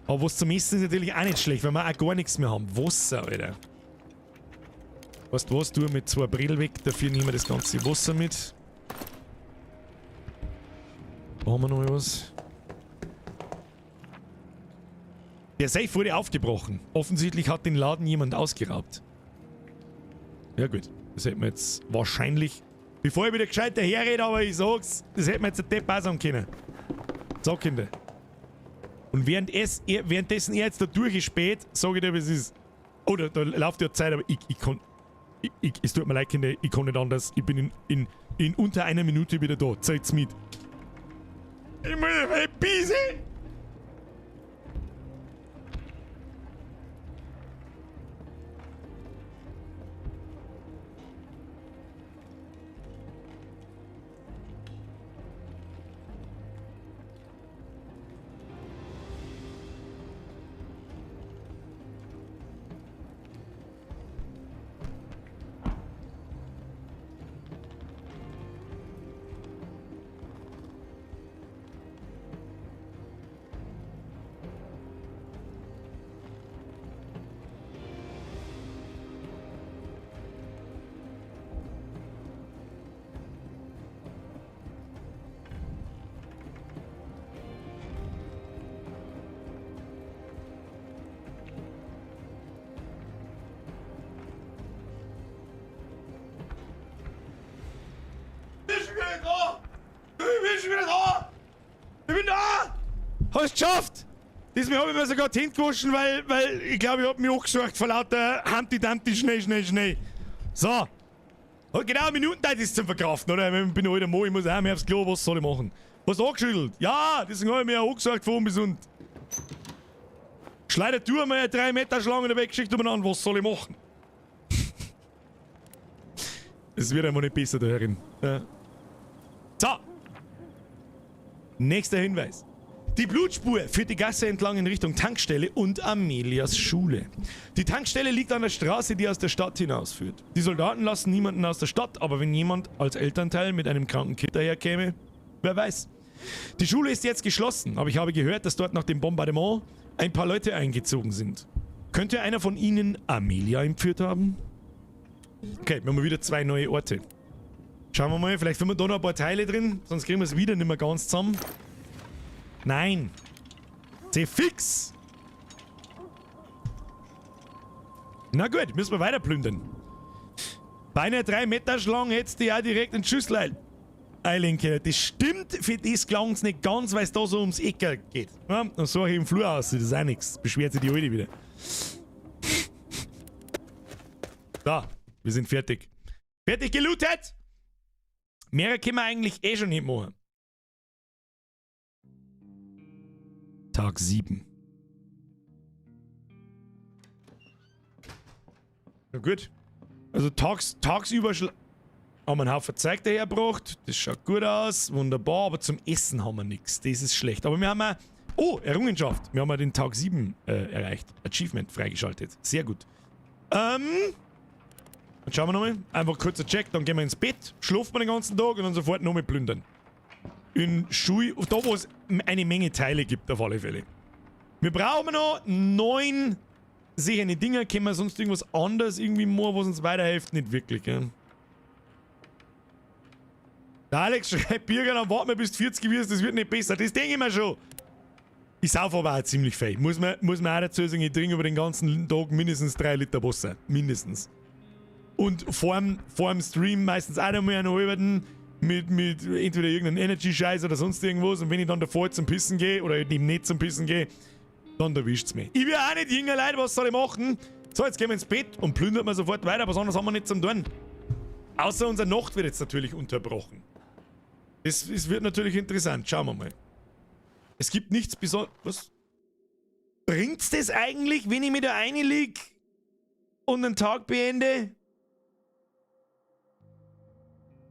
Aber was zum Essen ist natürlich auch nicht schlecht, weil wir auch gar nichts mehr haben. Wasser, Alter. Weißt du was, tu mit 2 Bredel weg, dafür nehmen wir das ganze Wasser mit. Da haben wir noch was. Der Safe wurde aufgebrochen. Offensichtlich hat den Laden jemand ausgeraubt. Ja gut, das hätten wir jetzt wahrscheinlich, bevor ich wieder gescheit daherrede, aber ich sag's, das hätten wir jetzt der Depp auch sagen können. So, Kinder. Und währenddessen er jetzt da durchgespäht, sag ich dir, was ist. Oh, da läuft ja Zeit, aber ich kann... Es tut mir leid, Kinder, ich kann nicht anders. Ich bin in unter einer Minute wieder da. Zeigt's mit. Ich muss auf busy. Ich bin da! Hast geschafft! Diesmal habe ich mir sogar die Hände gewaschen, weil ich glaube, ich habe mich angesucht vor lauter Humpty Dumpty, schnell, schnell, schnell. So. Und genau eine Minute Zeit ist zum Verkraften, oder? Ich bin alter Mann, ich muss auch mehr aufs Klo, was soll ich machen? Was angeschüttelt? Ja, deswegen habe ich mich auch angesucht von oben bis unten. Schleider du einmal eine 3 Meter Schlange weggeschickt umeinander, was soll ich machen? Es wird einmal nicht besser da herin. Ja. So. Nächster Hinweis. Die Blutspur führt die Gasse entlang in Richtung Tankstelle und Amelias Schule. Die Tankstelle liegt an der Straße, die aus der Stadt hinausführt. Die Soldaten lassen niemanden aus der Stadt, aber wenn jemand als Elternteil mit einem kranken Kind daherkäme, wer weiß. Die Schule ist jetzt geschlossen, aber ich habe gehört, dass dort nach dem Bombardement ein paar Leute eingezogen sind. Könnte einer von ihnen Amelia entführt haben? Okay, wir haben wieder 2 neue Orte. Schauen wir mal, vielleicht finden wir da noch ein paar Teile drin, sonst kriegen wir es wieder nicht mehr ganz zusammen. Nein. C fix. Na gut, müssen wir weiter plündern. Bei einer 3 Meter Schlange hättest du ja direkt einen Schüssel einlegen können. Das stimmt, für das klang's nicht ganz, weil's da so ums Eck geht. Ja, dann suche ich im Flur aus, das ist auch nix. Beschwert sich die Alte wieder. Da, wir sind fertig. Fertig gelootet! Mehr können wir eigentlich eh schon nicht machen. Tag 7. Na gut. Also tagsüber haben wir einen Haufen Zeug dahergebracht. Das schaut gut aus. Wunderbar. Aber zum Essen haben wir nichts. Das ist schlecht. Aber wir haben auch... Oh, Errungenschaft. Wir haben auch den Tag 7 erreicht. Achievement freigeschaltet. Sehr gut. Dann schauen wir nochmal. Einfach kurzer Check. Dann gehen wir ins Bett. Schlafen wir den ganzen Tag und dann sofort nochmal plündern. In Schui, da wo es eine Menge Teile gibt, auf alle Fälle. Wir brauchen noch 9 sichere Dinger. Können wir sonst irgendwas anderes irgendwie machen, was uns weiterhilft? Nicht wirklich, gell? Der Alex schreibt, Birger, dann warten wir bis 40 wirst, das wird nicht besser. Das denke ich mir schon. Ich sauf aber auch ziemlich viel. Muss man auch dazu sagen, ich trinke über den ganzen Tag mindestens 3 Liter Wasser. Mindestens. Und vorm Stream meistens auch noch mal einen halben mit entweder irgendeinem Energy-Scheiß oder sonst irgendwas. Und wenn ich dann davor zum Pissen gehe oder eben nicht zum Pissen gehe, dann erwischt's mich. Ich will auch nicht jünger, Leute, was soll ich machen? So, jetzt gehen wir ins Bett und plündern wir sofort weiter. Was anderes haben wir nicht zum tun. Außer unsere Nacht wird jetzt natürlich unterbrochen. Das wird natürlich interessant. Schauen wir mal. Es gibt nichts Besonderes. Was? Bringt's das eigentlich, wenn ich mir da reinlieg und den Tag beende?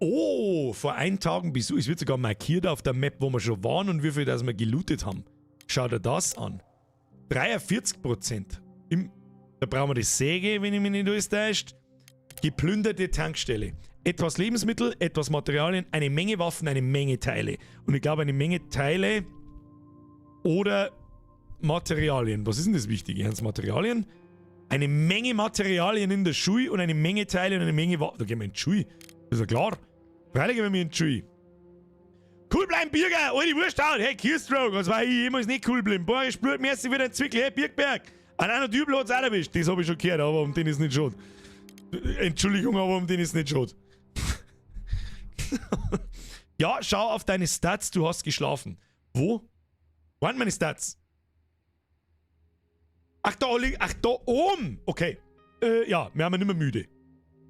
Oh, vor 1 Tagen Besuch. Es wird sogar markiert auf der Map, wo wir schon waren und wie viel das wir gelootet haben. Schau dir das an. 43%. Da brauchen wir die Säge, wenn ich mich nicht alles täuscht. Geplünderte Tankstelle. Etwas Lebensmittel, etwas Materialien, eine Menge Waffen, eine Menge Teile. Und ich glaube, eine Menge Teile oder Materialien. Was ist denn das Wichtige? Hans, Materialien? Eine Menge Materialien in der Schule und eine Menge Teile und eine Menge Waffen. Da gehen wir in die Schule. Das ist ja klar. Freilich gehen wir in die Schule. Cool bleiben, Birger! Alte Wurst haut! Hey, Keystroke! Das war ich jemals nicht cool bleiben. Boah, ich spürt mir erst wieder ein Zwickel. Hey, Birkberg! An einer Dübel hat's auch erwischt. Das hab ich schon gehört, aber um den ist nicht schuld. Entschuldigung, aber um den ist nicht schuld. Ja, schau auf deine Stats, du hast geschlafen. Wo? Wo waren meine Stats? Ach, da oben! Okay. Ja, wir haben ja nicht mehr müde.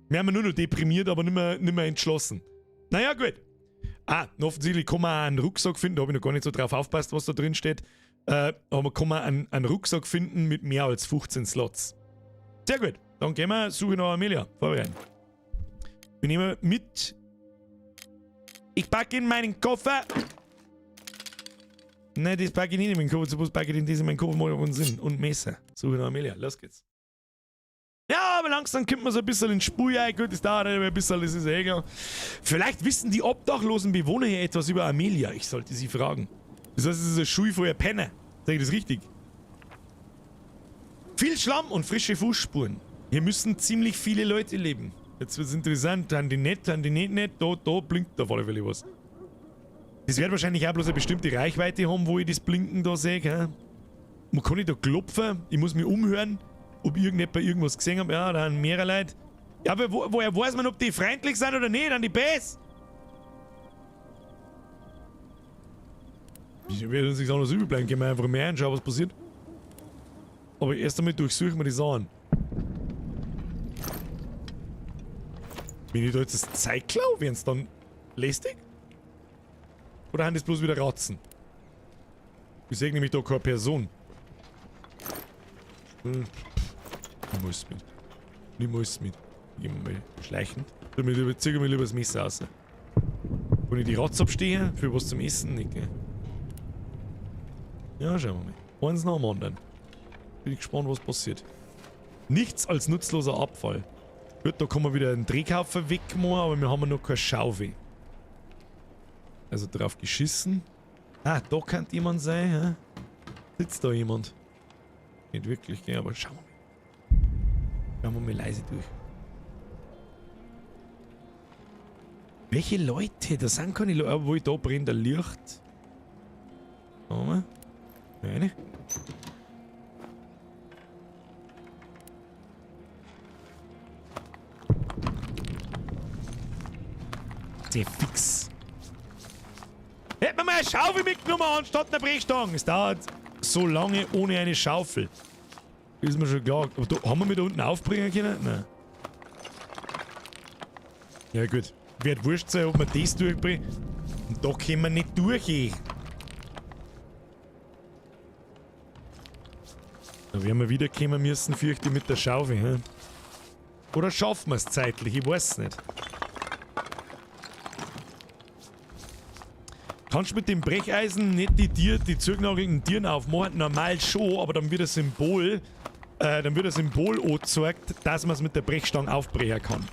Wir haben nur noch deprimiert, aber nicht mehr entschlossen. Naja, gut. Ah, offensichtlich kann man auch einen Rucksack finden. Da habe ich noch gar nicht so drauf aufgepasst, was da drin steht. Aber kann man einen Rucksack finden mit mehr als 15 Slots. Sehr gut. Dann gehen wir, suche nach Amelia. Vorbereiten. Wir nehmen mit. Ich packe in meinen Koffer. Nein, das packe ich nicht in meinen Koffer. Was packe ich denn das in meinen Koffer? Macht aber Sinn. Und Messer. Suche nach Amelia. Los geht's. Ja, aber langsam kommt man so ein bisschen ins Spur rein. Gut, das dauert ein bisschen, das ist eh egal. Vielleicht wissen die obdachlosen Bewohner hier etwas über Amelia. Ich sollte sie fragen. Das heißt, es ist eine Schule voller Penner. Sag ich das richtig? Viel Schlamm und frische Fußspuren. Hier müssen ziemlich viele Leute leben. Jetzt wird's interessant. Haben die nett, haben die nicht nett? Da blinkt auf alle Fälle was. Das wird wahrscheinlich auch bloß eine bestimmte Reichweite haben, wo ich das Blinken da sehe. Gell? Man kann nicht da klopfen. Ich muss mich umhören, ob irgendjemand irgendwas gesehen hat. Ja, da sind mehrere Leute. Ja, aber woher weiß man, ob die freundlich sind oder nicht? An die Base? Ich werde uns nichts anderes übrig bleiben. Gehen wir einfach mehr reinschauen, was passiert. Aber erst einmal durchsuchen wir die Sachen. Wenn ich da jetzt das Zeug klaue, werden's dann lästig? Oder haben das bloß wieder Ratzen? Ich sehe nämlich da keine Person. Ich muss mit. Ich muss mit. Gehen wir mal schleichend. Zieh mir lieber das Messer raus. Wenn ich die Ratze abstehe, für was zum Essen nicht, gell? Ja, schauen wir mal. Eins nach dem anderen. Bin ich gespannt, was passiert. Nichts als nutzloser Abfall. Gut, da kann man wieder einen Dreckhaufen wegmachen, aber wir haben ja noch keine Schaufel. Also drauf geschissen. Ah, da könnte jemand sein, hä? Sitzt da jemand? Nicht wirklich, gell, aber schauen wir mal. Schauen wir mal leise durch. Welche Leute? Da sind keine Leute. Obwohl, da brennt ein Licht. Schauen wir mal. Eine. Sehr fix. Hätten wir mal eine Schaufel mitgenommen anstatt einer Brechstange. Es dauert so lange ohne eine Schaufel. Ist mir schon klar. Aber da, haben wir mich da unten aufbringen können? Nein. Ja gut. Wird wurscht sein, ob wir das durchbringen. Und da können wir nicht durch. Ey. Da werden wir wiederkommen müssen, fürchte ich, mit der Schaufel. He? Oder schaffen wir es zeitlich? Ich weiß es nicht. Kannst du mit dem Brecheisen nicht die zugenagelten Tieren aufmachen? Normal schon, aber dann wird das Symbol, angezeigt, dass man es mit der Brechstange aufbrechen kann.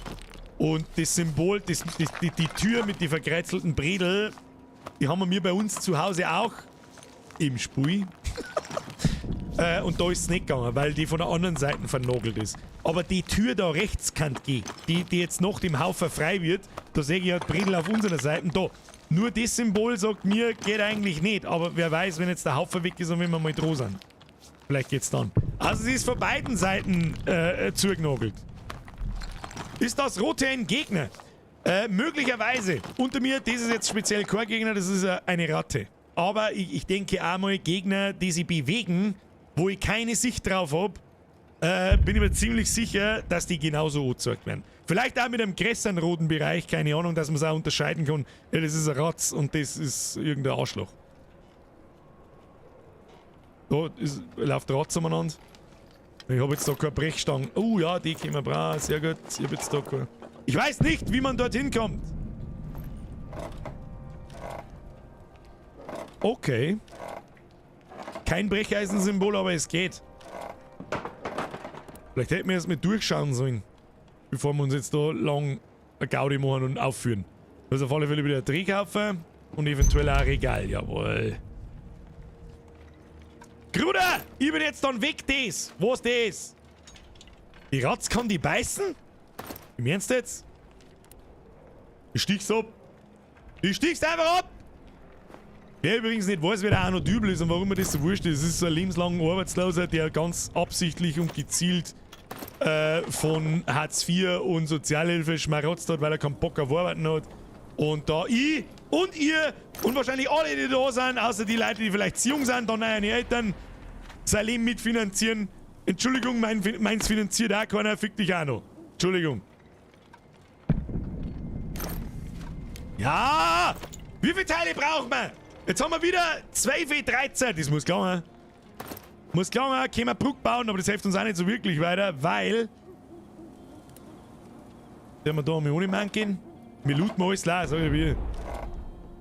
Und das Symbol, die Tür mit den verkreizelten Bredel, die haben wir bei uns zu Hause auch im Spiel. Und da ist es nicht gegangen, weil die von der anderen Seite vernagelt ist. Aber die Tür da rechts kann gehen, die jetzt noch dem Haufen frei wird, da sehe ich halt Bredel auf unserer Seite da. Nur das Symbol sagt mir, geht eigentlich nicht. Aber wer weiß, wenn jetzt der Haufen weg ist und wenn wir mal dran sind. Vielleicht geht's dann. Also sie ist von beiden Seiten zugenagelt. Ist das Rote ein Gegner? Möglicherweise. Unter mir, das ist jetzt speziell kein Gegner, das ist eine Ratte. Aber ich denke auch mal, Gegner, die sich bewegen, wo ich keine Sicht drauf hab, bin ich mir ziemlich sicher, dass die genauso angezeigt werden. Vielleicht auch mit einem größeren roten Bereich, keine Ahnung, dass man es auch unterscheiden kann. Ja, das ist ein Ratz und das ist irgendein Arschloch. Da läuft Ratz umeinander. Ich hab jetzt da keine Brechstange. Oh ja, die können wir brauchen. Sehr gut. Ich hab jetzt da keine. Ich weiß nicht, wie man dorthin kommt. Okay. Kein Brecheisensymbol, aber es geht. Vielleicht hätten wir erst mal durchschauen sollen, bevor wir uns jetzt da lang eine Gaudi machen und aufführen. Das ist auf alle Fälle wieder ein Drehkaufer und eventuell auch ein Regal, jawohl. Bruder, ich bin jetzt dann weg, das. Wo ist das? Die Ratz kann die beißen? Im Ernst jetzt? Ich stich's ab. Ich stich's einfach ab! Wer übrigens nicht weiß, wer der Arno Dübel ist und warum mir das so wurscht ist, das ist so ein lebenslanger Arbeitsloser, der ganz absichtlich und gezielt von Hartz IV und Sozialhilfe schmarotzt hat, weil er keinen Bock auf Arbeiten hat. Und da ich und ihr und wahrscheinlich alle, die da sind, außer die Leute, die vielleicht zu jung sind, dann auch ihre Eltern, sein Leben mitfinanzieren. Entschuldigung, meins finanziert auch keiner, fick dich auch noch. Entschuldigung. Ja! Wie viele Teile brauchen wir? Jetzt haben wir wieder 12, 13. Das muss klar. Muss klar, können wir Brücke bauen, aber das hilft uns auch nicht so wirklich weiter, weil... Werden wir da mal ohne Mann gehen? Wir looten alles leer, sag ich wie.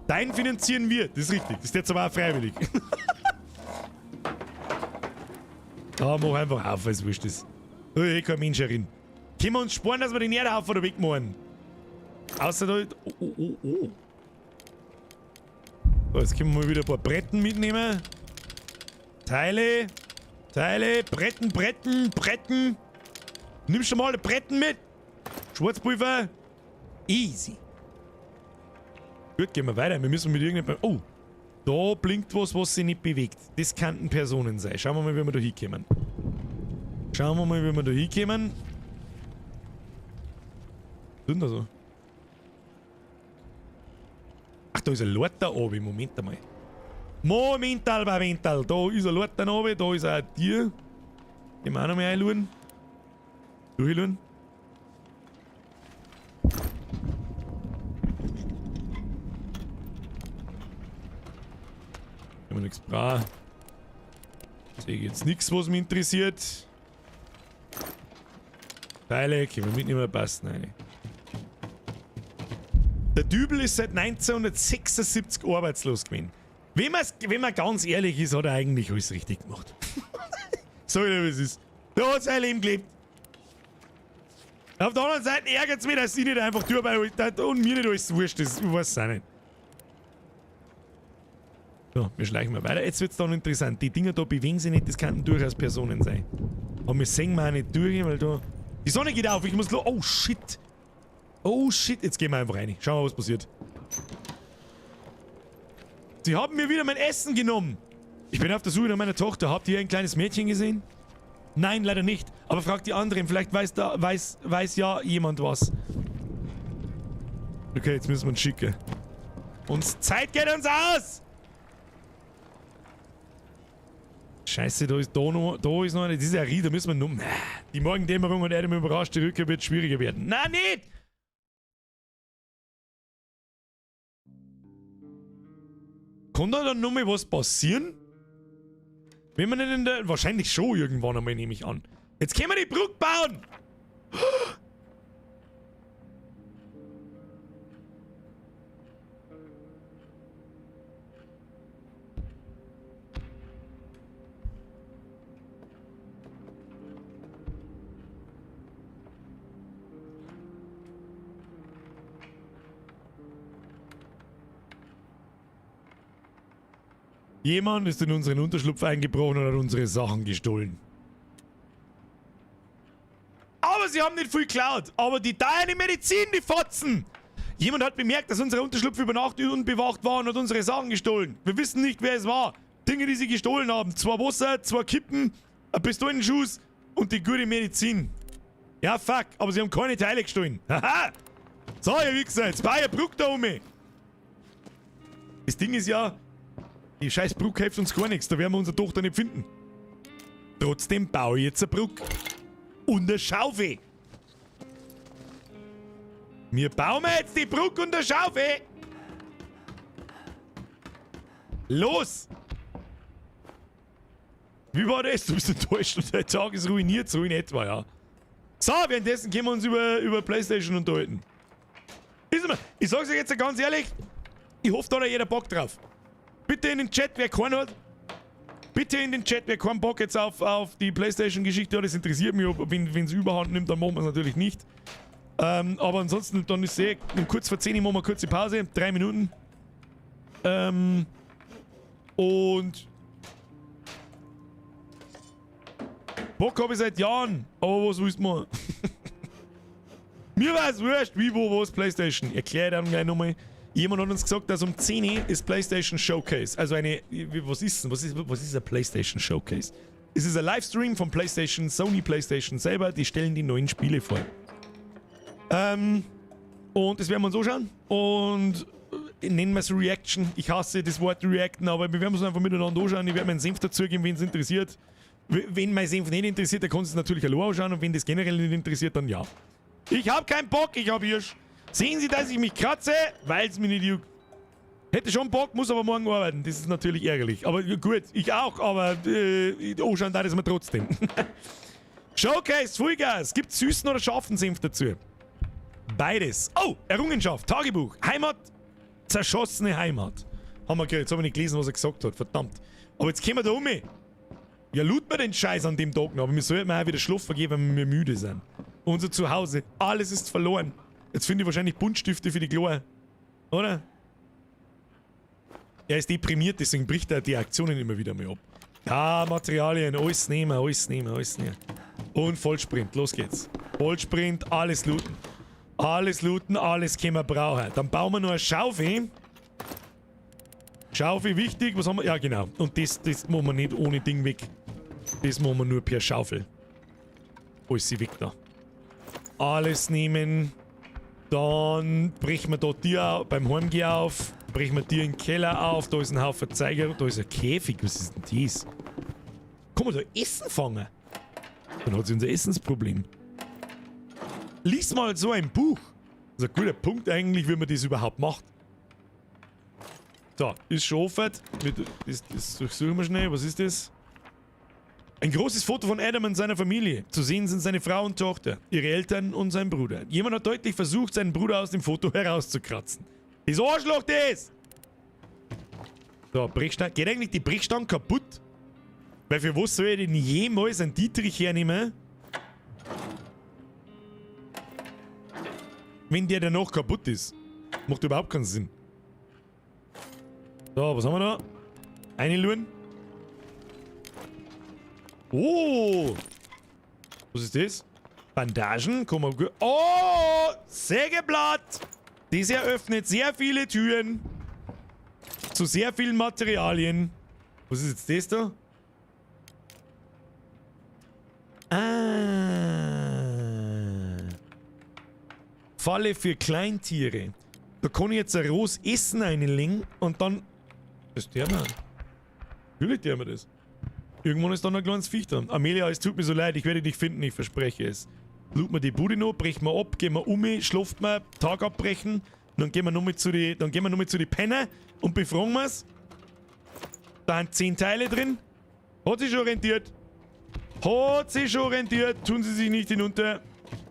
Dein finanzieren wir, das ist richtig. Das ist jetzt aber auch freiwillig. Da, mach einfach auf, weil es wurscht ist. Da ist eh kein Mensch herin. Können wir uns sparen, dass wir den Erdhaufen da wegmachen? Außer da... Oh, oh, oh, oh. So, jetzt können wir mal wieder ein paar Bretten mitnehmen. Teile. Teile. Bretten, Bretten, Bretten. Nimmst du mal alle Bretten mit? Schwarzpulver. Easy. Gut, gehen wir weiter. Wir müssen mit irgendjemandem... Oh, da blinkt was, was sich nicht bewegt. Das könnten Personen sein. Schauen wir mal, wie wir da hinkommen. Schauen wir mal, wie wir da hinkommen. Was ist denn da so? Ach, da ist ein Lord da oben. Moment einmal. Momental, Momental. Da ist ein Lord da oben. Da ist auch ein Tier. Den wir auch noch mal einluden. Durchluden. Haben wir nichts brauchen. Sehe ich jetzt nichts, was mich interessiert. Teile können wir mitnehmen, passt rein. Der Dübel ist seit 1976 arbeitslos gewesen. Wenn man ganz ehrlich ist, hat er eigentlich alles richtig gemacht. So wie es ist. Der hat sein Leben gelebt. Auf der anderen Seite ärgert es mich, dass ich nicht einfach durch und mir nicht alles wurscht ist. Ich weiß es auch nicht. So, wir schleichen mal weiter. Jetzt wird's dann interessant. Die Dinger da bewegen sich nicht, das könnten durchaus Personen sein. Aber wir sehen mal auch nicht durch, weil da... Die Sonne geht auf, ich muss... Oh, shit. Oh, shit. Jetzt gehen wir einfach rein. Schauen wir mal, was passiert. Sie haben mir wieder mein Essen genommen. Ich bin auf der Suche nach meiner Tochter. Habt ihr ein kleines Mädchen gesehen? Nein, leider nicht. Aber fragt die anderen. Vielleicht weiß ja jemand was. Okay, jetzt müssen wir uns schicken. Und Zeit geht uns aus! Scheiße, da ist da noch, da ist noch eine. Das ist ja Ried, da müssen wir noch. Die Morgendämmerung und Erdem überrascht, die Rückkehr wird schwieriger werden. Na nicht! Kann da dann nochmal was passieren? Wenn man nicht in der. Wahrscheinlich schon irgendwann einmal, nehme ich an. Jetzt können wir die Brücke bauen! Jemand ist in unseren Unterschlupf eingebrochen und hat unsere Sachen gestohlen. Aber sie haben nicht viel geklaut. Aber die deine Medizin, die Fotzen! Jemand hat bemerkt, dass unser Unterschlupf über Nacht unbewacht war und hat unsere Sachen gestohlen. Wir wissen nicht, wer es war. Dinge, die sie gestohlen haben. 2 Wasser, 2 Kippen, ein Pistolenschuss und die gute Medizin. Ja, fuck. Aber sie haben keine Teile gestohlen. Haha! So, ihr Wichser, jetzt war ja Brücke da oben. Das Ding ist ja... Die scheiß Brücke hilft uns gar nichts, da werden wir unsere Tochter nicht finden. Trotzdem baue ich jetzt eine Brücke. Und eine Schaufel. Wir bauen jetzt die Brücke und eine Schaufel. Los! Wie war das? Du bist enttäuscht und dein Tag ist ruiniert, so in etwa, ja. So, währenddessen können wir uns über PlayStation unterhalten. Ich sag's euch jetzt ganz ehrlich, ich hoffe, da hat jeder Bock drauf. Bitte in den Chat, wer keinen hat. Bitte in den Chat, wer keinen Bock jetzt auf die PlayStation-Geschichte hat. Das interessiert mich, wenn es überhand nimmt, dann machen wir es natürlich nicht. Aber ansonsten, dann ist eh, um kurz vor 10 Uhr machen wir eine kurze Pause. 3 Minuten. Und Bock habe ich seit Jahren. Aber was willst du machen? Mir war's wurscht, wie, wo, was, PlayStation. Erklär dann gleich nochmal. Jemand hat uns gesagt, dass um 10 Uhr ist PlayStation Showcase. Also eine, was ist denn? Was ist ein PlayStation Showcase? Es ist ein Livestream von PlayStation, Sony PlayStation selber, die stellen die neuen Spiele vor. Und das werden wir uns anschauen. Und nennen wir es Reaction. Ich hasse das Wort Reacten, aber wir werden uns einfach miteinander anschauen. Ich werde meinen Senf dazugeben, wenn es interessiert. Wenn mein Senf nicht interessiert, dann kannst du es natürlich allein anschauen. Und wenn das generell nicht interessiert, dann ja. Ich hab keinen Bock, ich hab Hirsch. Sehen Sie, dass ich mich kratze? Weil es mich nicht juckt. Hätte schon Bock, muss aber morgen arbeiten. Das ist natürlich ärgerlich. Aber gut, ich auch, aber anschauen da ist mir trotzdem. Showcase, Vollgas. Gibt's süßen oder scharfen Senf dazu? Beides. Oh, Errungenschaft, Tagebuch, Heimat, zerschossene Heimat. Haben wir gehört. Jetzt habe ich nicht gelesen, was er gesagt hat. Verdammt. Aber jetzt kommen wir da um. Ja, looten wir den Scheiß an dem Tag noch. Aber wir sollten auch wieder schlafen gehen, wenn wir müde sind. Unser Zuhause, alles ist verloren. Jetzt finde ich wahrscheinlich Buntstifte für die Kleinen. Oder? Er ist deprimiert, deswegen bricht er die Aktionen immer wieder mal ab. Ja, Materialien, alles nehmen, alles nehmen, alles nehmen. Und Vollsprint, los geht's. Vollsprint, alles looten. Alles looten, alles können wir brauchen. Dann bauen wir noch eine Schaufel. Schaufel wichtig, was haben wir? Ja, genau. Und das machen wir nicht ohne Ding weg. Das machen wir nur per Schaufel. Alles weg da. Alles nehmen. Dann brechen wir da Tier beim Heimgehen auf. Brechen wir dir in den Keller auf. Da ist ein Haufen Zeiger. Da ist ein Käfig. Was ist denn das? Kann man da Essen fangen? Dann hat sie unser Essensproblem. Lies mal so ein Buch. Das ist ein guter Punkt eigentlich, wie man das überhaupt macht. So, ist schon offen. Das durchsuchen wir schnell. Was ist das? Ein großes Foto von Adam und seiner Familie. Zu sehen sind seine Frau und Tochter, ihre Eltern und sein Bruder. Jemand hat deutlich versucht, seinen Bruder aus dem Foto herauszukratzen. Das Arschloch, das! So, Brechstange. Geht eigentlich die Brechstange kaputt? Weil für was soll ich denn jemals einen Dietrich hernehmen? Wenn der danach kaputt ist. Macht überhaupt keinen Sinn. So, was haben wir da? Eine Luren. Oh! Was ist das? Bandagen? Komm mal gut. Oh! Sägeblatt! Das eröffnet sehr viele Türen. Zu sehr vielen Materialien. Was ist jetzt das da? Ah. Falle für Kleintiere. Da kann ich jetzt ein rohes Essen reinlegen und dann... Das der mir. Natürlich der mir das. Irgendwann ist dann ein kleines Viech dran. Amelia, es tut mir so leid, ich werde dich finden, ich verspreche es. Loot mir die Bude noch, brechen wir ab, gehen wir um, schlaft wir, Tag abbrechen. Dann gehen wir nochmal zu die, Penner und befragen wir's. Da sind 10 Teile drin. Hat sich schon rentiert. Hat sich schon rentiert. Tun Sie sich nicht hinunter.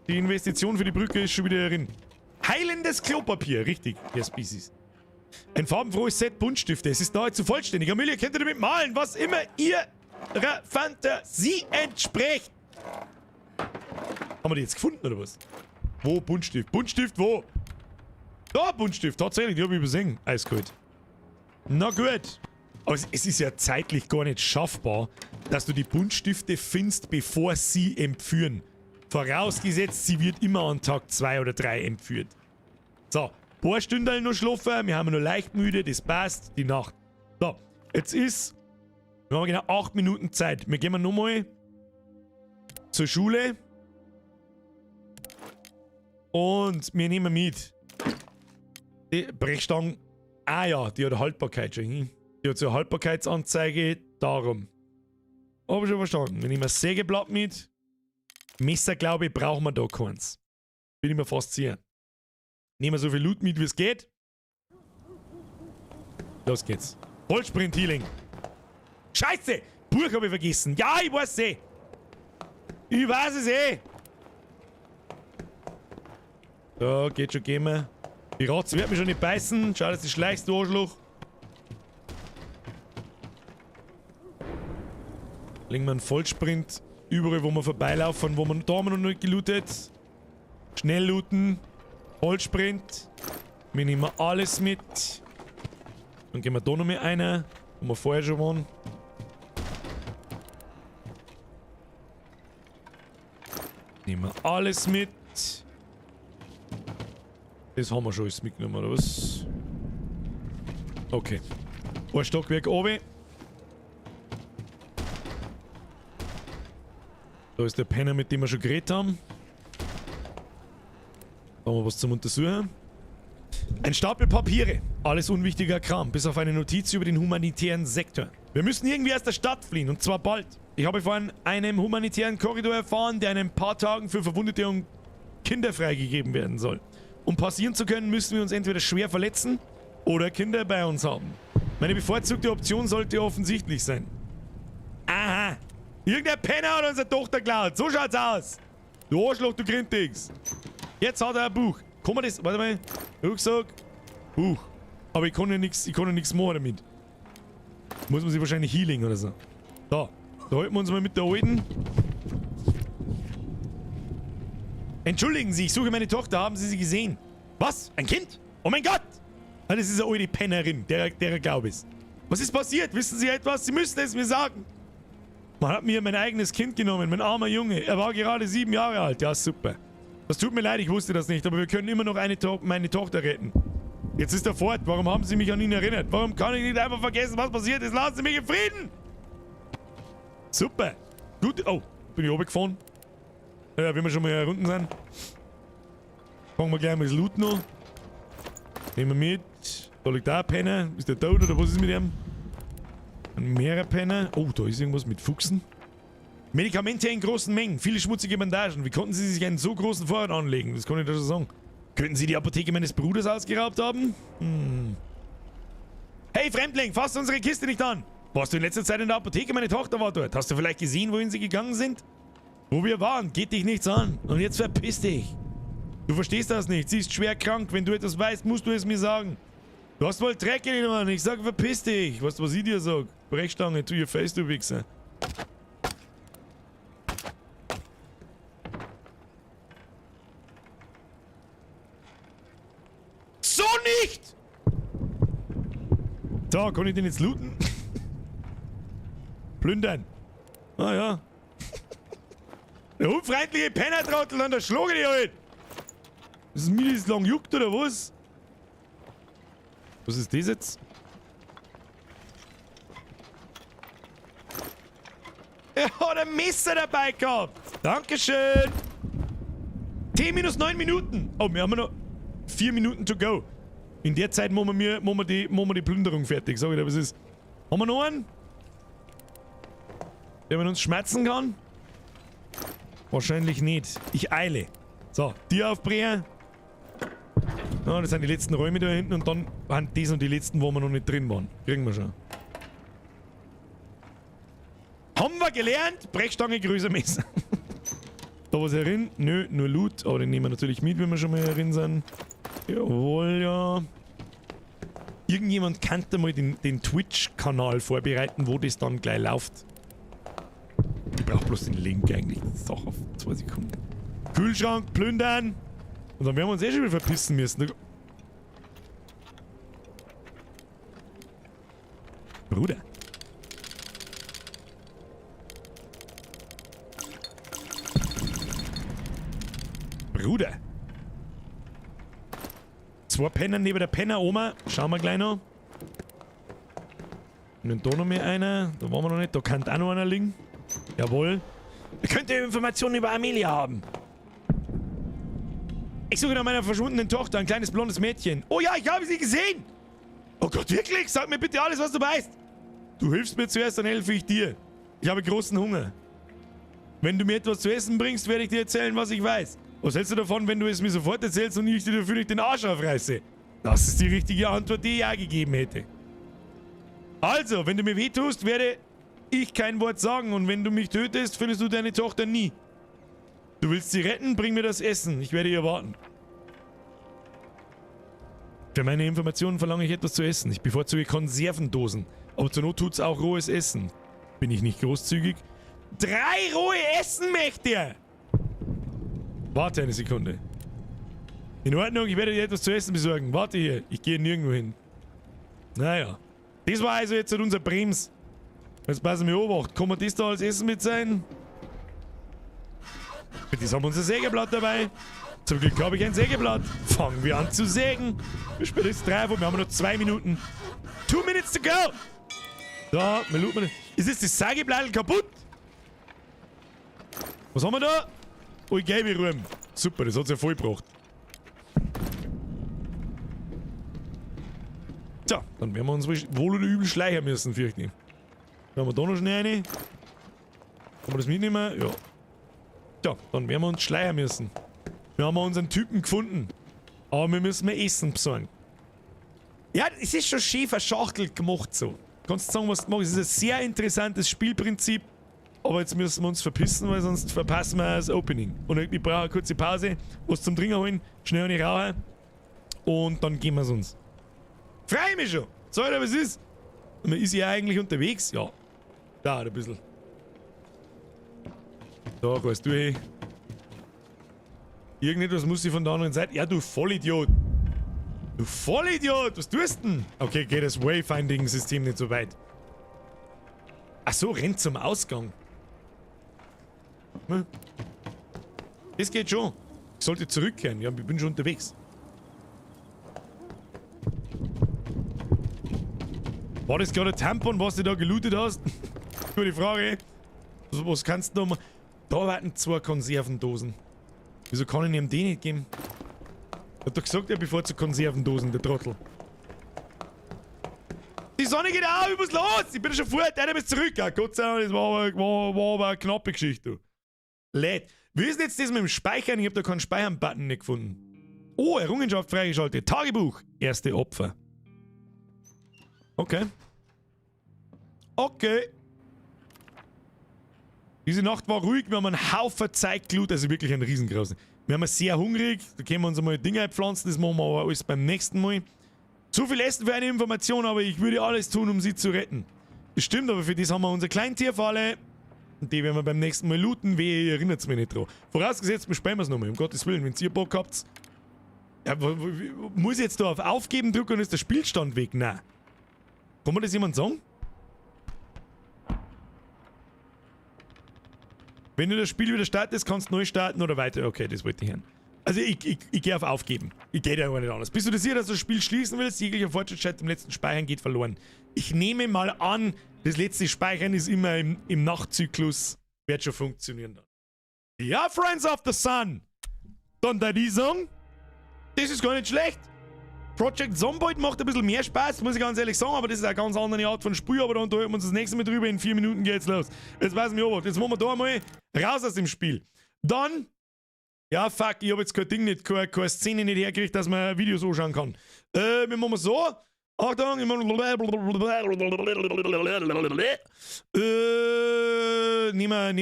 Die Investition für die Brücke ist schon wieder drin. Heilendes Klopapier. Richtig, Herr Species. Ein farbenfrohes Set Buntstifte. Es ist nahezu vollständig. Amelia, könnt ihr damit malen, was immer ihrer Fantasie entspricht. Haben wir die jetzt gefunden, oder was? Wo Buntstift? Buntstift wo? Da, Buntstift. Tatsächlich, die habe ich übersehen. Eiskalt. Na gut. Aber es ist ja zeitlich gar nicht schaffbar, dass du die Buntstifte findest, bevor sie entführen. Vorausgesetzt, sie wird immer an Tag 2 oder 3 entführt. So, paar Stündchen noch schlafen. Wir haben noch leicht müde, das passt. Die Nacht. So, jetzt ist... Wir haben genau 8 Minuten Zeit. Wir gehen nochmal zur Schule. Und wir nehmen mit. Die Brechstange. Ah ja, die hat Haltbarkeit schon. Hm? Die hat so eine Haltbarkeitsanzeige. Darum. Hab ich schon verstanden. Wir nehmen ein Sägeblatt mit. Messer, glaube ich, brauchen wir da keins. Bin ich mir fast sicher. Nehmen wir so viel Loot mit, wie es geht. Los geht's. Vollsprint-Healing. Scheiße! Buch habe ich vergessen. Ja, ich weiß eh. Ich weiß es eh. So, geht schon, gehen wir. Die Ratze wird mich schon nicht beißen. Schau, dass du schleichst, du Arschloch. Legen wir einen Vollsprint. Überall, wo wir vorbeilaufen, wo wir... Da haben wir noch nicht gelootet. Schnell looten. Vollsprint. Wir nehmen alles mit. Dann gehen wir da noch mal einer, wo wir vorher schon waren. Nehmen wir alles mit. Das haben wir schon alles mitgenommen, oder was? Okay. Ein Stockwerk oben. Da ist der Penner, mit dem wir schon geredet haben. Da haben wir was zum Untersuchen. Ein Stapel Papiere. Alles unwichtiger Kram, bis auf eine Notiz über den humanitären Sektor. Wir müssen irgendwie aus der Stadt fliehen, und zwar bald. Ich habe von einem humanitären Korridor erfahren, der in ein paar Tagen für Verwundete und Kinder freigegeben werden soll. Um passieren zu können, müssen wir uns entweder schwer verletzen oder Kinder bei uns haben. Meine bevorzugte Option sollte offensichtlich sein. Aha. Irgendein Penner hat unsere Tochter geklaut. So schaut's aus. Du Arschloch, du Grindings. Jetzt hat er ein Buch. Kann man das... Warte mal. Rucksack. Buch. Aber ich kann ja nichts machen damit. Muss man sich wahrscheinlich Healing oder so. Da. Da halten wir uns mal mit der Alten. Entschuldigen Sie, ich suche meine Tochter. Haben Sie sie gesehen? Was? Ein Kind? Oh mein Gott! Das ist eine alte Pennerin, der Glaub ist. Was ist passiert? Wissen Sie etwas? Sie müssen es mir sagen. Man hat mir mein eigenes Kind genommen, mein armer Junge. Er war gerade 7 Jahre alt. Ja, super. Das tut mir leid, ich wusste das nicht, aber wir können immer noch meine Tochter retten. Jetzt ist er fort. Warum haben Sie mich an ihn erinnert? Warum kann ich nicht einfach vergessen, was passiert ist? Lassen Sie mich in Frieden! Super. Gut. Oh, bin ich runtergefahren? Ja, wenn wir schon mal hier unten sind. Fangen wir gleich mal das Loot noch. Nehmen wir mit. Da liegt auch ein Penner. Ist der tot oder was ist mit ihm? Ein mehrerer Penner. Oh, da ist irgendwas mit Fuchsen. Medikamente in großen Mengen. Viele schmutzige Bandagen. Wie konnten Sie sich einen so großen Vorrat anlegen? Das kann ich da schon sagen. Könnten Sie die Apotheke meines Bruders ausgeraubt haben? Hm. Hey Fremdling, fass unsere Kiste nicht an! Warst du in letzter Zeit in der Apotheke? Meine Tochter war dort. Hast du vielleicht gesehen, wohin sie gegangen sind? Wo wir waren, geht dich nichts an. Und jetzt verpiss dich. Du verstehst das nicht. Sie ist schwer krank. Wenn du etwas weißt, musst du es mir sagen. Du hast wohl Dreck in den Ohren. Ich sag, verpiss dich. Weißt du, was ich dir sag? Brechstange to your face, du Wichser. So nicht! So, kann ich den jetzt looten? Plündern. Ah ja. Der unfreundliche Pennertrottel, an der schlage ich halt. Ist mir das lang juckt oder was? Was ist das jetzt? Er hat ein Messer dabei gehabt. Dankeschön. T minus 9 Minuten. Oh, wir haben noch 4 Minuten to go. In der Zeit machen wir die Plünderung fertig. Sag ich dir, was ist. Haben wir noch einen? Der mit uns schmerzen kann? Wahrscheinlich nicht. Ich eile. So, Tür aufbrechen. Ja, das sind die letzten Räume da hinten und dann waren das und die letzten, wo wir noch nicht drin waren. Kriegen wir schon. Haben wir gelernt? Brechstange, größer Messer. Da was herin? Nö, nur Loot. Aber den nehmen wir natürlich mit, wenn wir schon mal herin sind. Jawohl, ja. Irgendjemand könnte mal den Twitch-Kanal vorbereiten, wo das dann gleich läuft. Ich brauche bloß den Link eigentlich. Das ist auch auf 2 Sekunden. Kühlschrank plündern. Und dann werden wir uns eh schon wieder verpissen müssen. Bruder. Bruder. 2 Penner neben der Penner-Oma. Schauen wir gleich noch. Und da noch mehr einer. Da waren wir noch nicht. Da kann auch noch einer liegen. Jawohl. Ihr könnt ja Informationen über Amelia haben. Ich suche nach meiner verschwundenen Tochter, ein kleines blondes Mädchen. Oh ja, ich habe sie gesehen. Oh Gott, wirklich? Sag mir bitte alles, was du weißt. Du hilfst mir zuerst, dann helfe ich dir. Ich habe großen Hunger. Wenn du mir etwas zu essen bringst, werde ich dir erzählen, was ich weiß. Was hältst du davon, wenn du es mir sofort erzählst und ich dir dafür nicht den Arsch aufreiße? Das ist die richtige Antwort, die ich auch gegeben hätte. Also, wenn du mir wehtust, werde ich kein Wort sagen und wenn du mich tötest, findest du deine Tochter nie. Du willst sie retten? Bring mir das Essen. Ich werde hier warten. Für meine Informationen verlange ich etwas zu essen. Ich bevorzuge Konservendosen. Aber zur Not tut's auch rohes Essen. Bin ich nicht großzügig? 3 rohe Essen möchte er! Warte eine Sekunde. In Ordnung, ich werde dir etwas zu essen besorgen. Warte hier, ich gehe nirgendwo hin. Naja. Das war also jetzt unser Brems. Jetzt passen wir Obacht. Kann man das da als Essen mit sein? Für das haben wir unser Sägeblatt dabei. Zum Glück habe ich ein Sägeblatt. Fangen wir an zu sägen. Wir spielen jetzt 3, wir haben noch 2 Minuten. 2 minutes to go! Da, wir looten. Ist jetzt das Sägeblatt kaputt? Was haben wir da? Oh, gelbe Ruhm. Super, das hat's ja voll gebracht. So, dann werden wir uns wohl oder übel schleichen müssen, fürchte ich. Dann haben wir da noch schnell eine. Kann man das mitnehmen? Ja. Tja, dann werden wir uns schleichen müssen. Wir haben unseren Typen gefunden. Aber wir müssen mehr Essen besorgen. Ja, es ist schon schön verschachtelt gemacht so. Kannst du sagen, was du magst. Es ist ein sehr interessantes Spielprinzip. Aber jetzt müssen wir uns verpissen, weil sonst verpassen wir das Opening. Und ich brauche eine kurze Pause, was zum Trinken holen, schnell eine rauchen. Und dann gehen wir es uns. Freu ich mich schon. Sag dir, was ist? Und man ist ja eigentlich unterwegs. Ja. Dauert ein bisschen. Da, gehst du hin. Irgendetwas muss ich von der anderen Seite. Ja, du Vollidiot. Du Vollidiot, was tust denn? Okay, geht das Wayfinding-System nicht so weit. Ach so, rennt zum Ausgang. Hm. Das geht schon. Ich sollte zurückkehren. Ja, ich bin schon unterwegs. War das gerade ein Tampon, was du da gelootet hast? Gute Frage. Was kannst du noch mal? Da warten 2 Konservendosen. Wieso kann ich ihm die nicht geben? Hat doch gesagt, er bevorzugt Konservendosen, der Trottel. Die Sonne geht auf, ich muss los! Ich bin schon fort, einer ist zurück. Ja, Gott sei Dank, das war aber eine knappe Geschichte. Du. Lädt. Wie ist denn jetzt das mit dem Speichern? Ich hab da keinen Speichern-Button nicht gefunden. Oh, Errungenschaft freigeschaltet. Tagebuch. Erste Opfer. Okay. Okay. Diese Nacht war ruhig, wir haben einen Haufen Zeit gelootet, also wirklich einen riesengroßen. Wir haben sehr hungrig, da können wir uns einmal Dinge einpflanzen, das machen wir aber alles beim nächsten Mal. Zu viel Essen für eine Information, aber ich würde alles tun, um sie zu retten. Das stimmt, aber für das haben wir unsere Kleintierfalle. Und die werden wir beim nächsten Mal looten, wehe, ihr erinnert mich nicht dran. Vorausgesetzt, wir spielen es nochmal, um Gottes Willen, wenn ihr Bock habt. Ja, muss ich jetzt da auf Aufgeben drücken und ist der Spielstand weg? Nein. Kann mir das jemand sagen? Wenn du das Spiel wieder startest, kannst du neu starten oder weiter. Okay, das wollte ich hören. Also ich gehe auf Aufgeben. Ich gehe da aber nicht anders. Bist du dir sicher, dass du das Spiel schließen willst? Jeglicher Fortschritt seit dem letzten Speichern geht verloren. Ich nehme mal an, das letzte Speichern ist immer im Nachtzyklus. Wird schon funktionieren dann. Ja, Friends of the Sun! Dann da die sagen, das ist gar nicht schlecht. Project Zomboid macht ein bisschen mehr Spaß, muss ich ganz ehrlich sagen, aber das ist eine ganz andere Art von Spiel, aber da unterhalten wir uns das nächste Mal drüber, in 4 Minuten geht's los. Jetzt weiß ich mich aber, jetzt machen wir da mal raus aus dem Spiel. Dann, ja fuck, ich hab jetzt kein Ding nicht, keine Szene nicht hergekriegt, dass man Videos anschauen kann. Wir machen so, Achtung, ich mach nehmen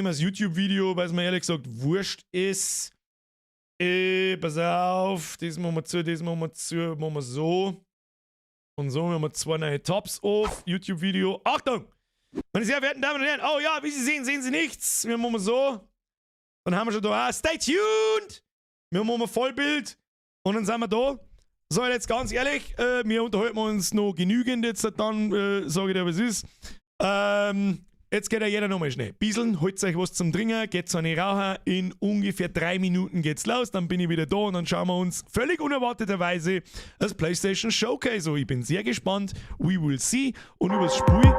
wir das YouTube-Video, weil es mir ehrlich gesagt wurscht ist. Pass auf, das machen wir zu, das machen wir zu, machen wir so. Und so machen wir 2 neue Tops auf. YouTube-Video. Achtung! Meine sehr verehrten Damen und Herren, oh ja, wie Sie sehen, sehen Sie nichts. Wir machen so. Dann haben wir schon da. Stay tuned! Wir machen Vollbild. Und dann sind wir da. So, jetzt ganz ehrlich, wir unterhalten uns noch genügend jetzt dann, sage ich dir, was ist. Jetzt geht ja jeder nochmal schnell. Bieseln, holt euch was zum Trinken, geht zu einer Raucher. In ungefähr 3 Minuten geht's los, dann bin ich wieder da und dann schauen wir uns völlig unerwarteterweise das PlayStation Showcase an. Ich bin sehr gespannt. We will see. Und übers Spiel.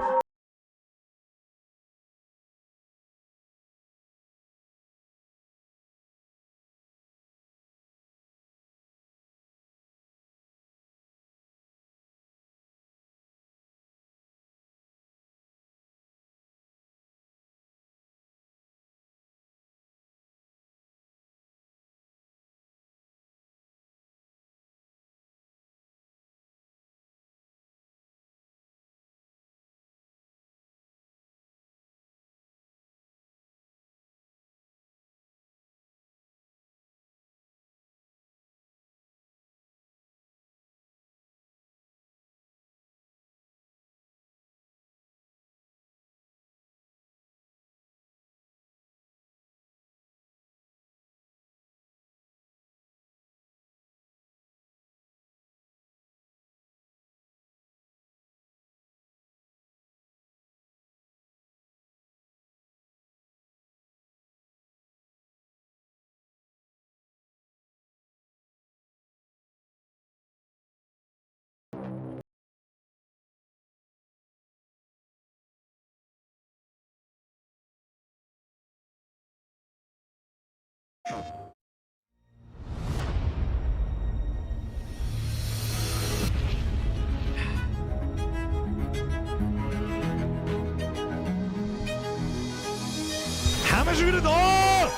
Haben wir schon wieder da!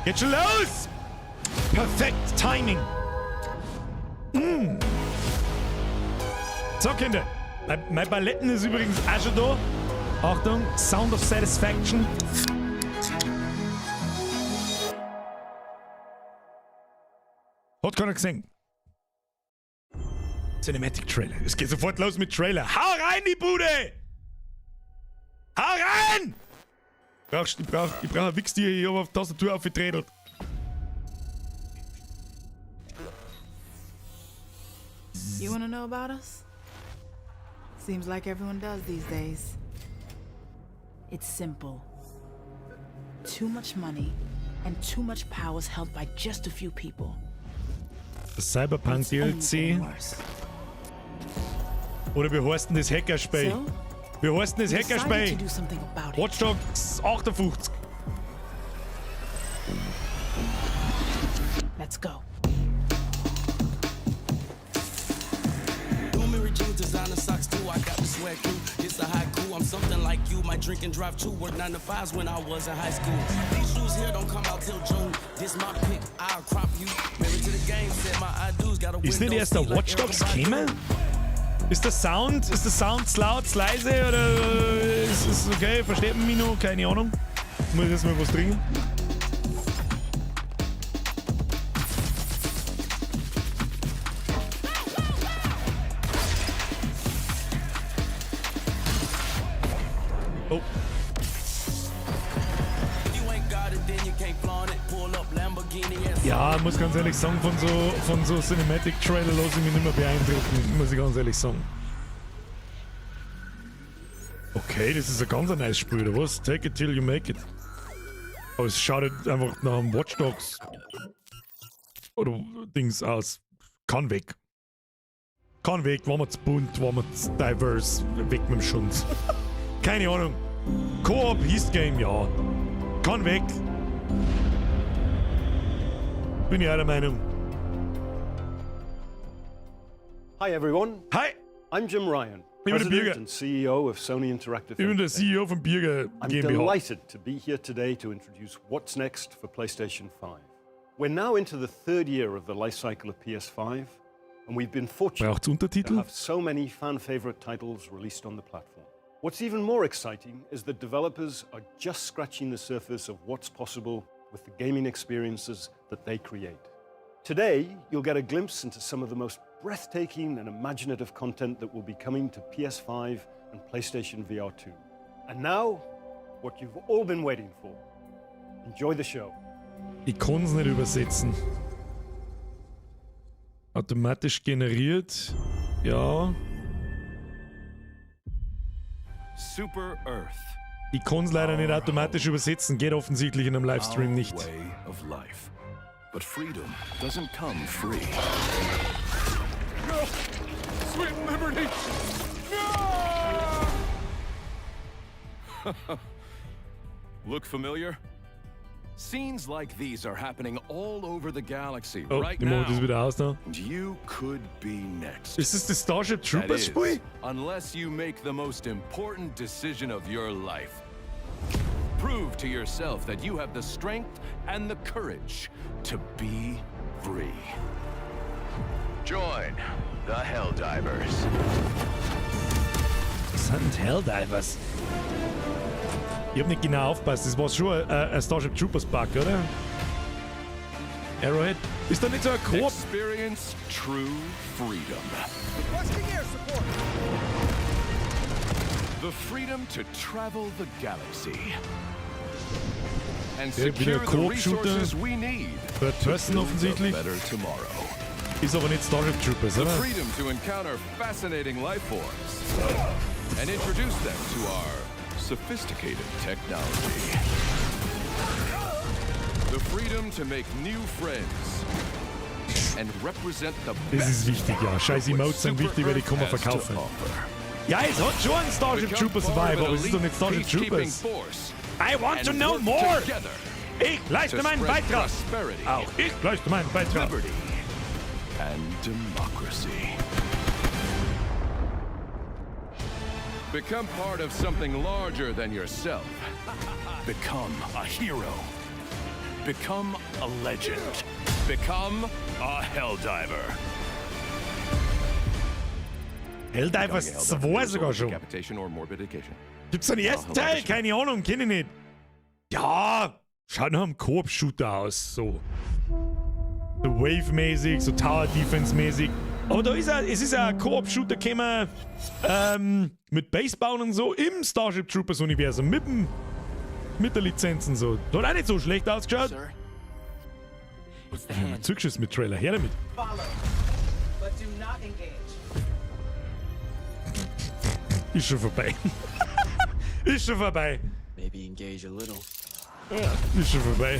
Geht schon los! Perfekt Timing! So, Kinder. Mein Paletten ist übrigens auch schon da. Achtung, Sound of Satisfaction. Hat keiner gesehen. Cinematic Trailer. Es geht sofort los mit Trailer. Hau rein, die Bude! Hau rein! Ich brauch ein Wichstier, ich hab auf die Tastatur aufgetredelt. You want to know about us? Seems like everyone does these days. It's simple. Too much money and too much power is held by just a few people. Das Cyberpunk It's only DLC. getting worse. Oder wie heißt denn das Hackerspiel? So, Wie heißt denn das we decided to Hackerspiel? do something about it. Watch Dogs 58. Let's go. New Mary Jeans, designer socks too. I got the swag too. It's a haiku. I'm something like you. Might drink and drive too. Work 9 to 5s when I was in high school. These shoes here don't come out till June. This my pick. I'll crop you. Married to the game. Said my I do's. Got a Ist nicht window erst der seat like Watch Dogs Erykah Badu. gekommen? Ist der Sound zu laut, zu leise oder ist es okay? Versteht man mich noch? Keine Ahnung. Muss ich jetzt mal was trinken? Oh, If you ain't got it, then you can't flaunt it. Pull up Lamborghini and Ja, muss ganz ehrlich sagen, von so Cinematic Trailer lasse ich mich nicht mehr beeindrucken, muss ich ganz ehrlich sagen. Okay, das ist ein ganz nice Spiel, oder was? Take it till you make it. Aber es schaut halt einfach nach einem Watch Dogs oder Dings aus. Kann weg. Kann weg, war mir zu bunt, war mir zu diverse, weg mit dem Schund. Keine Ahnung. Co-op Heist Game, ja. Kann weg. Bin ich auch der Meinung. Hi everyone, Hi, I'm Jim Ryan, Ich bin der President Birger. and CEO of Sony Interactive Ich bin der Entertainment. CEO von Birger I'm GmbH. delighted to be here today to introduce what's next for PlayStation 5. We're now into the third year of the life cycle of PS5, and we've been fortunate Braucht's to Untertitel? have so many fan favorite titles released on the platform. What's even more exciting is that developers are just scratching the surface of what's possible with the gaming experiences that they create. Today, you'll get a glimpse into some of the most breathtaking and imaginative content that will be coming to PS5 and PlayStation VR 2. And now, what you've all been waiting for. Enjoy the show. Ich kann's nicht übersetzen. Automatisch generiert. Ja. Super Earth. Ich kann's leider nicht automatisch übersetzen. Geht offensichtlich in einem Livestream Our nicht. way of life. But freedom doesn't come free. No! Sweet liberty! No! Look familiar? Scenes like these are happening all over the galaxy Oh, right ich mach now. das wieder aus noch. And you could be next. Ist das das Starship That Troopers is, Spiel? unless you make the most important decision of your life. Prove to yourself that you have the strength and the courage to be free. Join the Helldivers. Was sind denn Helldivers? Ich hab nicht genau aufgepasst. Das war schon ein Starship Troopers Bug, oder? Arrowhead. Ist da nicht so ein Koop? Experience true freedom. Requesting air support! The freedom to travel the galaxy. And Ja, wieder secure the Koop-Shooter. resources we need Third to Person build a offensichtlich. better tomorrow. Ist aber nicht Starship Troopers, The oder? freedom to encounter fascinating life forms and introduce them to our sophisticated technology. The freedom to make new friends and represent the Das ist best wichtig, ja. Scheiß Emotes sind wichtig, weil die kann man has to verkaufen. offer. Ja, es hat schon einen Starship Become Troopers part of Vibe, an aber es ist doch nicht elite Starship peacekeeping Troopers. force I want to and know work more! together Ich leiste to meinen spread Beitrag! prosperity, Auch ich leiste meinen Beitrag! liberty, and democracy. Become part of something larger than yourself. Become a hero. Become a legend. Become a Helldiver. Helldivers Becoming a Helldiver 2 sogar schon. Decapitation or morbid education. Gibt's einen ersten Teil? Keine Ahnung, kenne ich nicht. Ja, schaut nach einem Koop-Shooter aus, so. So Wave-mäßig, so Tower Defense-mäßig. Aber da ist er, es ist ja ein Koop-Shooter gekommen, mit Base bauen und so im Starship Troopers Universum, mit der Lizenz und so. Hat auch nicht so schlecht ausgeschaut. Sir? It's the Ja, hand. zugeschissen mit Trailer, her damit. Follow, but do not engage. Ist schon vorbei. Ist schon vorbei. Maybe engage a little. Ja, ist schon vorbei.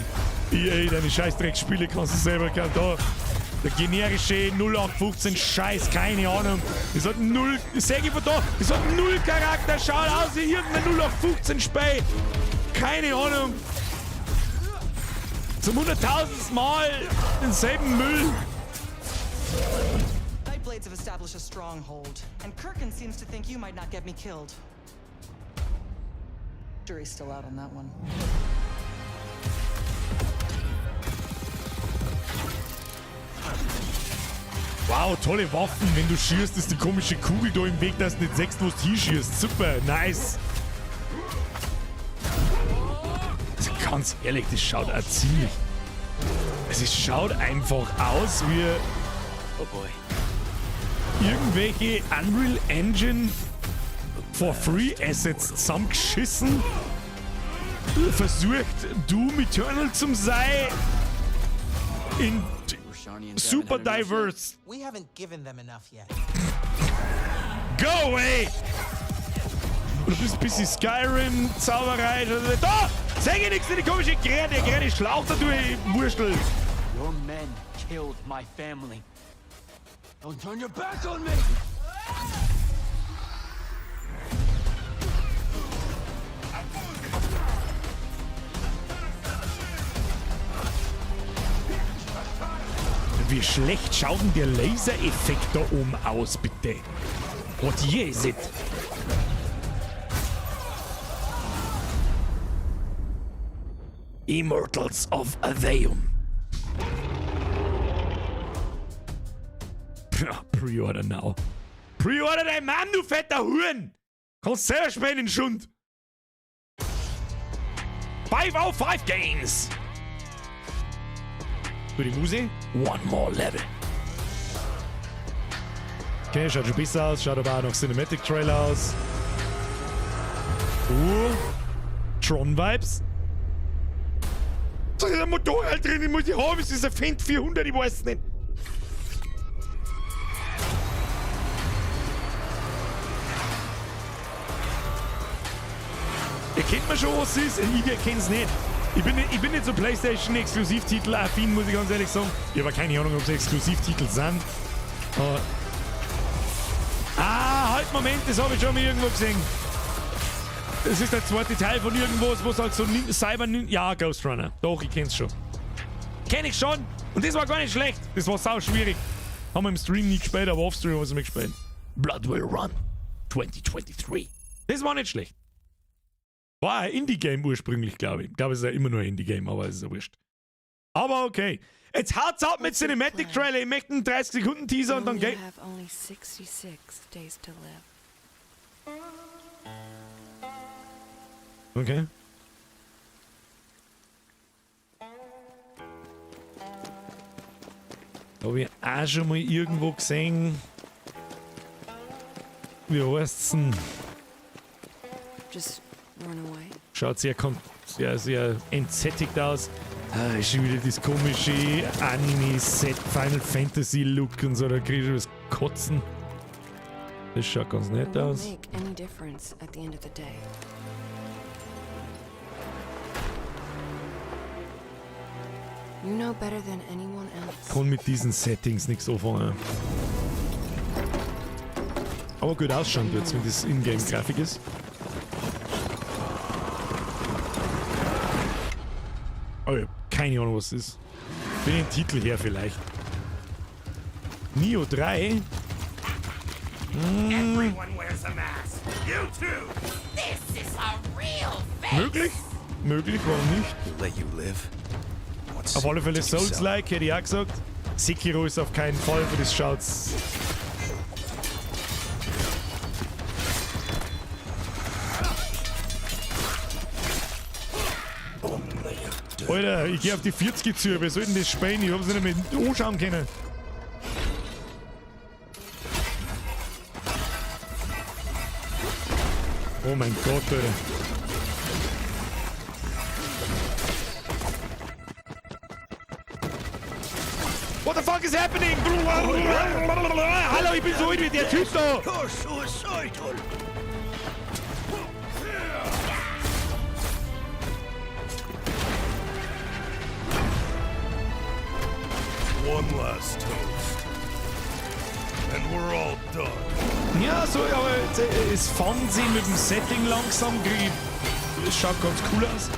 EA, deine Scheißdrecksspiele kannst du selber kein da. Der generische 0815 Scheiß, keine Ahnung. Das hat null, das sag ich von da, das hat null Charakter, schaut aus wie irgendein 0815 Spiel. Keine Ahnung. Zum 100.000. Mal denselben Müll. Nightblades have established a stronghold, and Kirkin seems to think you might not get me killed. Jury's still out on that one. Wow, tolle Waffen. Wenn du schießt, ist die komische Kugel da im Weg, dass du nicht siehst, wo du hinschießt. Super, nice. Also ganz ehrlich, das schaut auch ziemlich... Also es schaut einfach aus wie Oh boy. irgendwelche Unreal Engine for Free Assets zusammengeschissen. Versucht Doom Eternal zum sein. In Rashani and super Devin had enough yet? diverse. We haven't given them enough yet. Go away! Oder bist ein bisschen Skyrim, Zauberei. Da! Sag ich nix, die komische Krähe, der kleine Schlauch da durchwurschtelt. Your men killed my family. Don't turn your back on me! Wie schlecht schaut denn der Lasereffekt da oben aus, bitte? What year is it? Immortals of Aveum. Ja, Pre-Order now. Pre-Order dein Mann, du fetter Huren! Kannst selber spielen, den Schund! 505 Games! Für die Muse? One more level. Okay, schaut schon besser aus, schaut aber auch noch Cinematic Trailer aus. Tron Vibes. Da ist ein Motorrad drin, ich muss die haben, es ist ein Fendt 400, ich weiß es nicht. Erkennt man schon, was es ist? Ich erkenne es nicht. Ich bin nicht so PlayStation-Exklusivtitel affin, muss ich ganz ehrlich sagen. Ich habe keine Ahnung, ob es Exklusivtitel sind. Ah, halt, Moment, das habe ich schon mal irgendwo gesehen. Das ist der zweite Teil von irgendwas, wo es halt so Cyber Nin-, ja, Ghostrunner. Doch, ich kenn's schon. Kenn ich schon. Und das war gar nicht schlecht. Das war sau schwierig. Haben wir im Stream nie gespielt, aber offstream haben wir gespielt. Blood Will Run 2023. Das war nicht schlecht. War ein Indie-Game ursprünglich, glaube ich. Ich glaube, es ist ja immer nur ein Indie-Game, aber es ist ja wurscht. Aber okay. Jetzt haut's ab mit Cinematic Trailer. Ich möchte einen 30-Sekunden-Teaser und dann You geht. have only 66 days to live. Okay. Hab ich auch schon mal irgendwo gesehen. Wie heißt's denn? Just run away. Schaut sehr, sehr entsättigt aus. Ah, ist schon wieder das komische Anime-Set Final Fantasy Look und so, da krieg ich schon das Kotzen. Das schaut ganz nett It won't aus. make any difference at the end of the day. You know better than anyone else. Kann mit diesen Settings nichts anfangen. Aber gut ausschauen wird's, wenn das Ingame-Grafik ist. Oh, ich hab keine Ahnung, was das ist. Bin den Titel her vielleicht. Nioh 3. Everyone wears a mask. You too. This is a real face. Möglich? Möglich, warum nicht? Let you live. Auf alle Fälle Souls-like, hätte ich auch gesagt. Sekiro ist auf keinen Fall, für das schaut's. Alter, ich geh auf die 40 zu. Wir sollten das spielen. Ich hab's nicht mehr anschauen können. Oh mein Gott, Alter. What the fuck is happening? Hallo, ich bin so alt wie der Typ da. One last toast. And we're all done. Ja, so, aber es fand sich mit dem Setting langsam. Es schaut ganz cool aus.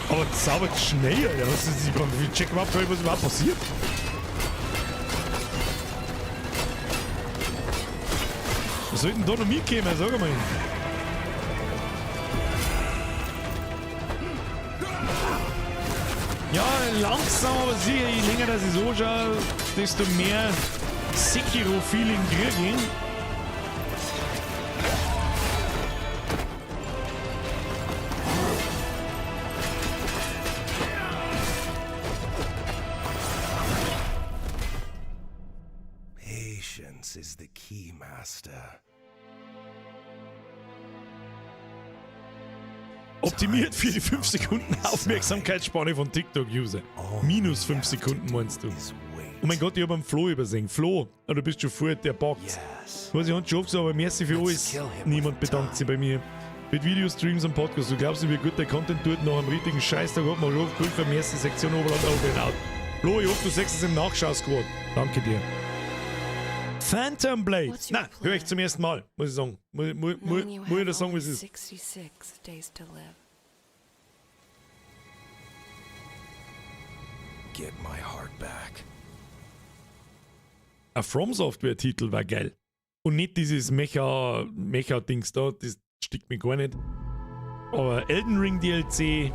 Aber sauber schnell, Alter. Was ist, ich check überhaupt nicht, was überhaupt passiert. Was soll denn da noch mitkommen? Sag mal. Ja, langsam, aber sicher, je länger das ich so schaue, desto mehr Sekiro-Feeling kriege ich. Patience is the key, Master. Optimiert für die 5 Sekunden Aufmerksamkeitsspanne von TikTok-User. Minus 5 Sekunden meinst du? Oh mein Gott, ich hab einen Flo übersehen. Flo, oh, du bist schon fort, der bockt. Was ich schon oft gesagt, aber merci für alles. Niemand bedankt sich bei mir. Mit Videostreams und Podcasts. Du glaubst nicht, wie gut der Content tut nach einem richtigen Scheißtag hat man schon oft geholfen. Merci, Sektion Oberland, over and out. Flo, ich hoffe, du siehst es im Nachschau-Squad. Danke dir. Phantom Blade. Na, höre ich zum ersten Mal, muss ich sagen. Muss ich das sagen, wie es ist. 66 days to live. Get my heart back. Ein From Software-Titel war geil. Und nicht dieses Mecha-Dings da, das stickt mir gar nicht. Aber Elden Ring DLC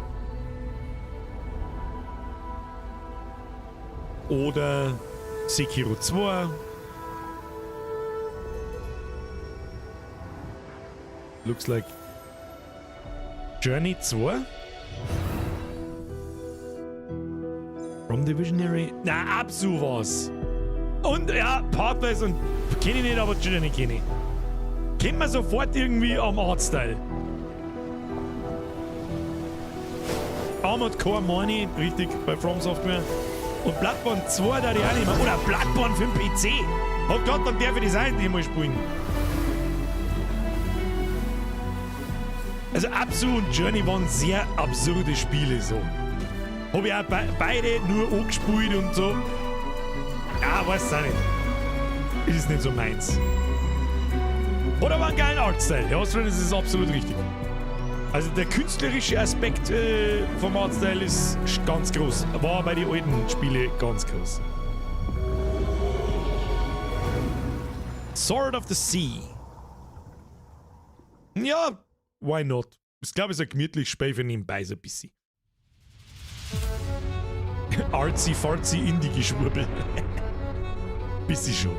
oder Sekiro 2. Looks like Journey 2? From the Visionary? Na, Absu war's. Und ja, Pathless und kenne ich nicht, aber Journey kenne ich. Kennt man sofort irgendwie am Artstyle. Armored Core meine ich, richtig, bei From Software. Und Bloodborne 2 da die auch nicht mehr. Oder Bloodborne für den PC. Oh Gott, dann darf ich das auch endlich mal spielen. Also Absu und Journey waren sehr absurde Spiele so. Hab ich auch beide nur angespielt und so. Ja, weiß auch nicht. Ist nicht so meins. Oder war ein geiler Artstyle. Ja, das ist absolut richtig. Also der künstlerische Aspekt vom Artstyle ist ganz groß. War bei den alten Spielen ganz groß. Sword of the Sea. Ja, why not? Ich glaube, es ist ein gemütliches Spiel für nebenbei so ein bisschen. Artsy fartsy Indie-Geschwurbel. Bisschen schon.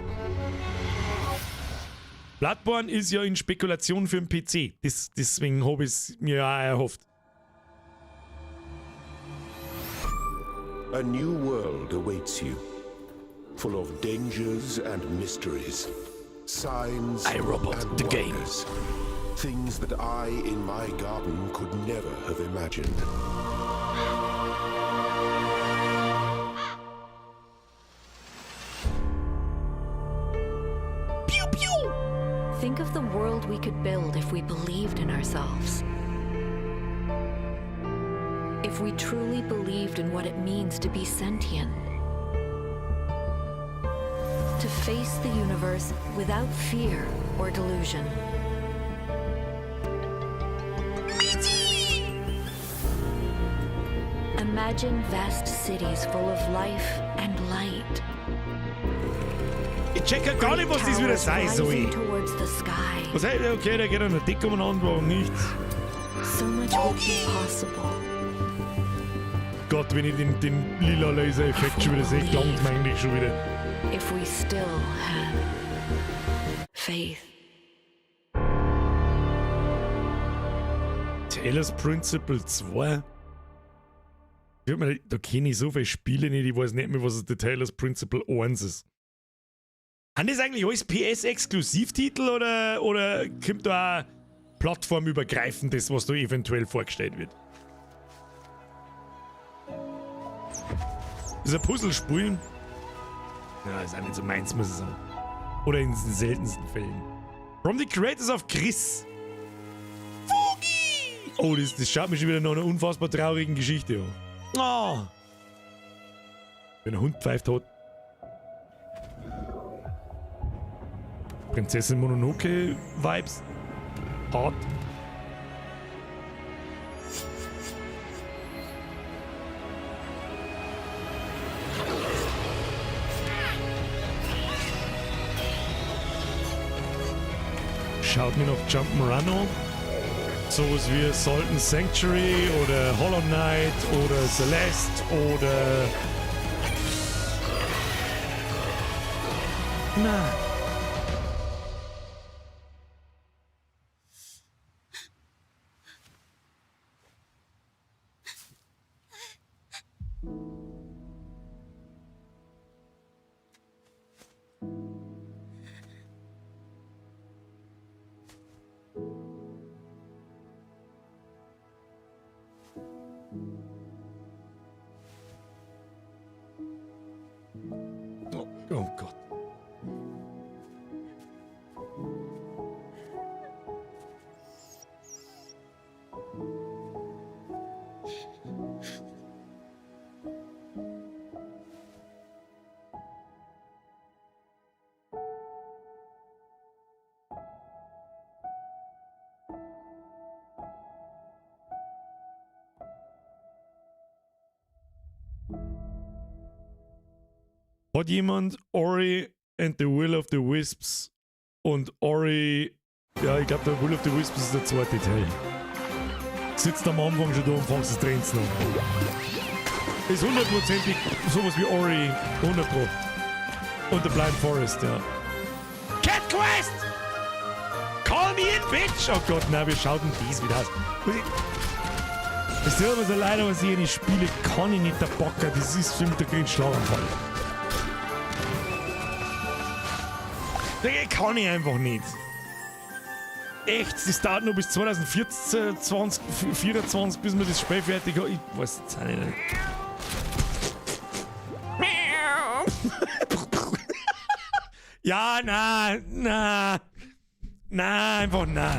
Bloodborne ist ja in Spekulation für den PC. Deswegen habe ich es mir auch erhofft. A new world awaits you, full of dangers and mysteries, signs I, Robot, and the game. wonders, things that I in my garden could never have imagined. Pew pew. Think of the world we could build if we believed in ourselves. If we truly believed in what it means to be sentient. To face the universe without fear or delusion. Imagine vast cities full of life and light. Ich check ja gar nicht, was das wieder sein soll. Rising towards the sky. Was heißt, okay, der geht an der Decke umeinander, warum nicht? So much would be possible. Gott, wenn ich den lila Laser-Effekt schon wieder sehe, langt mir eigentlich schon wieder. If we still had faith. Talos Principle 2. Da kenne ich so viele Spiele nicht, ich weiß nicht mehr, was The Talos Principle 1 ist. Haben das eigentlich alles PS-Exklusivtitel oder kommt da auch plattformübergreifendes, was da eventuell vorgestellt wird? Ist ein Puzzlespiel? Ja, ist auch nicht so meins, muss ich sagen. Oder in den seltensten Fällen. From the Creators of Chris. Fugi! Oh, das schaut mich schon wieder nach einer unfassbar traurigen Geschichte an. Oh. Wenn ein Hund pfeift hat. Prinzessin Mononoke Vibes. Hart. Schaut mir noch Jump'n'Run an. Sowas wie Salt and Sanctuary oder Hollow Knight oder Celeste oder... Na. Oh Gott. Hat jemand Ori and the Will of the Wisps und Ori, ja, ich glaub, der Will of the Wisps ist der zweite Teil. Sitzt am Anfang schon da und fängst das Trends noch. Ist hundertprozentig sowas wie Ori, 100 Pro. Und The Blind Forest, ja. Cat Quest! Call me in, bitch! Oh Gott, na, wir schauen dies wieder aus. Es tut mir so leid, aber ich die Spiele kann ich nicht der Bocker. Das ist für mich der grüne Schlaganfall. Den kann ich einfach nicht. Echt, das dauert nur bis 2014, 2024, bis wir das Spiel fertig haben. Ich weiß jetzt auch nicht. Ja, na, na. Na, einfach na.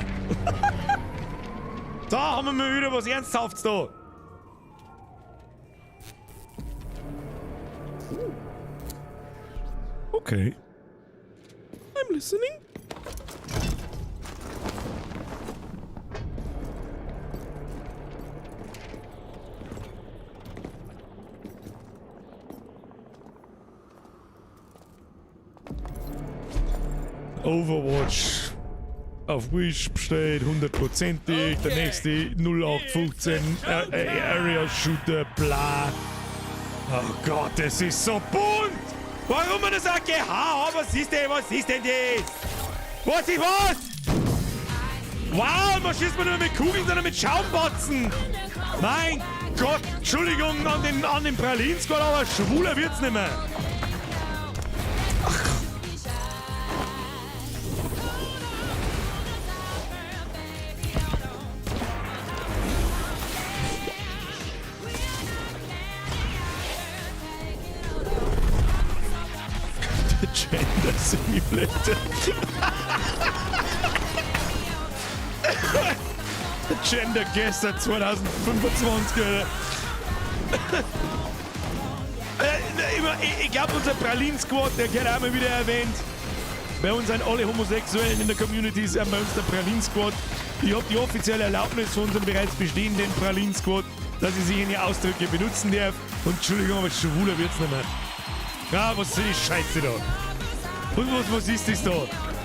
Da haben wir mal wieder was Ernsthaftes da. Okay. I'm listening. Overwatch auf Wish bestellt, hundertprozentig. Der nächste 0815 Area Shooter, bla. Oh Gott, das ist so bunt! Warum man das AGH? Was ist denn, was ist denn das? Was ist was? Wow, man schießt man nur mit Kugeln, sondern mit Schaumbatzen! Mein Gott, Entschuldigung an den Pralinen-Squad, aber schwuler wird's nicht mehr. Ach. Gender Simulator. Gender Guesser 2025, Alter. Ich glaub, unser Pralinen-Squad, der gehört auch mal wieder erwähnt. Bei uns sind alle Homosexuellen in der Community, ist bei uns der Pralinen-Squad. Ich hab die offizielle Erlaubnis von unserem bereits bestehenden Pralinen-Squad, dass ich sich in die Ausdrücke benutzen darf. Und Entschuldigung, aber schwuler wird's nicht mehr. Ja, was ist die Scheiße da? Und was ist das da?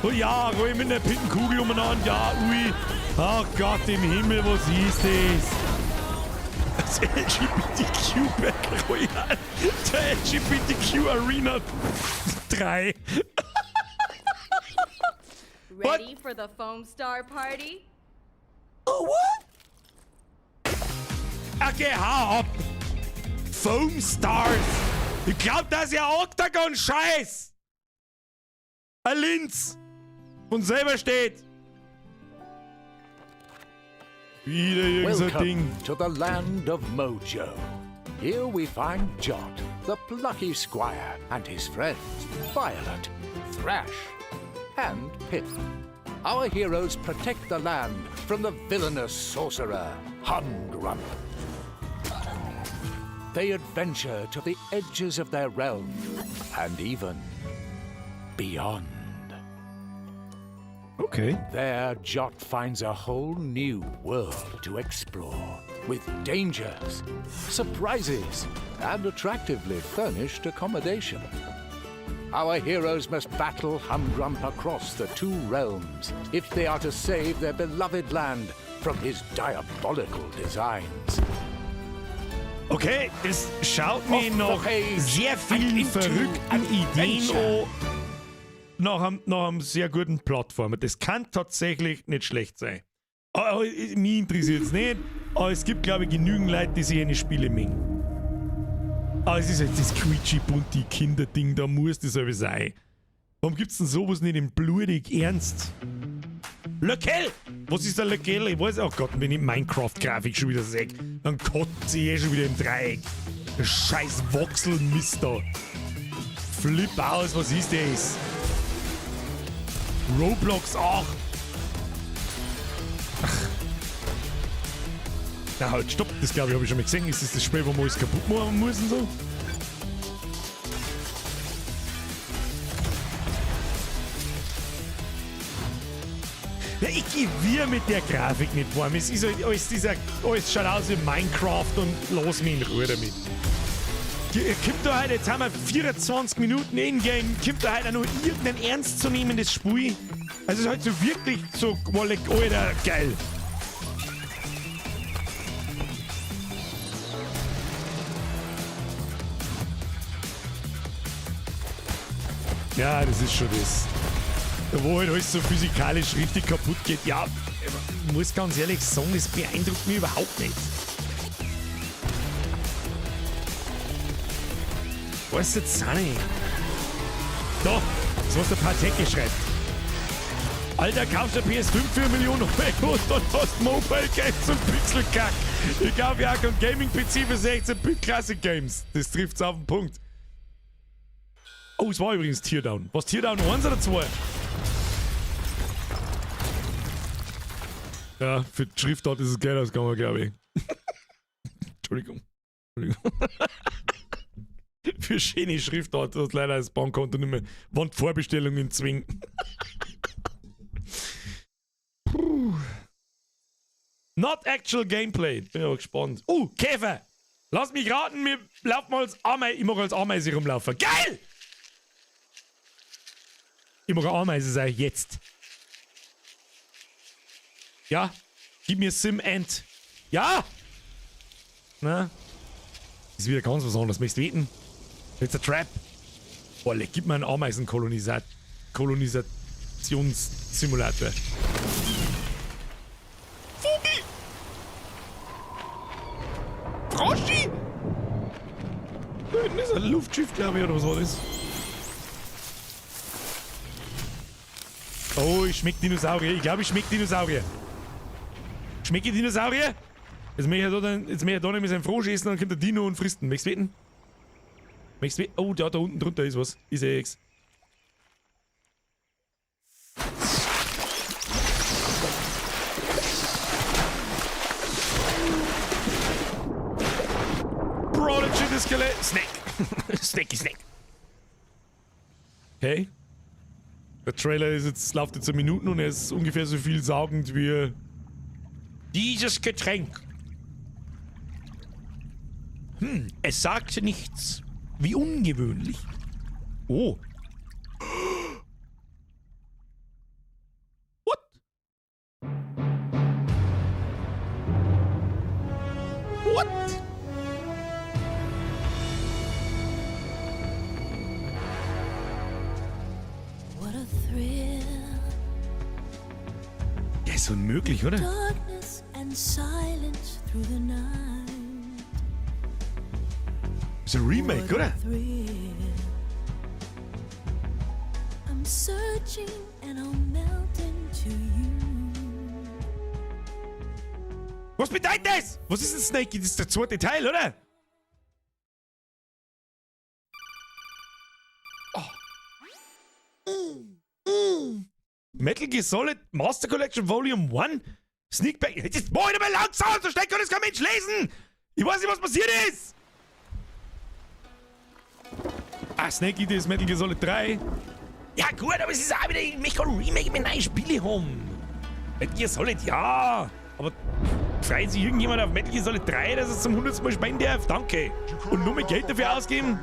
Oh ja, roll mit einer Pintenkugel umeinander, ja, ui. Oh Gott im Himmel, was ist das? Das LGBTQ Battle Royale. Der LGBTQ Arena 3. Ready for the Foam Star Party? Oh, what? Okay, hau ab. Foam Stars. Ich glaub, das ist ja Octagon-Scheiß. Ein Linz. Von selber steht. Wieder irgend so ein Welcome Ding. to the land of Mojo. Here we find Jot, the plucky squire, and his friends Violet, Thrash, and Pip. Our heroes protect the land from the villainous sorcerer Humgrump. They adventure to the edges of their realm and even beyond. Okay. There, Jot finds a whole new world to explore, with dangers, surprises, and attractively furnished accommodation. Our heroes must battle Humgrump across the two realms if they are to save their beloved land from his diabolical designs. Okay, das schaut mir Off the nach page sehr and vielen into verrückten Ideen adventure. an. Nach einem sehr guten Plattformer. Das kann tatsächlich nicht schlecht sein. Aber mich interessiert es nicht. Aber es gibt, glaube ich, genügend Leute, die sich eine Spiele mengen. Aber es ist jetzt das quietschy bunte Kinderding, da muss das aber sein. Warum gibt's denn sowas nicht in blutig ernst? Löckel! Was ist der Löckel? Ich weiß, oh Gott, wenn ich Minecraft-Grafik schon wieder sehe, dann kotze ich eh schon wieder im Dreieck. Der scheiß Voxel-Mist da. Flip aus, was ist das? Roblox auch. Ach. Na halt, stopp, das glaube ich habe ich schon mal gesehen. Ist das das Spiel, wo man alles kaputt machen muss und so? Ja, ich gewirr mit der Grafik nicht warm. Es ist halt alles, dieser, alles schaut aus wie Minecraft und lass mich in Ruhe damit. Kommt da heute, jetzt haben wir 24 Minuten Ingame, kommt da heute auch noch irgendein ernstzunehmendes Spiel? Also es ist halt so wirklich so, Alter, geil. Ja, das ist schon das. Wo halt alles so physikalisch richtig kaputt geht. Ja, ich muss ganz ehrlich sagen, das beeindruckt mich überhaupt nicht. Weißt du jetzt auch nicht. Da, das was der Patecke schreibt. Alter, kaufst du PS5 für 1 Million Euro und dann hast du Mobile Games und Pixelkack. Ich kauf ja auch kein Gaming-PC für 16-Bit Classic Games. Das trifft's auf den Punkt. Oh, es war übrigens Teardown. Was Teardown 1 oder 2? Ja, für die Schriftart ist es Geld ausgegangen, glaube ich. Entschuldigung. Entschuldigung. Für schöne Schriftart hat leider das Bankkonto nicht mehr. Wann die Vorbestellungen zwingen. Puh. Not actual gameplay. Bin aber gespannt. Oh, Käfer! Lass mich raten, wir laufen als Ameise. Ich mag als Ameise rumlaufen. Geil! Ich mag eine Ameise sein, jetzt. Ja, gib mir Sim Ant. Ja! Na? Ist wieder ganz was anderes. Möchtest du wetten? It's a trap. Boah, gib mir einen Ameisen-Kolonisationssimulator. Vogel! Froschi! Da hinten ist ein Luftschiff, glaube ich, oder was war das? Oh, ich schmeck Dinosaurier. Ich glaube, ich schmeck Dinosaurier. Schmecke ich Dinosaurier? Jetzt möchte ich da, jetzt möchte ich da nämlich seinen Frosch essen, dann kommt der Dino und frisst ihn. Möchtest du wetten? Möchtest du wetten? Oh, da unten drunter ist was. Ist ex. Bro, that shit is Skelett. Snack. Snacky Snack. Okay. Der Trailer ist jetzt, läuft jetzt Minuten und er ist ungefähr so viel saugend wie dieses Getränk. Es sagte nichts. Wie ungewöhnlich. Oh. What? What? What a thrill. Ja, ist unmöglich, oder? Darkness and silence through the night. Ist ein Remake, oder? I'm searching and I'll melt into you. Was bedeutet das? Was ist denn Snake? Das ist der zweite Teil, oder? Oh. Metal Gear Solid Master Collection Volume 1? Sneak Peek. Jetzt mach ich mal langsam, so schnell kann das kein Mensch lesen! Ich weiß nicht, was passiert ist! Ah, Snake Eater ist Metal Gear Solid 3. Ja gut, aber es ist auch wieder, ich möchte kein Remake mit neuen Spiele haben. Metal Gear Solid, ja! Aber freut sich irgendjemand auf Metal Gear Solid 3, dass es zum 100. Mal spielen darf? Danke. Und nur mehr Geld dafür ausgeben?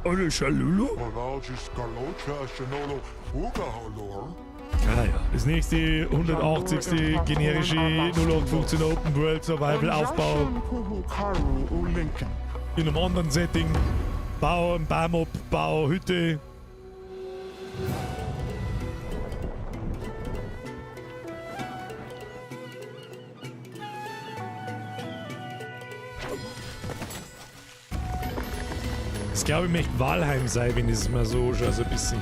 Oder Schalulu? Ah ja, das nächste 180. Generische 0815 Open World Survival Aufbau. In einem anderen Setting. Bau einen Baum ab, Bau Hütte. Das glaube ich möchte Valheim sein, wenn ich es mal so schon so ein bisschen.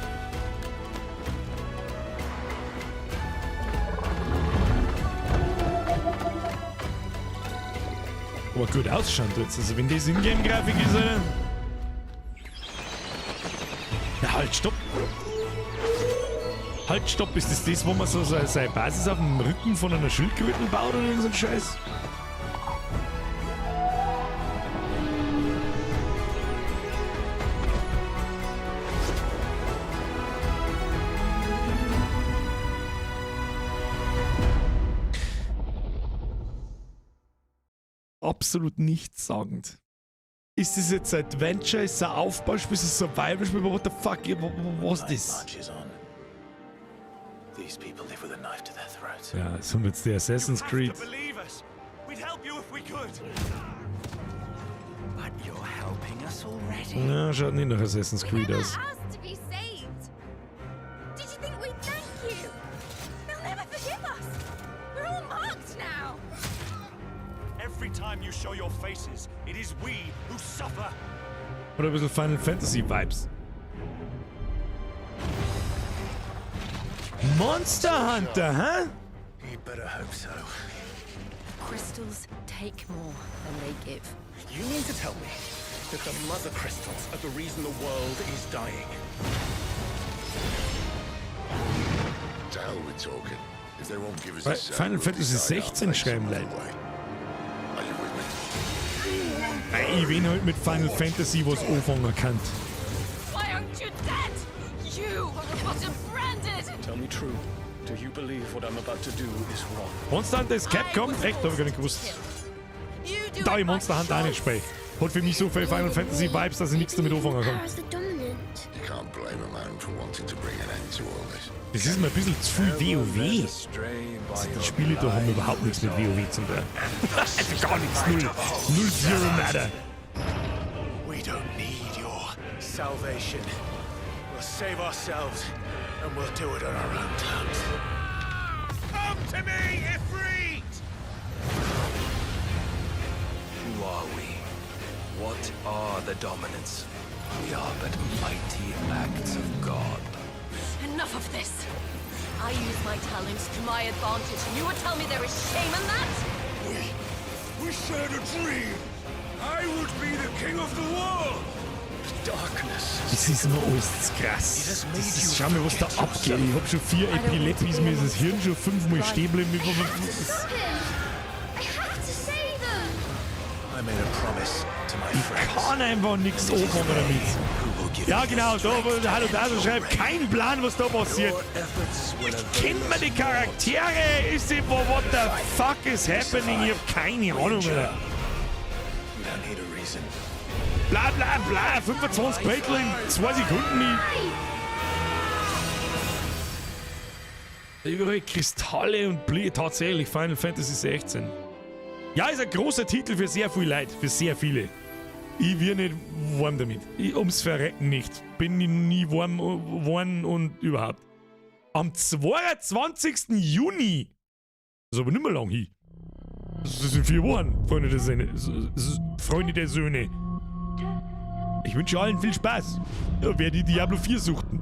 Aber gut ausschauen tut's. Also wenn das Ingame-Grafik ist, oder? Na halt, stopp! Halt, stopp! Ist das das, wo man so seine Basis auf dem Rücken von einer Schildkröte baut oder irgend so ein Scheiß? Absolut nichtssagend. Ist das jetzt ein Adventure? Ist es ein Aufbauspiel? Ist es ein Survival-Spiel? What the fuck? Was ist das? These people live with a knife to their throats. Ja, das haben wir jetzt die Assassin's Creed. Believe us. We'd help you if we could. But you're helping us already. Ja, schaut nicht nach Assassin's Creed aus. Asked to be saved. Did you think we'd thank you? They'll never forgive us. We're all marked now. Every time you show your faces, it is we who suffer. Oder ein bisschen Final Fantasy Vibes. Monster Hunter, hä? You'd better hope so. Crystals take more than they give. You mean to tell me that the mother crystals are the reason the world is dying? To hell with talking. If they won't give us Bei a say, Final we'll Fantasy decide our 16 fate schreiben some other Leute. way. Are you with me? Ey, ich wen halt mit Final Fantasy was anfangen kann. Why aren't you dead? You are a bunch of branded. Tell me true. Do you believe what I'm about to do is wrong? Monster Hunter ist Capcom? Echt, hab ich gar nicht gewusst. Da ich Monster Hunter auch nicht spiele. Hat für mich so viel Final Fantasy Vibes, dass ich nichts damit anfangen kann. Powers the dominant. You can't blame a man for wanting to bring an end to all this. Das ist mir ein bisschen zu viel WoW. Also die Spiele da haben überhaupt nichts mit WoW zu tun. Also gar nichts, null. Null Zero Matter. We don't need your salvation. We'll save ourselves, and we'll do it on our own terms. Come to me, Ifrit! Who are we? What are the Dominants? We are but mighty acts of God. Enough of this. I use my talents to my advantage, and you would tell me there is shame in that? We shared a dream. I would be the king of the world. Darkness. Das ist mir alles zu krass. Das ist, schau mal, was da abgeht. Ich hab schon vier Epilepsies, mir ist das Hirn schon fünfmal stehen geblieben. Stop him! I have to save them! I made a promise to my Ich friends. kann einfach nichts anfangen damit. Ja, genau, da, wo Hallo da schreibt, kein Plan, was da passiert. Kennt man die Charaktere? Ist die, what the fuck is happening? Ich hab keine Ahnung, Alter. We don't need a reason. Bla bla bla, 25 Battle in 2 Sekunden. Ich überall Kristalle und Bli tatsächlich Final Fantasy 16. Ja, ist ein großer Titel für sehr viel Leute, für sehr viele. Ich werde nicht warm damit. Ich, ums Verrecken nicht. Bin ich nie warm geworden und überhaupt. Am 22. Juni. Das ist aber nicht mehr lang hin. Das ist in 4 Wochen, Freunde der Söhne. Freunde der Söhne. Ich wünsche allen viel Spaß. Ja, wer die Diablo 4 suchten.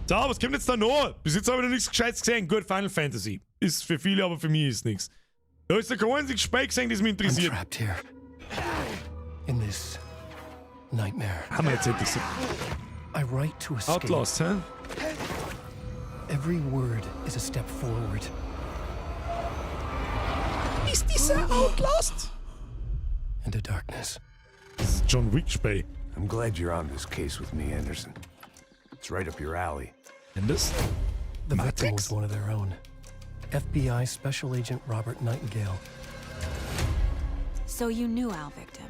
So, was kommt jetzt da noch? Bis jetzt habe ich noch nichts Gescheites gesehen. Gut, Final Fantasy. Ist für viele, aber für mich ist nichts. Da ist der kein einziges Spiel gesehen, das mich interessiert. I'm trapped here. In this nightmare. Haben wir jetzt endlich so. I write to escape. Outlast, hä? Every word is a step forward. Ist dieser Outlast? Into darkness. Das ist John Wick Spiel. I'm glad you're on this case with me, Anderson. It's right up your alley. Anderson? The victim was one of their own. FBI Special Agent Robert Nightingale. So you knew our victim.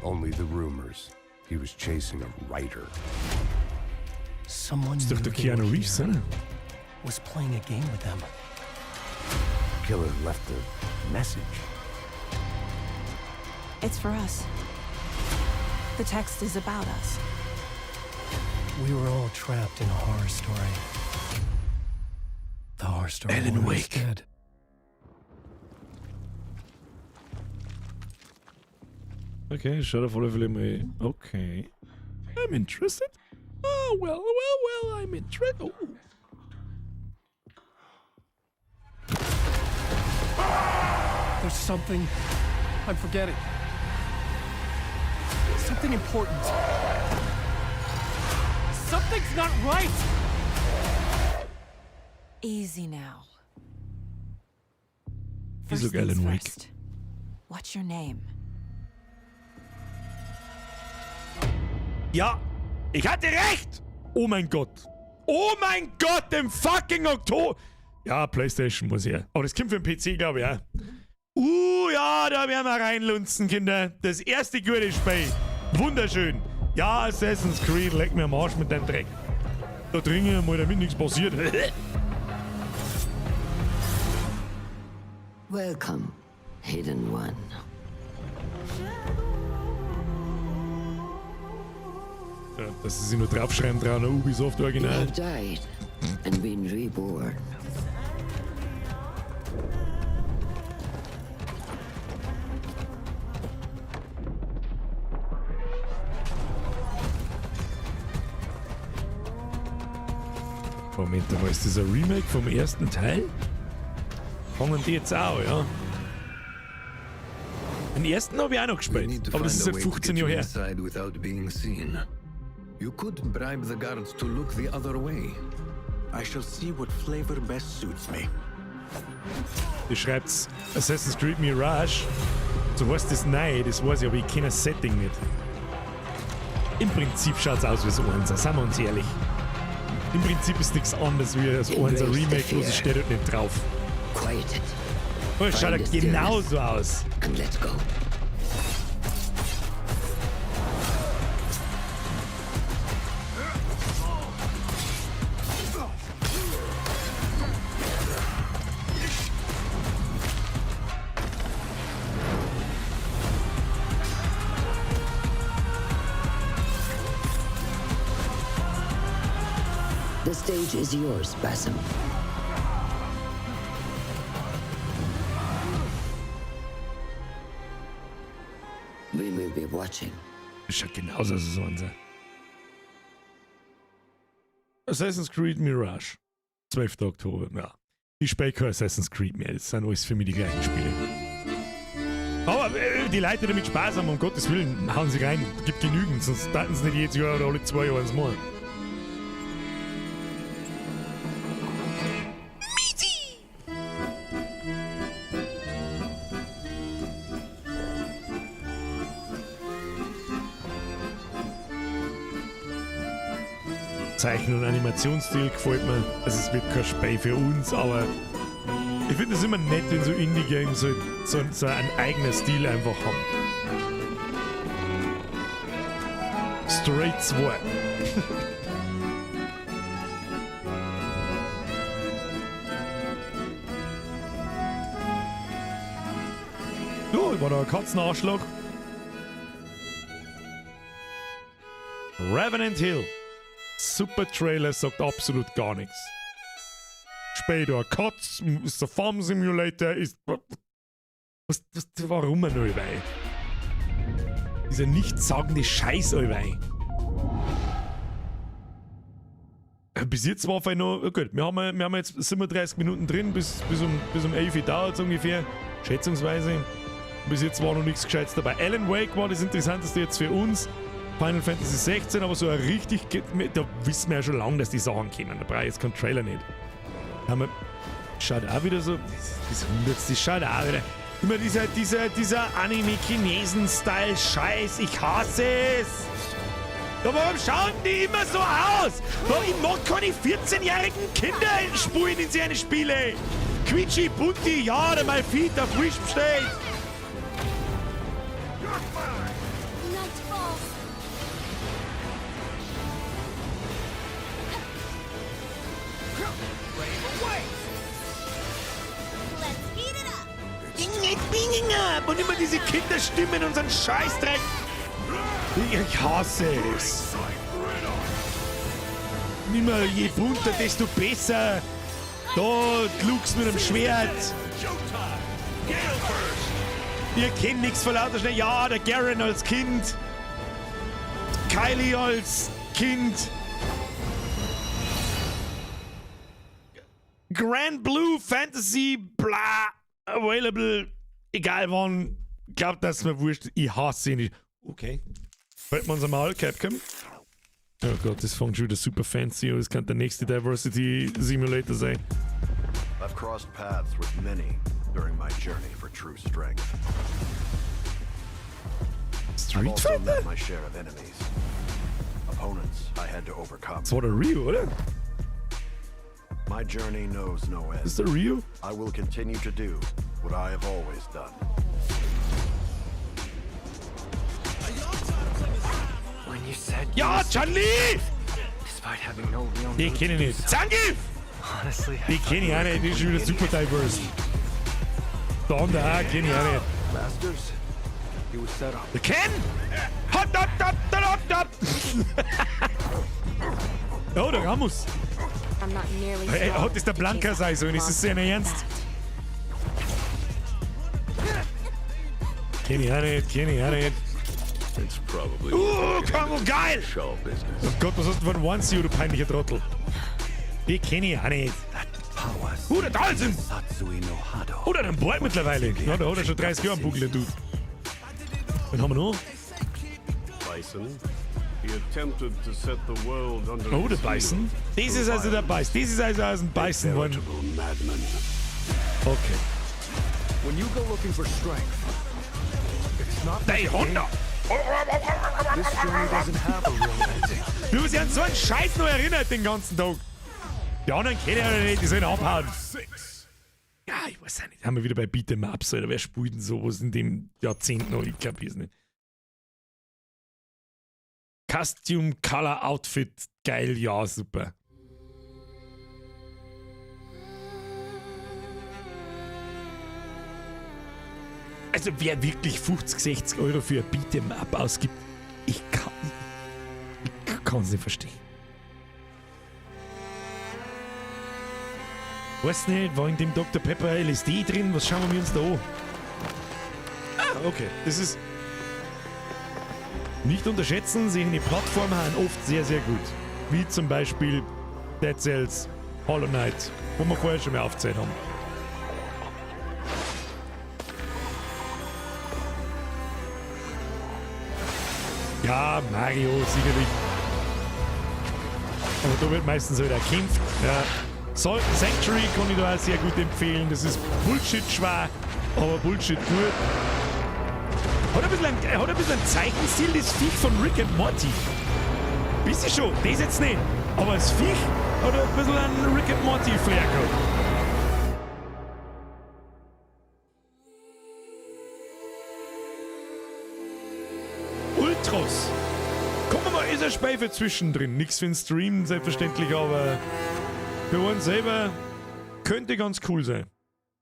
Only the rumors. He was chasing a writer. Someone Ist doch knew der they were Keanu Reeves, here, oder? was playing a game with them. Killer left a message. It's for us. The text is about us. We were all trapped in a horror story. The horror story Alan wanted us Wake. dead. Okay, schaut auf alle Fälle mal. Okay. I'm interested. Oh, well, well, well, I'm interested. Oh. There's something I'm forgetting. Something important. Something's not right! Easy now. He's First like things Alan Wake. first. What's your name? Ja, ich hatte recht! Oh mein Gott. Oh mein Gott, im fucking Oktober. Ja, PlayStation muss her. Aber das kommt für den PC, glaube ich, ja. Ja, da werden wir reinlunzen, Kinder. Das erste gute Spiel. Wunderschön. Ja, Assassin's Creed, leck mir am Arsch mit deinem Dreck. Da dringen wir mal, damit nichts passiert. Welcome, Hidden One. Ja, dass sie sich nur draufschreiben, drauf, Ubisoft You Original. have died and been reborn. Moment mal, ist das ein Remake vom ersten Teil? Fangen die jetzt auch, ja? Den ersten habe ich auch noch gespielt, aber das ist seit 15 Jahren her. Inside without being seen. You could bribe the guards to look the other way. I shall see what flavor best suits me. Ihr schreibt Assassin's Creed Mirage. So heißt das neu, das weiß ich, aber ich kenne das Setting nicht. Im Prinzip schaut es aus wie das Einser, sind wir uns ehrlich. Im Prinzip ist nichts anderes wie das Einser Remake, bloß es steht halt nicht drauf. Quiet it. Oh, es schaut Find halt the stillness genauso aus. and let's go. The stage is yours, Basim. We will be watching. Es schaut genauso aus wie das Einser. Assassin's Creed Mirage. 12. Oktober, ja. Ich spiele kein Assassin's Creed mehr, das sind alles für mich die gleichen Spiele. Aber die Leute, die damit Spaß haben, um Gottes Willen, hauen sie rein. Gibt genügend, sonst starten sie nicht jedes Jahr oder alle 2 Jahre ins Mal. Zeichen- und Animationsstil gefällt mir. Also es wird kein Spiel für uns, aber ich finde es immer nett, wenn so Indie-Games so einen eigenen Stil einfach haben. Stray 2. Oh, war da ein Katzenarschloch. Revenant Hill. Super Trailer, sagt absolut gar nichts. Später Katz, ist der Farm Simulator, ist. Was, was, warum noch dabei? Dieser nichtssagende Scheiß dabei. Bis jetzt war vielleicht noch, gut, wir haben jetzt 37 Minuten drin, bis um 11 Uhr dauert es ungefähr, schätzungsweise. Bis jetzt war noch nichts Gescheites dabei. Alan Wake war das Interessanteste jetzt für uns. Final Fantasy 16, aber so ein richtig, da wissen wir ja schon lange, dass die Sachen kommen. Da brauche ich jetzt keinen Trailer nicht. Haben wir, schaut auch wieder so, das 100. schaut auch wieder. Immer dieser Anime-Chinesen-Style-Scheiß, ich hasse es! Ja, warum schauen die immer so aus? Warum, ich mag keine 14-jährigen Kinder spulen in seine Spiele! Quietschi, Bunti, ja, der mein Feed auf Wish steht! Und immer diese Kinderstimmen und so einen Scheißdreck. Ich hasse es. Immer je bunter, desto besser. Da, Lux mit dem Schwert. Ihr kennt nichts vor lauter Schnee. Ja, der Garen als Kind. Kylie als Kind. Grand Blue Fantasy, bla, available, egal wann. Glaubt, dass mir wurscht. Ich hasse ihn nicht. Okay. Halten wir uns einmal, Capcom. Oh Gott, das fängt schon wieder super fancy an. Das kann der nächste Diversity Simulator sein. I've crossed paths with many during my journey for true strength. Street I've also Fighter? met my share of enemies. Opponents I had to overcome. Das war der Ryu, oder? My journey knows no end. Ist der Ryu? I will continue to do what I have always done. When you said Ja, Chun-Li! Despite having no real Die need kenne to ich do nicht. so. Zangief! Honestly, I Die thought kenne ich you auch were a nicht. Die ist schon wieder complete super diverse. Der andere auch, kenne ich auch nicht. Masters, he was set up. Der Ken! Hot, hot, hot, hot, hot, hot. Oh, der Ramos. I'm not nearly Hey, strong hat das der to Blanka chase sein sollen? Ist das sehr ernst? Kenn ich auch nicht, kenn ich auch nicht. It's probably Kongo, geil! Shaw business. Oh Gott, was hast du von One du peinlicher Trottel? Die kenn ich auch nicht. Der Dhalsim! Oder den Boy mittlerweile. Ja, da hat er schon 30 Jahre am Buckel, der Dude. Wen haben wir noch? Bison. He attempted to set the world under Oh, der his heel. Bison. Das ist also der Bison. Das ist also aus dem Bison geworden. Madman. Okay. When you go looking for strength, it's not Hey, Honda! This journey doesn't have a real ending. Du hast dich an so einen Scheiß noch erinnert den ganzen Tag. Die anderen kenne ich alle nicht, die sollen abhauen. Ja, ich weiß auch nicht. Haben wir wieder bei Beat'em Ups, oder wer spielt denn sowas in dem Jahrzehnt noch? Ich kapier's nicht. Costume, Color, Outfit, geil, ja, super. Also wer wirklich 50, 60 Euro für ein Beat'em Up ausgibt, ich kann's nicht verstehen. Weiß nicht, war in dem Dr. Pepper LSD drin? Was schauen wir uns da an? Ah, okay. Das ist... Nicht unterschätzen, sehen die Plattformen haben oft sehr, sehr gut. Wie zum Beispiel Dead Cells, Hollow Knight, wo wir vorher schon mal aufgezählt haben. Ja, Mario sicherlich. Aber da wird meistens halt erkämpft. Ja. Salt and Sanctuary kann ich da auch sehr gut empfehlen. Das ist Bullshit schwer, aber Bullshit gut. Hat ein bisschen einen Zeichenstil, das Viech von Rick and Morty. Bisschen schon, das jetzt nicht. Aber das Viech hat ein bisschen einen Rick and Morty Flair gehabt. Ultros. Kommen wir mal, ist ein Spiel für zwischendrin. Nix für den Stream, selbstverständlich, aber für uns selber könnte ganz cool sein.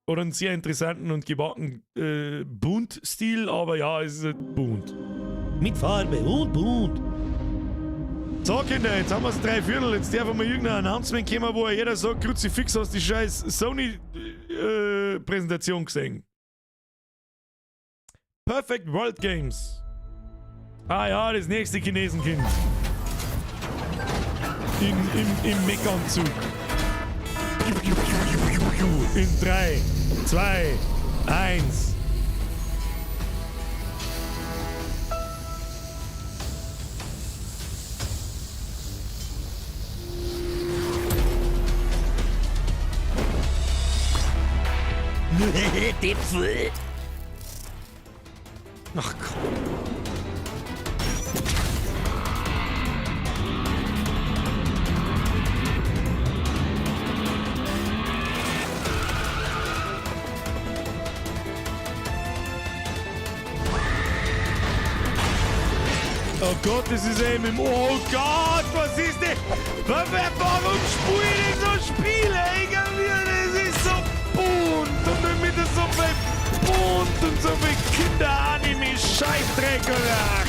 Oder einen sehr interessanten und gewagten Bunt-Stil, aber ja, es ist halt bunt. Mit Farbe und bunt. So, Kinder, jetzt haben wir es 3/4. Jetzt darf mal irgendein Announcement kommen, wo jeder sagt, Kruzifix, hast die scheiß Sony-Präsentation gesehen. Perfect World Games. Ah ja, das nächste Chinesenkind. Im Mech-Anzug. In 3, 2, 1. Dipfel. Ach komm. Oh Gott, das ist eben im... Oh Gott, was ist denn? Warum spiele ich so Spiele? Das ist so bunt und dann mit so viel bunt und so viel Kinder-Anime-Scheißdreck. Ach.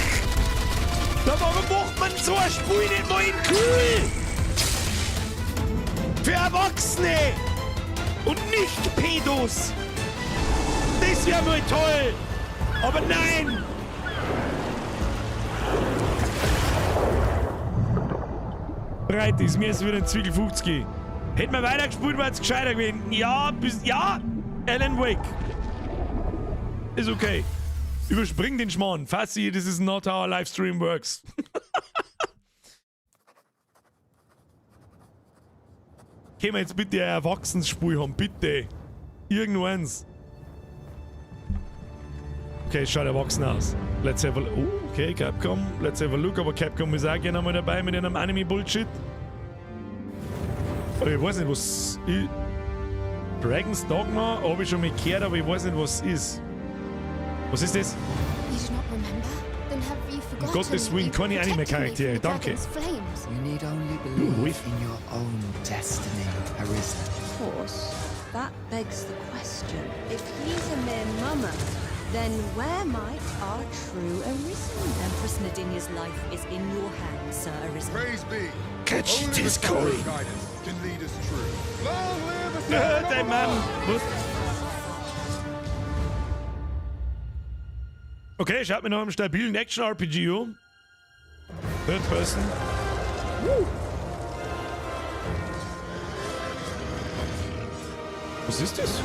Da warum macht man so ein Spiel nicht mal in cool? Für Erwachsene und nicht Pedos. Das wär mal toll. Aber nein. Breit ist, mir ist wieder ein Zwiegel 50. Hätten wir weitergespielt, wär's gescheiter gewesen. Ja, bis, ja, Alan Wake. Ist okay. Überspring den Schmarrn. Fassi, this is not how a Livestream works. Können wir jetzt bitte ein Erwachsenenspiel haben, bitte. Irgendeins. Okay, schaut erwachsen aus. Let's have a look. Oh, okay, Capcom. Let's have a look. Aber Capcom ist auch gerne mal dabei mit einem Anime-Bullshit. Aber ich weiß nicht, was ist. Dragon's Dogma habe ich schon mal gehört, aber ich weiß nicht, was ist. Was ist das? You do not remember? Then have you Um forgotten Gottes Willen, you keine protected me Anime-Charaktere, from the danke. dragon's flames? You need only believe in your own destiny, Arisen. Of course, that begs the question. If he's a mere mummer, then where might our true Arisen? Empress Nadinia's life is in your hands, Sir Arisen. Praise be. Catch Only this the power of coin. guidance can lead us true. Long live the Ja, Seven dein of Mann. Us! Was? Okay, schaut mir noch einen stabilen Action-RPG an. Third Person. Woo. Was ist das?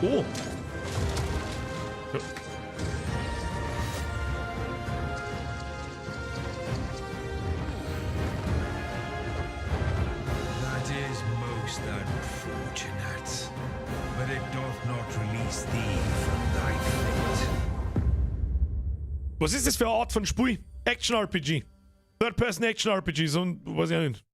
Oh. That is most unfortunate, but it doth not release thee from thy fate. Was ist das für eine Art von Spiel? Action-RPG. Third-Person-Action-RPG, so ein, weiß ich auch nicht.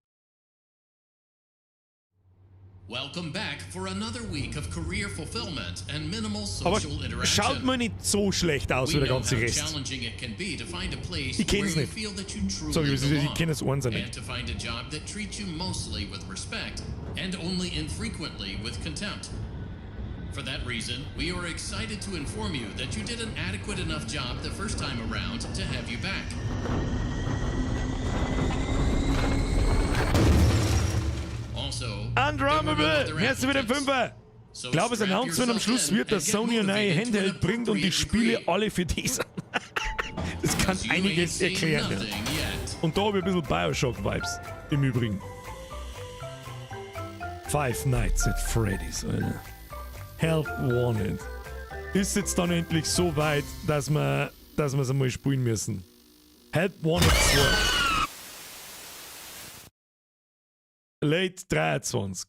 Welcome back for another week of career fulfillment and minimal Aber social interaction. schaut mir nicht so schlecht aus We wie der know ganze how Rest. challenging it can be to find a place Ich kenn's where you nicht. feel that you truly Sorry, ich belong, kenn das eins auch nicht. and to find a job that treats you mostly with respect and only infrequently with contempt. For that reason, we are excited to inform you that you did an adequate enough job the first time around to have you back. Also, Undrummable! Merci für den Fünfer! Ich glaube, das Announcement am Schluss wird, dass Sony eine neue Handheld bringt und die Spiele alle für die sind. Das kann einiges erklären. Ja. Und da habe ich ein bisschen Bioshock-Vibes im Übrigen. Five Nights at Freddy's, Alter. Help Wanted. Ist jetzt dann endlich so weit, dass wir's einmal spielen müssen. Help Wanted 2. Late 23.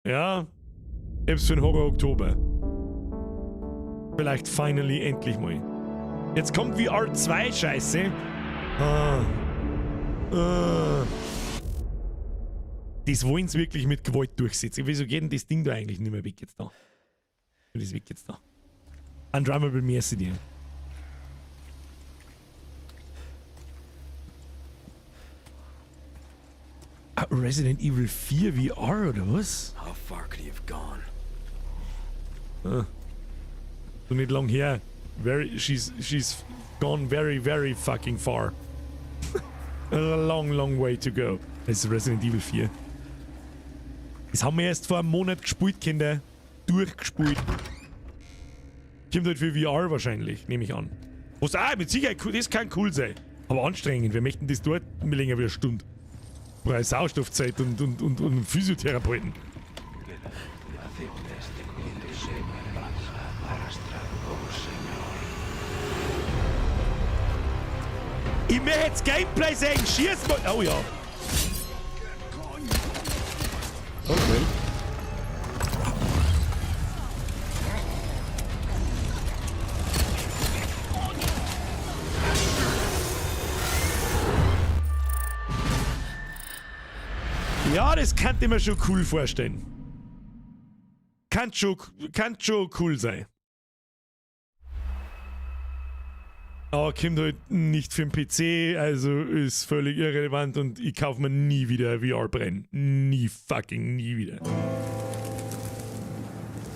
Ja, eben für den Horror Oktober. Vielleicht finally endlich mal. Jetzt kommt VR 2 Scheiße. Ah. Ah. Das wollen sie wirklich mit Gewalt durchsetzen. Wieso geht denn das Ding da eigentlich nicht mehr weg jetzt da? Das weg jetzt da. Undrummable merci dir. Ah, Resident Evil 4 VR oder was? How far could he have gone? Ah. So nicht lang her. She's gone very, very fucking far. A long, long way to go. Das ist Resident Evil 4. Das haben wir erst vor einem Monat gespielt, Kinder. Durchgespielt. Kommt halt für VR wahrscheinlich, nehme ich an. Was auch mit Sicherheit cool, das kann cool sein. Aber anstrengend, wir möchten das dort länger wie eine Stunde. Brauche Sauerstoffzeit und Physiotherapeuten. Ich möchte jetzt Gameplay sehen, schieß mal! Oh ja. Okay. Ja, das könnte ich mir schon cool vorstellen. Kann schon cool sein. Aber kommt halt nicht für den PC, also ist völlig irrelevant und ich kaufe mir nie wieder VR-Brillen. Nie fucking nie wieder.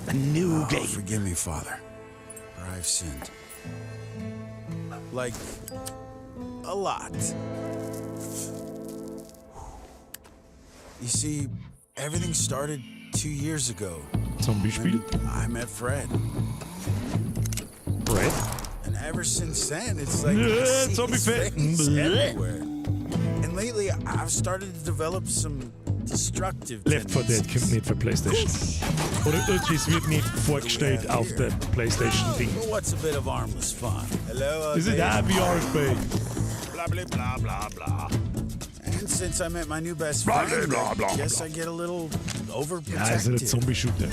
A new game. Oh, forgive me, Father, for I've sinned. Like, a lot. You see, everything started 2 years ago. Zombie-Spiel? I met Fred. Fred? And ever since then, it's like Yeah, I see zombie his face. face everywhere. And lately, I've started to develop some destructive Left 4 Dead kommt nicht für PlayStation. Oder das wird nicht vorgestellt auf der PlayStation-Ding. But what's a bit of armless fun? Hello, Das ist auch ein VR-Spiel. Blah, blah, blah, blah, blah. And since I met my new best Blah, friend, blah, blah, I guess blah. I get a little Ja, das ist ein overprotective. Zombie-Shooter.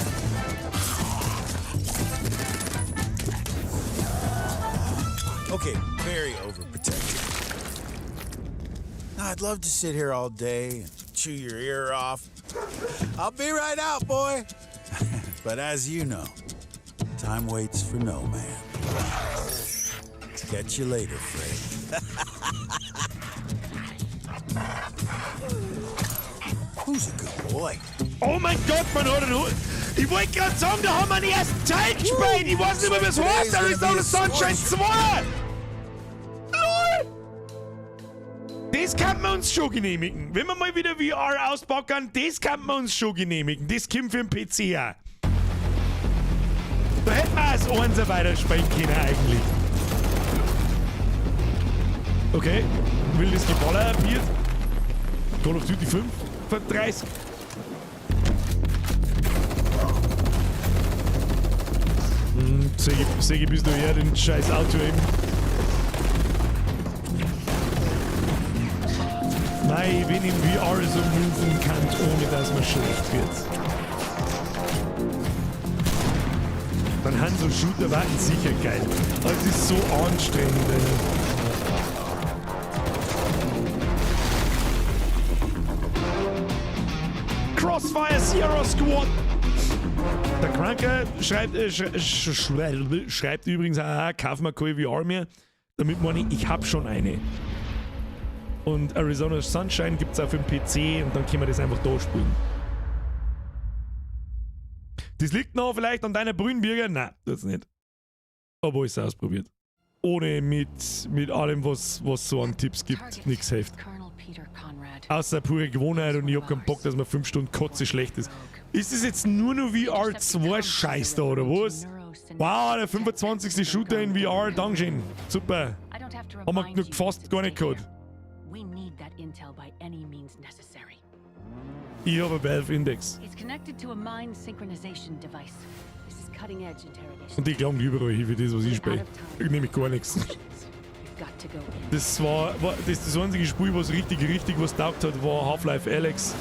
Okay, very overprotective. Now, I'd love to sit here all day and chew your ear off. I'll be right out, boy. But as you know, time waits for no man. Catch you later, Fred. Who's a good boy? Oh mein Gott, man hat einen Hund. Ich wollte gerade sagen, da haben wir den ersten Teil gespielt. Ich weiß nicht mehr, wie es heißt. Arizona Sunshine 2. LOL. Das kann man uns schon genehmigen. Wenn wir mal wieder VR auspacken, das kann man uns schon genehmigen. Das kommt für den PC auch. Da hätten wir als Einser weiterspielen können eigentlich. Okay, wildes Geballer appeared. Call of Duty 5 für 30. Seh ich bis daher den scheiß Auto eben. Nein, wenn in VR so moven kann, ohne dass man schlecht wird. Dann haben so Shooter-Waffen sicher geil. Aber es ist so anstrengend, Alter. Crossfire Sierra Squad! Der Kranke schreibt übrigens, ah, kauf mir keine VR mehr. Damit meine ich, ich hab schon eine. Und Arizona Sunshine gibt's auch für den PC und dann können wir das einfach da spielen. Das liegt noch vielleicht an deiner Brünnbürger? Nein, das nicht. Obwohl ich's ausprobiert. Ohne mit allem, was so an Tipps gibt, nix hilft. Außer pure Gewohnheit und ich hab keinen Bock, dass man 5 Stunden Kotze schlecht ist. Ist das jetzt nur noch VR 2 Scheiß da, oder was? Wow, der 25. Shooter in VR, Dankeschön. Super. Haben wir noch fast gar nicht gehabt. Ich habe einen Valve Index. Und die glauben überall hin für das, was ich spiele. Ich nehme gar nichts. Das war das einzige Spiel, was richtig was taugt hat, war Half-Life Alyx.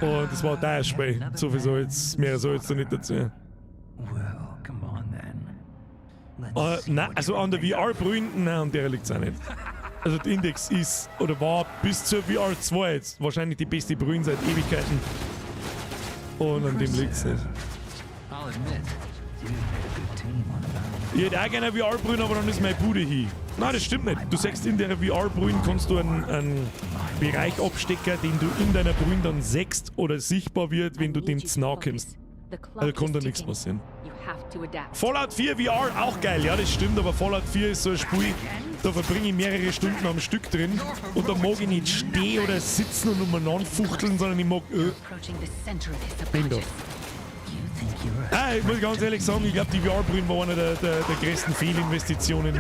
Und das war dein Spiel. So viel soll jetzt, mehr soll jetzt da nicht dazu. Nein, also an der VR-Brille, nein, an der liegt's auch nicht. Also der Index ist, oder war bis zur VR 2 jetzt wahrscheinlich die beste Brille seit Ewigkeiten. Und an dem liegt's nicht. Ich hätte auch gerne eine VR-Brille, aber dann ist meine Bude hin. Nein, das stimmt nicht. Du sagst, in der VR-Brille kannst du einen Bereich abstecken, den du in deiner Brille dann siehst oder sichtbar wird, wenn du dem zu nahe kommst. Also kann da nichts passieren. Fallout 4 VR, auch geil. Ja, das stimmt, aber Fallout 4 ist so ein Spiel, Da verbringe ich mehrere Stunden am Stück drin und da mag ich nicht stehen oder sitzen und umeinander fuchteln, sondern ich mag. Den da. Ah, ich muss ganz ehrlich sagen, ich glaube, die VR-Brillen war eine der größten Fehlinvestitionen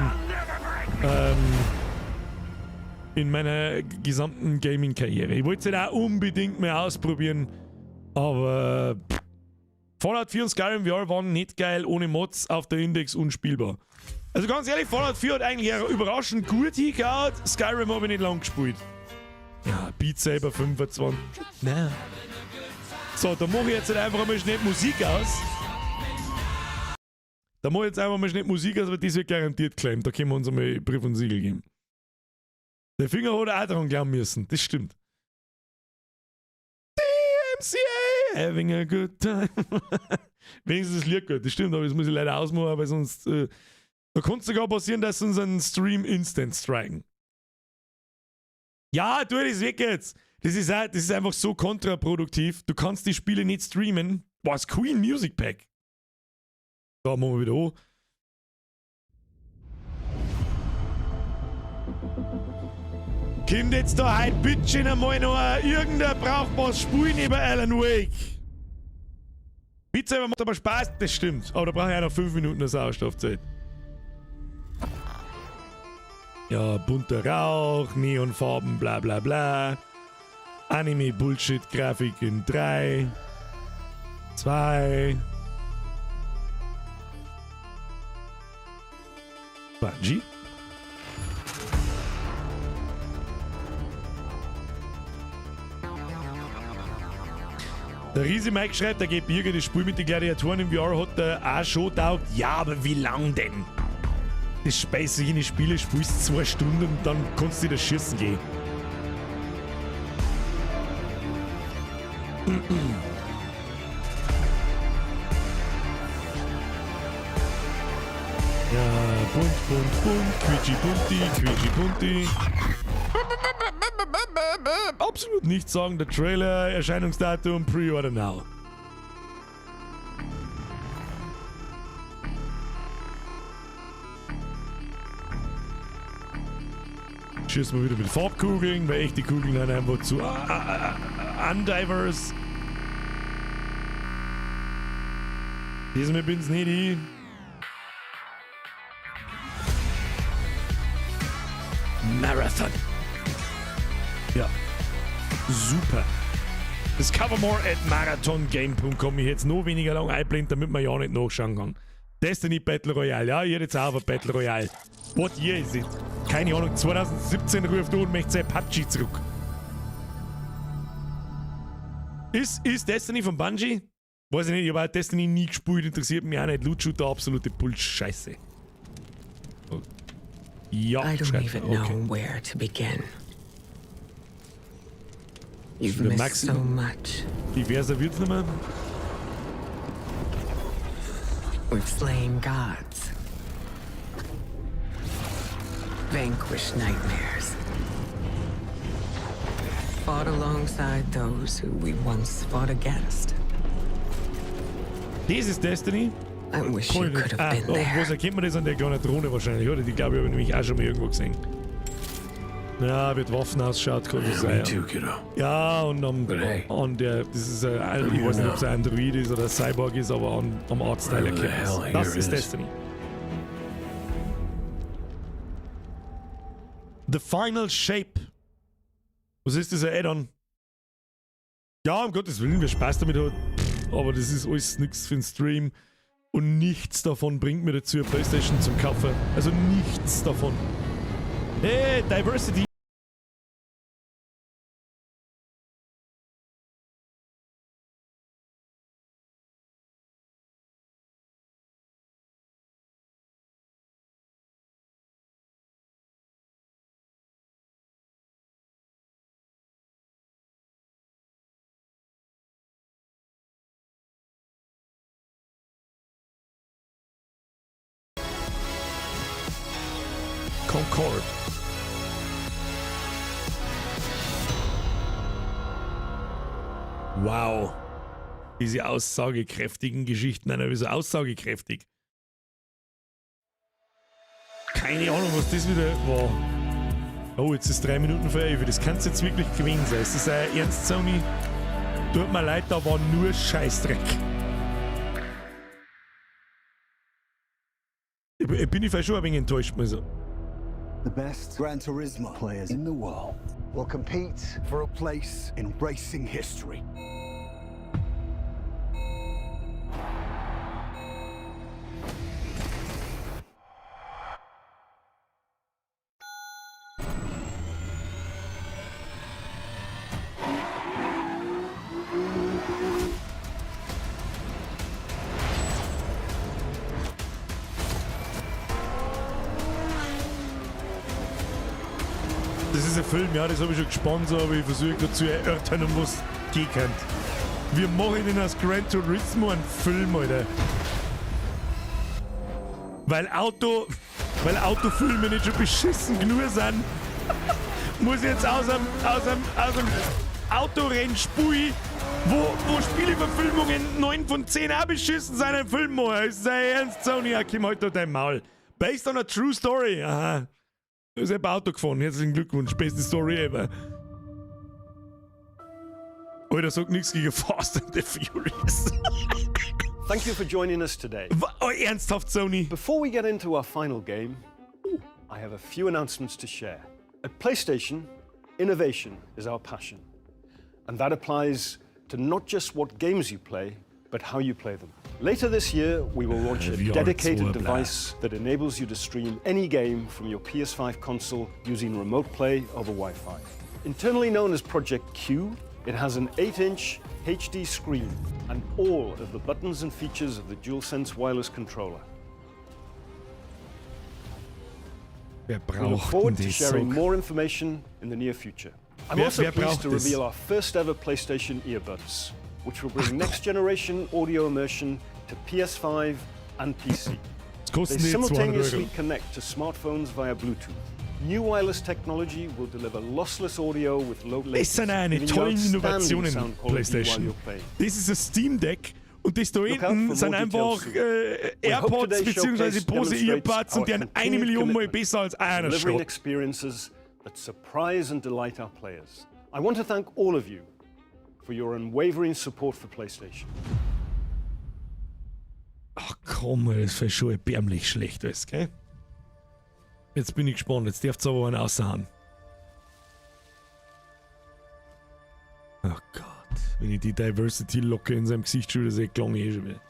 in meiner gesamten Gaming-Karriere. Ich wollte es halt auch unbedingt mal ausprobieren, aber pff, Fallout 4 und Skyrim VR waren nicht geil, ohne Mods auf der Index unspielbar. Also ganz ehrlich, Fallout 4 hat eigentlich auch überraschend gut hingehauen, Skyrim habe ich nicht lang gespielt. Ja, Beat Saber 25. Nein. So, da mache ich jetzt halt einfach mal schnell Musik aus. Da mache ich jetzt einfach mal schnell Musik aus, weil das wird garantiert claimed. Da können wir uns einmal Brief und Siegel geben. Der Finger hat auch dran glauben müssen, das stimmt. DMCA, having a good time. Wenigstens das Lied gut, das stimmt, aber das muss ich leider ausmachen, weil sonst. Da kann es sogar passieren, dass sie unseren Stream instant striken. Ja, tu das weg jetzt. Das ist einfach so kontraproduktiv. Du kannst die Spiele nicht streamen. Was? Queen Music Pack. Da machen wir wieder an. Kommt jetzt da heute bitte einmal noch irgendein brauchbares Spiel neben Alan Wake? Beat Saber macht aber Spaß, das stimmt. Aber da brauche ich auch noch 5 Minuten eine Sauerstoffzeit. Ja, bunter Rauch, Neonfarben, bla bla bla. Anime-Bullshit-Grafik in 3, 2, Bungie. Der Riese Mike schreibt, der geht Birger, das Spiel mit den Gladiatoren im VR hat der auch schon taugt. Ja, aber wie lang denn? Das Speise in die Spiele spielst 2 Stunden und dann kannst du wieder schießen gehen. Ja, bunt, bunt, bunt, quietschi bunti, quietschi bunti. Absolut nichts sagen, der Trailer, Erscheinungsdatum, Pre-Order now. Schießen wir wieder mit Farbkugeln, weil echte Kugeln sind einfach zu undivers. Diesmal bin's nicht ich. Marathon. Ja. Super. Discover more at marathongame.com. Ich hätte es noch weniger lang einblendet, damit man ja nicht nachschauen kann. Destiny Battle Royale. Ja, ich hätte jetzt auch auf Battle Royale. What year is it? Keine Ahnung, 2017 ruft an und möchte sein PUBG zurück. Ist Destiny von Bungie? Weiß ich nicht, ich habe auch Destiny nie gespielt, interessiert mich auch nicht. Loot Shooter, absolute Bullscheiße. Oh. Ja, I don't schreibt even er, okay. know where to begin. You've Der missed Maxi so much. Diverser wird's nicht mehr. We've slain gods, vanquished nightmares, fought alongside those who we once fought against. Das ist Destiny. I wish you could have Ah, been oh, there. was erkennt man das an der kleinen Drohne wahrscheinlich, oder? Die glaube ich, habe ich nämlich auch schon mal irgendwo gesehen. Ja, wird Waffen ausschaut, kann das sein. Me too, kiddo. Ja, und am, But hey. an der, das ist ein, ich weiß nicht, ob es ein Android ist oder ein Cyborg ist, aber am Artstyle Wherever the erkennt hell man Das here ist is. Destiny. The Final Shape. Was ist dieser Add-on? Ja, um Gottes Willen, wer Spaß damit hat. Pff, aber das ist alles nichts für den Stream. Und nichts davon bringt mir dazu, eine Playstation zum kaufen. Also nichts davon. Hey, Diversity. Concord. Wow. Diese aussagekräftigen Geschichten, nein, wieso aussagekräftig? Keine Ahnung. Keine Ahnung, was das wieder war. Oh, jetzt ist 3 Minuten vor 11. Das kann's jetzt wirklich gewesen sein. Ist das euer Ernst, Sony? Tut mir leid, da war nur Scheißdreck. Ich bin ich vielleicht schon ein wenig enttäuscht, muss ich sagen. The best Gran Turismo players in the world will compete for a place in racing history. Das ist ein Film, ja, das habe ich schon gespannt, so, aber ich versuche gerade zu erörtern, um was es gehen könnte. Wir machen denn aus Gran Turismo einen Film, Alter. Weil Autofilme nicht schon beschissen genug sind, muss ich jetzt aus einem Autorennspiel, wo Spieleverfilmungen 9 von 10 auch beschissen sind, einen Film machen. Ist das euer Ernst, Sony? Ja, komm halt da dein Maul. Based on a true story. Aha. Du bist selber Auto gefahren. Herzlichen Glückwunsch. Beste Story ever. Alter, sag nichts gegen Fast and the Furious. Thank you for joining us today. Oh, ernsthaft, Sony? Before we get into our final game, I have a few announcements to share. At PlayStation, innovation is our passion. And that applies to not just what games you play, but how you play them. Later this year, we will launch a VR dedicated 2, bla. device that enables you to stream any game from your PS5 console using remote play over Wi-Fi. Internally known as Project Q, it has an 8-inch HD screen and all of the buttons and features of the DualSense wireless controller. Wer We look braucht forward denn to das? sharing Sag? more information in the near future. I'm also Wer pleased braucht to das? reveal our first ever PlayStation earbuds, which will bring next generation audio immersion to PS5 and PC. Das kostet They nicht 200 simultaneously Euro. connect to smartphones via Bluetooth. New wireless technology will deliver lossless audio with low latency, Das sind eine giving you tollen outstanding Innovationen, sound quality while PlayStation. you're playing. Das ist ein Steam Deck und das da Look out hinten for sind more einfach details soon. We hope AirPods today's beziehungsweise showcase Bose demonstrates Earbuds und our die sind 1 continued Million Mal commitment besser als to einer delivering Schrott. experiences that surprise and delight our players. I want to thank all of you for your unwavering support for PlayStation. Ach komm, das ist schon erbärmlich schlecht alles, gell? Jetzt bin ich gespannt, jetzt dürft's aber einen raushauen. Oh Gott, wenn ich die Diversity-Locke in seinem Gesicht schon wieder sehe, klang ich eh schon wieder.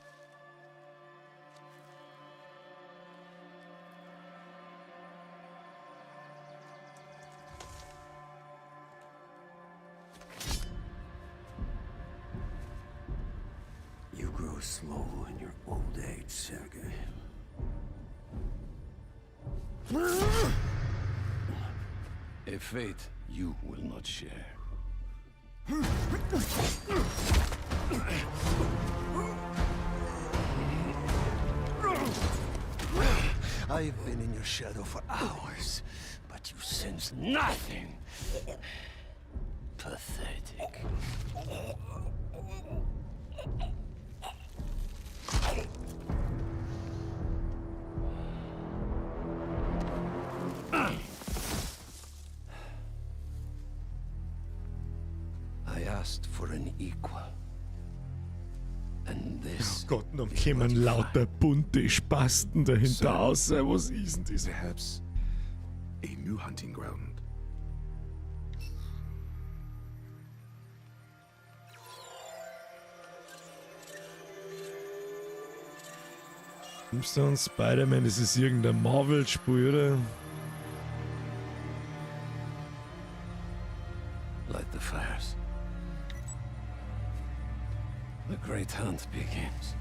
You grow slow in your old age, Sergei. A fate you will not share. I've been in your shadow for hours, but you sense nothing. Pathetic. I asked for an equal. And this Oh Gott, dann kommen lauter bunte Spasten dahinter raus. Was ist denn das? Perhaps a new hunting ground. Tombstone Spider-Man, das ist irgendein Marvel-Spiel, oder? Light the fires. The great hunt begins.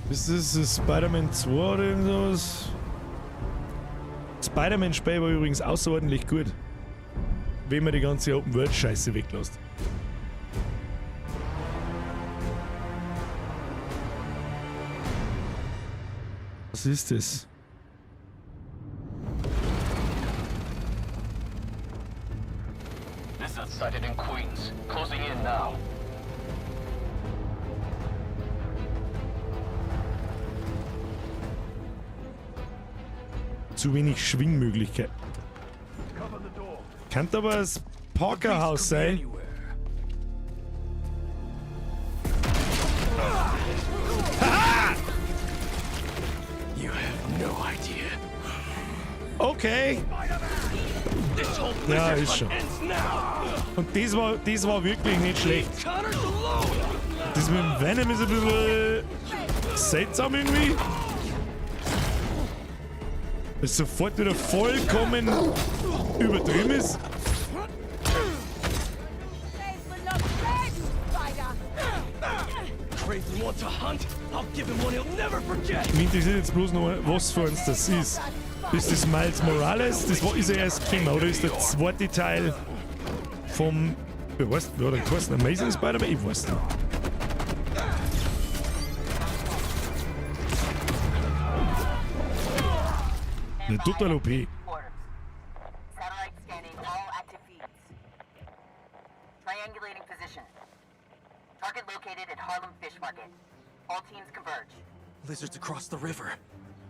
Ist das das Spider-Man 2 oder irgend sowas? Spider-Man-Spiel war übrigens außerordentlich gut. Wenn man die ganze Open-World-Scheiße weglässt. Was ist das? Lizard sighted in Queens. Closing in now. Zu wenig Schwingmöglichkeit. Kann aber das Parker-Haus sein. Haha! You have no idea. Okay. Ja, ist schon. Und das war wirklich nicht schlecht. Das mit dem Venom ist ein bisschen seltsam irgendwie. Ist sofort wieder vollkommen übertrieben ist. Mich interessiert jetzt bloß noch, was für uns das ist. Ist das Miles Morales? Das war, ist ja erst gekommen, oder ist der zweite Teil vom. Wie heißt, wie hat er geheißen? Amazing Spider-Man? Ich weiß nicht. Ja, total OP. Satellite scanning all active feeds. Triangulating position. Target located at Harlem Fish Market. All teams converge. Lizards across the river.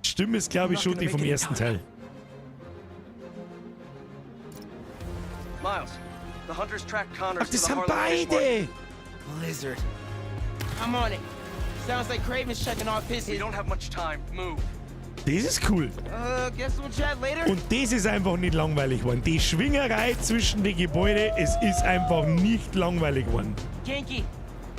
Stimme ist, glaube ich, schon die vom ersten Teil. Miles, the hunters tracked Connors Ach, das to the sind Harlem Fish beide! Market. Lizard. I'm on it. Sounds like Kraven's checking off his. We don't have much time. Move. Das ist cool. Guess we'll chat later. Und das ist einfach nicht langweilig geworden. Die Schwingerei zwischen den Gebäuden, es ist einfach nicht langweilig geworden. Genki,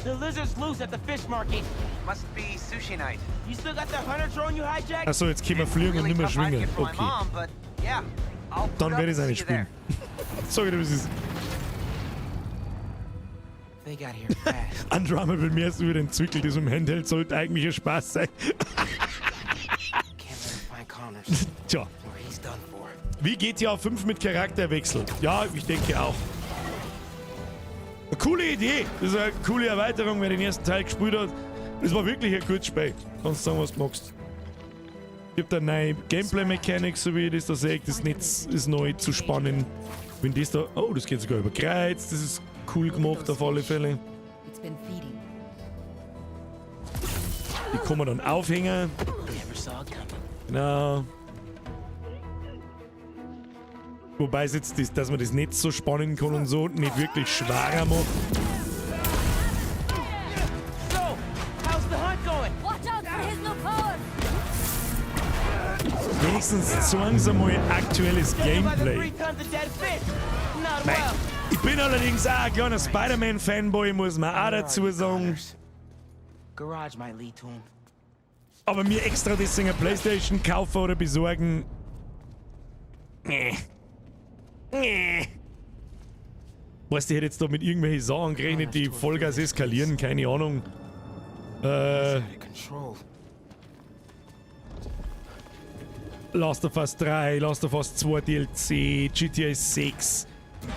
the lizard's loose at the fish market. Must be sushi night. You still got the hunter drone you hijacked? Achso, jetzt können wir fliegen und nicht mehr schwingen. Okay. Mom, but yeah, I'll put Dann up werde ich es and auch nicht see you there. spielen. Sorry, das ist. They got here fast. Andromeda will mir erst über den Zwickel, das im Handheld sollte eigentlich ein Spaß sein. Can't let him find Connors. Tja. Or he's done for. Wie GTA 5 mit Charakterwechsel? Ja, ich denke auch. Eine coole Idee. Das ist eine coole Erweiterung, wer den ersten Teil gespielt hat. Das war wirklich ein gutes Spiel. Kannst sagen, was du magst. Gibt da neue Gameplay-Mechanics, so wie ich das da sehe. Das Netz ist neu zu spannen. Wenn das da. Oh, das geht sogar über Kreuz. Das ist cool gemacht auf alle Fälle. It's been feeding. Die kann man dann aufhängen. Never saw it coming. Genau. Wobei es jetzt, das, dass man das Netz so spannen kann und so, nicht wirklich schwerer macht. So, how's the hunt going? Watch out for his new powers! Wenigstens zeigen sie mal aktuelles Judging by the Gameplay. 3 tons of dead fish. Not Mei, well. ich bin allerdings auch ein kleiner Spider-Man-Fanboy, muss man auch dazu sagen. Garage might lead to him. Aber mir extra deswegen eine Playstation kaufen oder besorgen. Nee. Nee. Weißt du, ich hätte jetzt da mit irgendwelchen Sachen gerechnet, die Vollgas eskalieren, keine Ahnung. Control. Last of Us 3, Last of Us 2 DLC, GTA 6,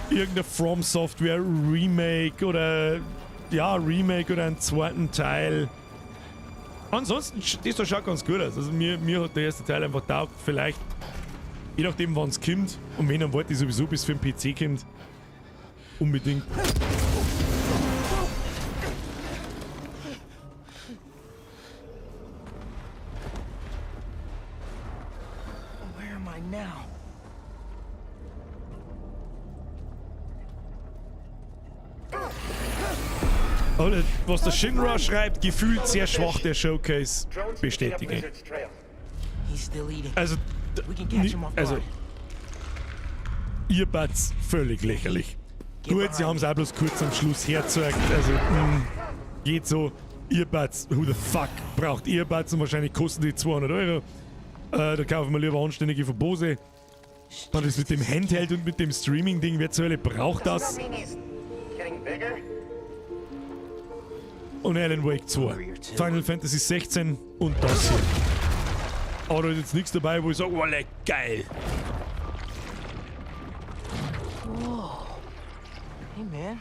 irgendein From Software Remake oder ja, Remake oder einen zweiten Teil. Ansonsten, das da schaut ganz gut aus. Also mir hat der erste Teil einfach taugt. Vielleicht, je nachdem wann es kommt und wenn, dann warte ich sowieso, bis für den PC kommt. Unbedingt. Where am I now? Oder was der Shinra schreibt, gefühlt sehr schwach der Showcase. Bestätige. He's still eating. Also, We can catch him off also, guard. Earbuds völlig lächerlich. Gut, sie haben es auch bloß kurz am Schluss hergezeigt. Also, geht so. Earbuds, who the fuck braucht Earbuds und wahrscheinlich kosten die 200 Euro. Da kaufen wir lieber anständige von Bose. Dann das mit dem Handheld und mit dem Streaming-Ding, wer zur Hölle braucht das? Und Alan Wake 2. Final Fantasy 16 und das hier. Aber da ist jetzt nichts dabei, wo ich sage, oh, geil. Whoa. Hey, man.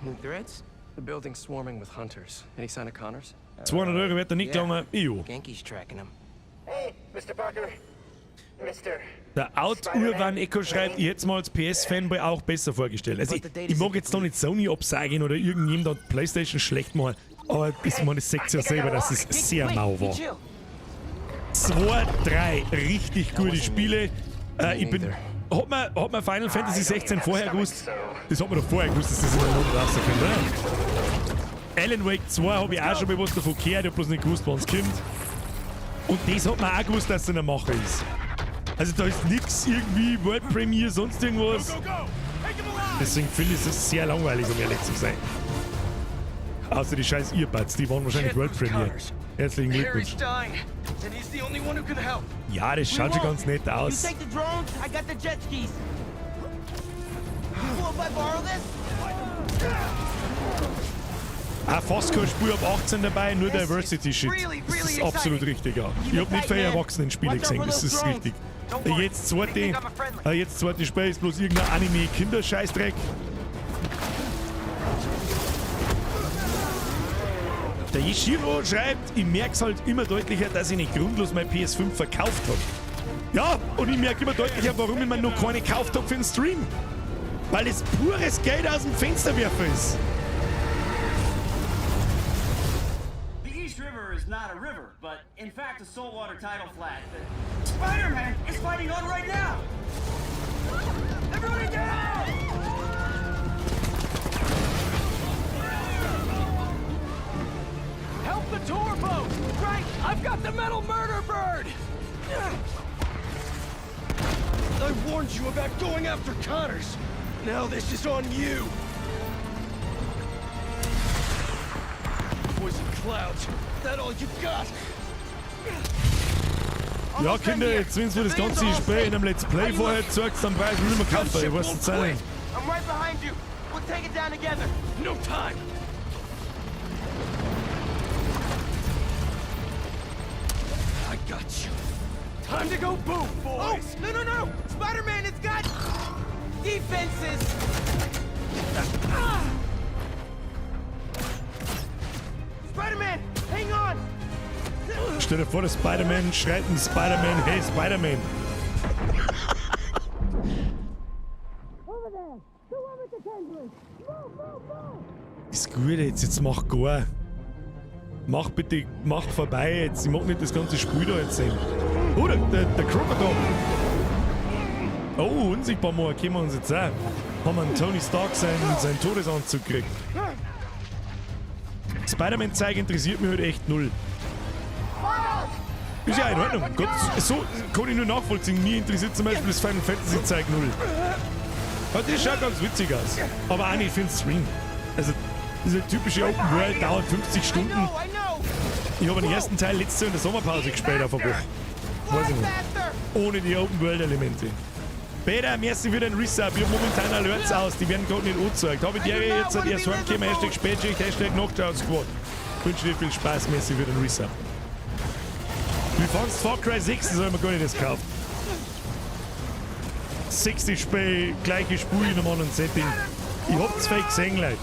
New threats? The building's swarming with hunters. Any sign of Connors? 200 Euro wird er nicht gelangen. Jo. Genki's tracking him. Hey, Mr. Parker. Mr. Der Out-Urban Echo schreibt, ich hätte es mal als PS-Fanboy auch besser vorgestellt. Also ich mag jetzt da nicht Sony absagen oder irgendjemand da PlayStation schlecht machen, aber das, man, das sagt ja selber, dass es sehr mau war. Zwei, drei richtig gute Spiele. Ich bin. Hat man Final Fantasy 16 vorher gewusst? Das hat man doch vorher gewusst, dass das in einem Monat rauskommt, oder? Alan Wake 2 habe ich auch schon bewusst davon gehört, ich hab bloß nicht gewusst, wann es kommt. Und das hat man auch gewusst, dass es in der Mache ist. Also da ist nichts irgendwie World Premiere, sonst irgendwas. Deswegen finde ich es sehr langweilig, um ehrlich zu sein. Außer die scheiß Earbuds, die waren wahrscheinlich World Premiere. Herzlichen Glückwunsch. Harry's dying, and he's the only one who can help. Ja, das schaut schon ganz nett You aus. take the drones, I got the jet skis. You cool if I borrow this? Ah, fast kein Spiel ab 18 dabei, nur Diversity-Shit. Das ist absolut richtig, ja. Ich hab nicht viele Erwachsenen-Spiele gesehen, das ist richtig. Jetzt zweite Spiel ist bloß irgendein Anime-Kinderscheißdreck. Der Yeshiro schreibt, ich merk's halt immer deutlicher, dass ich nicht grundlos mein PS5 verkauft hab. Ja, und ich merke immer deutlicher, warum ich mir noch keine gekauft hab für den Stream. Weil es pures Geld aus dem Fenster werfen ist. The East River is not a river, but in fact a saltwater tidal flat that Spider-Man is fighting on right now! Everybody down! Help the tour boat! Right, I've got the metal murder bird! I warned you about going after Connors. Now this is on you. Poison clouds. That all you got? Ja, Kinder, jetzt wenn du das ganze Spiel in einem Let's Play vorher zeigst, dann brauchst du nicht mehr kaufen. Ich weiß nicht sein. I'm right behind you. We'll take it down together. No time. I got you. Time to go boom, boys. Oh, no, no, no! Spider-Man, it's got defenses! Spider-Man, hang on! Stell dir vor, der Spider-Man schreit ein Spider-Man, hey Spider-Man. Over there! The one with the tendrils! Move, move, move! Ist gut jetzt, jetzt mach gar. Mach bitte, mach vorbei jetzt. Ich mag nicht das ganze Spiel da jetzt sehen. Oh, der Krokodil. Oh, unsichtbar mal, kennen wir uns jetzt auch. Haben wir einen Tony Stark seinen Todesanzug gekriegt. Spider-Man-Zeug interessiert mich halt echt null. Ist ja in Ordnung. Gott, so kann ich nur nachvollziehen. Mir interessiert zum Beispiel das Final Fantasy Zeug null. Aber das schaut ganz witzig aus. Aber auch nicht für den Stream. Also, diese typische Open World dauert 50 Stunden. Ich habe den ersten Teil letztes Jahr in der Sommerpause gespielt auf eine Woche. Weiß ich nicht. Ohne die Open World Elemente. Peter, merci für den Resub. Ich hab momentan Alerts aus, die werden gerade nicht angezeigt. Habe ich dir jetzt erst heimgekommen, Hashtag Spätschicht, Hashtag Nachschau Squad. Wünsche dir viel Spaß, merci für den Resub. Wie fandst du Far Cry 6? Das habe ich mir gar nicht erst gekauft. Sechste Spiel, gleiche Spiel in einem anderen Setting. Ich hab zu viel gesehen, Leute.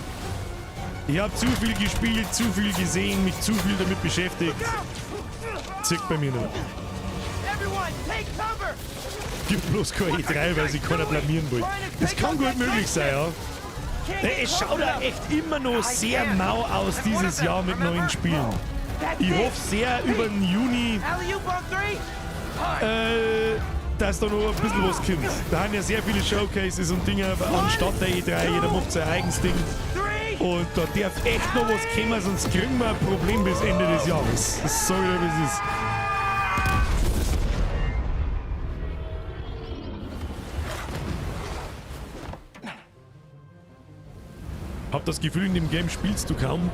Ich hab zu viel gespielt, zu viel gesehen, mich zu viel damit beschäftigt. Zirkt bei mir nicht. Everyone, take cover! Gibt bloß keine E3, weil sich keiner blamieren will. Das kann gut möglich sein, ja. Es schaut ja echt immer noch sehr mau aus dieses Jahr mit neuen Spielen. Ich hoffe sehr über den Juni, Alley-oop on three! dass da noch ein bisschen was kommt. Da haben ja sehr viele Showcases und Dinge anstatt der E3. Jeder macht sein eigenes Ding. Und da darf echt noch was kommen, sonst kriegen wir ein Problem bis Ende des Jahres. Das sag ich dir, wie es ist. Hab das Gefühl, in dem Game spielst du kaum.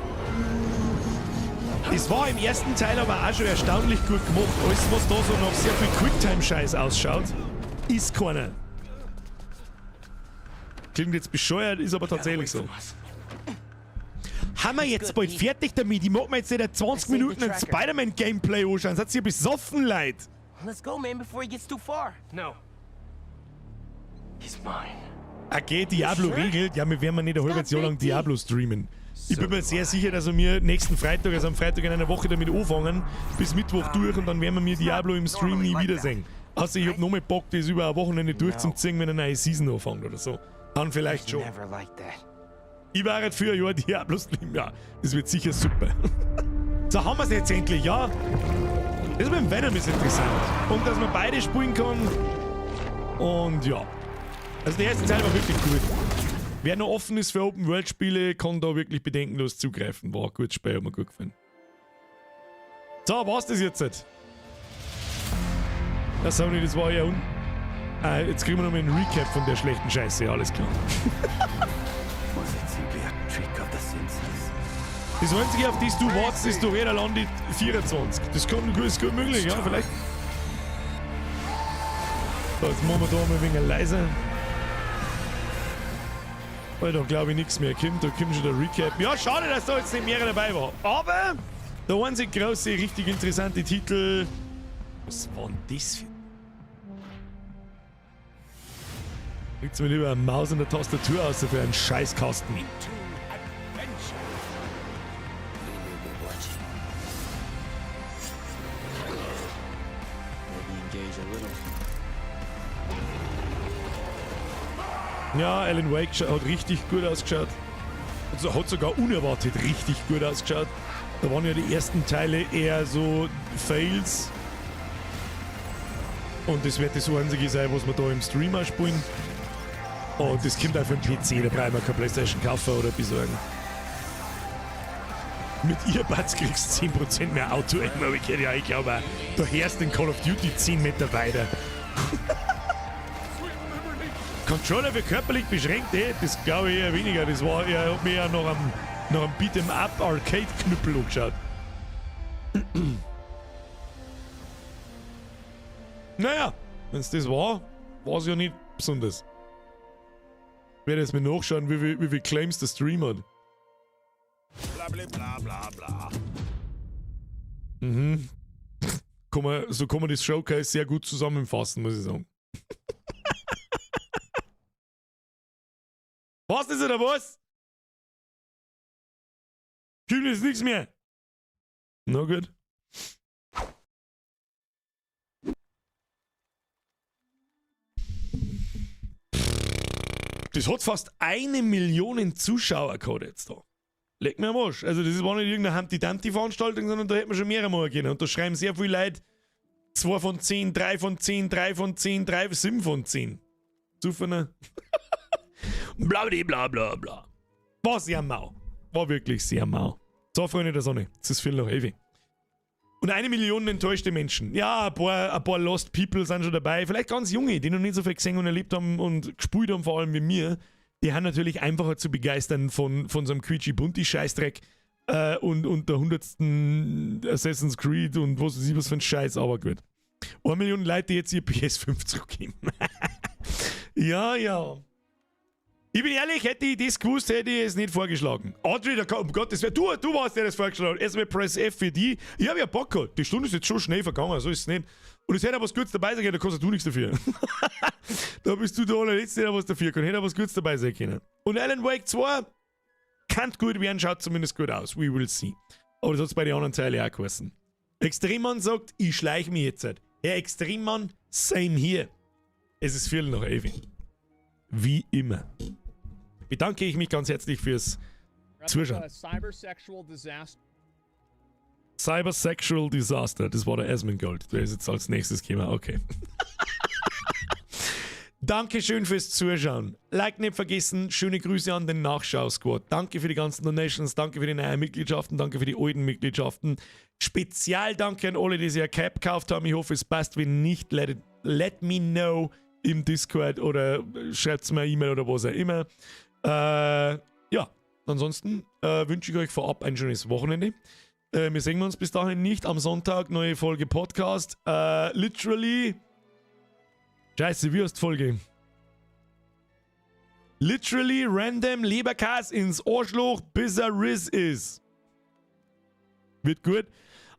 Es war im ersten Teil aber auch schon erstaunlich gut gemacht. Alles, was da so nach sehr viel Quicktime-Scheiß ausschaut, ist keiner. Klingt jetzt bescheuert, ist aber tatsächlich so. Haben wir jetzt bald fertig damit? Ich mag mir jetzt nicht 20 Minuten ein Spider-Man-Gameplay anschauen. Seid ihr besoffen, Leute? Let's go, man, before he gets too far. No. He's mine. Okay, Diablo regelt. Ja, wir werden nicht ein halbes Jahr lang Diablo streamen. Ich bin mir sehr sicher, dass wir nächsten Freitag, also am Freitag in einer Woche damit anfangen, bis Mittwoch durch und dann werden wir mir Diablo im Stream nie wiedersehen. Außer ich hab noch mal Bock, das über ein Wochenende durchzuziehen, wenn eine neue Season anfängt oder so. Dann vielleicht schon. Never liked that. Ich war halt für ein Jahr Diablo streamen. Ja, das wird sicher super. So, haben wir's jetzt endlich, ja? Das mit dem Venom ist interessant. Und dass man beide spielen kann. Und ja. Also der erste Teil war wirklich gut. Wer noch offen ist für Open-World-Spiele, kann da wirklich bedenkenlos zugreifen. War ein gutes Spiel, hat mir gut gefallen. So, war's das jetzt? Das Sony, das war ja un... jetzt kriegen wir noch mal einen Recap von der schlechten Scheiße, alles klar. Was it simply a trick of the senses? Das Einzige, auf das du wartest, ist doch jeder landet 24. Das kann, ist gut möglich, ja, vielleicht. So, jetzt machen wir da mal ein wenig leiser. Weil da glaube ich nichts mehr kommt, da kommt schon der Recap. Ja, schade, dass da jetzt nicht mehr dabei war. Aber der einzig große, richtig interessante Titel. Was war denn das für. Kriegt's mir lieber eine Maus und eine Tastatur aus für einen Scheißkasten. Maybe engage a little. Ja, Alan Wake hat richtig gut ausgeschaut. Und hat sogar unerwartet richtig gut ausgeschaut. Da waren ja die ersten Teile eher so Fails. Und das wird das einzige sein, was wir da im Stream auch spielen. Und das kommt auch für den PC, da brauchen wir keine Playstation kaufen oder besorgen. Mit Earbuds kriegst du 10% mehr Auto-Aim, aber ich ja, ich glaube auch, da hörst du den Call of Duty 10 Meter weiter. Controller für körperlich Beschränkte, das glaube ich eher weniger. Das war eher, hat mir eher noch am, noch am Beat'em Up Arcade Knüppel angeschaut. Naja, wenn es das war, war es ja nicht besonders. Ich werde jetzt mal nachschauen, wie viel Claims der Stream hat. Bla bla bla bla bla. Mhm. So kann man das Showcase sehr gut zusammenfassen, muss ich sagen. Was ist oder was? Kommt jetzt nichts mehr. Na gut. Das hat fast 1 Million Zuschauer gehabt jetzt da. Leck mir am Arsch. Also das war nicht irgendeine Humpty-Dumpty-Veranstaltung, sondern da hätte man schon mehrere machen können. Und da schreiben sehr viele Leute 2 von 10, 3 von 10, 3 von 10, 3, 7 von 10. Super, ne? Bla bla bla bla. War sehr mau. War wirklich sehr mau. So, Freunde der Sonne. Es ist 11:15. Und 1 Million enttäuschte Menschen. Ja, ein paar Lost People sind schon dabei. Vielleicht ganz junge, die noch nicht so viel gesehen und erlebt haben und gespielt haben, vor allem wie mir. Die haben natürlich einfacher zu begeistern von so einem quietschi bunti Scheißdreck und der 100. Assassin's Creed und was weiß ich was für ein Scheiß, aber gut. 1 Million Leute, die jetzt ihr PS5 zurückgeben. Ja. Ich bin ehrlich, hätte ich das gewusst, hätte ich es nicht vorgeschlagen. Audrey, da kann, um Gottes Willen, du warst der, der das vorgeschlagen hat. Erstmal Press F für die. Ich habe ja Bock gehabt. Die Stunde ist jetzt schon schnell vergangen, so ist es nicht. Und es hätte auch was Gutes dabei sein können, da kannst du nichts dafür. Da bist du der allerletzte, der was dafür kann. Hätte auch was Gutes dabei sein können. Und Alan Wake 2 kann gut werden, schaut zumindest gut aus. We will see. Aber das hat es bei den anderen Teilen auch geheißen. Extremmann sagt, ich schleiche mich jetzt. Herr Extremmann, same here. Es ist 11:15. Wie immer bedanke ich mich ganz herzlich fürs Zuschauen. Cybersexual disaster. Cybersexual Disaster, das war der Asmongold. Der ist jetzt als nächstes gekommen. Okay. Dankeschön fürs Zuschauen. Like nicht vergessen. Schöne Grüße an den Nachschau-Squad. Danke für die ganzen Donations, danke für die neuen Mitgliedschaften, danke für die alten Mitgliedschaften. Spezial danke an alle, die sich ein Cap gekauft haben. Ich hoffe, es passt. Wenn nicht, let me know im Discord oder schreibt mir eine E-Mail oder was auch immer. Ja, ansonsten wünsche ich euch vorab ein schönes Wochenende. Wir sehen uns bis dahin nicht. Am Sonntag neue Folge Podcast. Literally. Scheiße, wie heißt die Folge? Literally random Leberkäs ins Arschloch, bis er Riss ist. Wird gut.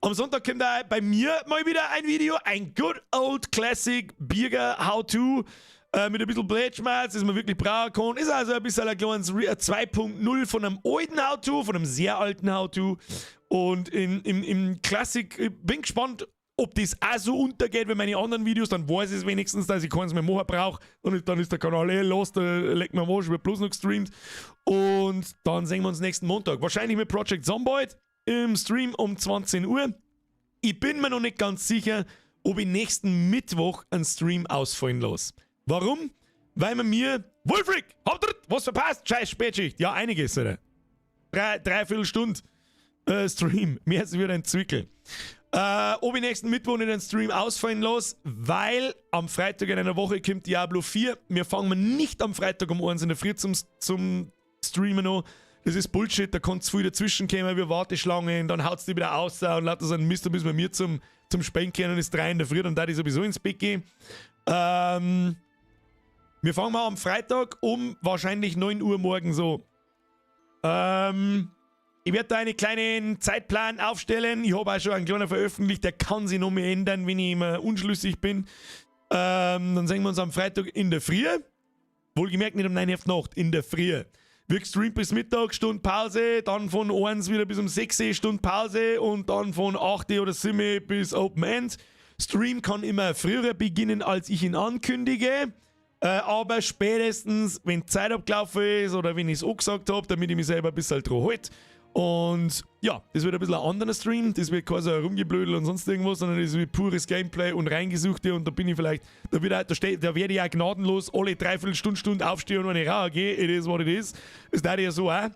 Am Sonntag kommt da bei mir mal wieder ein Video, ein good old classic Birger How-To mit ein bisschen Blödschmerz, das man wirklich brauchen kann. Ist also ein bisschen ein kleines 2.0 von einem alten How-To, von einem sehr alten How-To. Und im Classic, ich bin gespannt, ob das auch so untergeht wie meine anderen Videos, dann weiß ich es wenigstens, dass ich keins mehr machen brauche. Und dann ist der Kanal eh lost, da legt man am Arsch, wird bloß noch gestreamt. Und dann sehen wir uns nächsten Montag. Wahrscheinlich mit Project Zomboid im Stream um 20 Uhr. Ich bin mir noch nicht ganz sicher, ob ich nächsten Mittwoch einen Stream ausfallen lasse. Warum? Weil man mir. Wolfric! Habt ihr was verpasst? Scheiß Spätschicht. Ja, einiges, oder? Dreiviertel Stunde Stream. Mehr als wieder ein Zwickel. Ob ich nächsten Mittwoch nicht einen Stream ausfallen lasse, weil am Freitag in einer Woche kommt Diablo 4. Wir fangen nicht am Freitag um 1 in der Früh zum Streamen an. Das ist Bullshit, da kann zu viel dazwischen kommen, wie Warteschlangen, dann haut's die wieder aus und lauter so ein Mist, da müssen wir mir zum Spielen gehen und ist 3 in der Früh, dann da ich sowieso ins Bett gehen. Wir fangen mal am Freitag um wahrscheinlich 9 Uhr morgen so. Ich werde da einen kleinen Zeitplan aufstellen. Ich habe auch schon einen kleinen veröffentlicht, der kann sich noch mehr ändern, wenn ich immer unschlüssig bin. Dann sehen wir uns am Freitag in der Früh. Wohlgemerkt nicht um 9 Uhr Nacht, in der Früh. Wir streamen bis Mittag, Stunde Pause, dann von 1 wieder bis um 6 Stunden Pause und dann von 8 oder 7 bis Open End. Stream kann immer früher beginnen, als ich ihn ankündige. Aber spätestens, wenn die Zeit abgelaufen ist oder wenn ich es angesagt habe, damit ich mich selber ein bisschen dran halte. Und ja, das wird ein bisschen ein anderer Stream. Das wird kein so Rumgeblödel und sonst irgendwas, sondern das wird pures Gameplay und Reingesuchte. Und da bin ich vielleicht, da, wird auch, da, steh, da werde ich auch gnadenlos alle dreiviertel Stunde aufstehen und eine rauchen gehen. It is what it is. Das dauert ja so auch.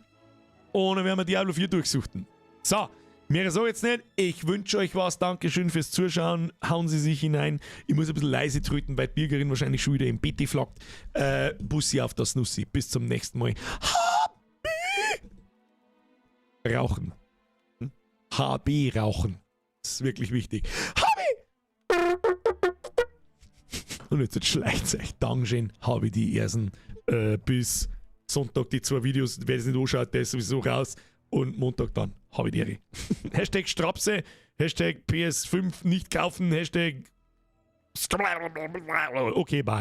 Und dann werden wir Diablo 4 durchsuchten. So, mehr so jetzt nicht. Ich wünsche euch was. Dankeschön fürs Zuschauen. Hauen Sie sich hinein. Ich muss ein bisschen leise tröten, weil die Birgerin wahrscheinlich schon wieder im Bett flackt. Bussi auf das Nussi. Bis zum nächsten Mal. HB! Rauchen. Hm? HB rauchen. Das ist wirklich wichtig. HB! Und jetzt schleicht euch. Dankeschön. Habe die ersten bis Sonntag die zwei Videos. Wer es nicht anschaut, der ist sowieso raus. Und Montag dann habe ich die Ehre. Hashtag Strapse, Hashtag PS5 nicht kaufen, Hashtag. Okay, bye.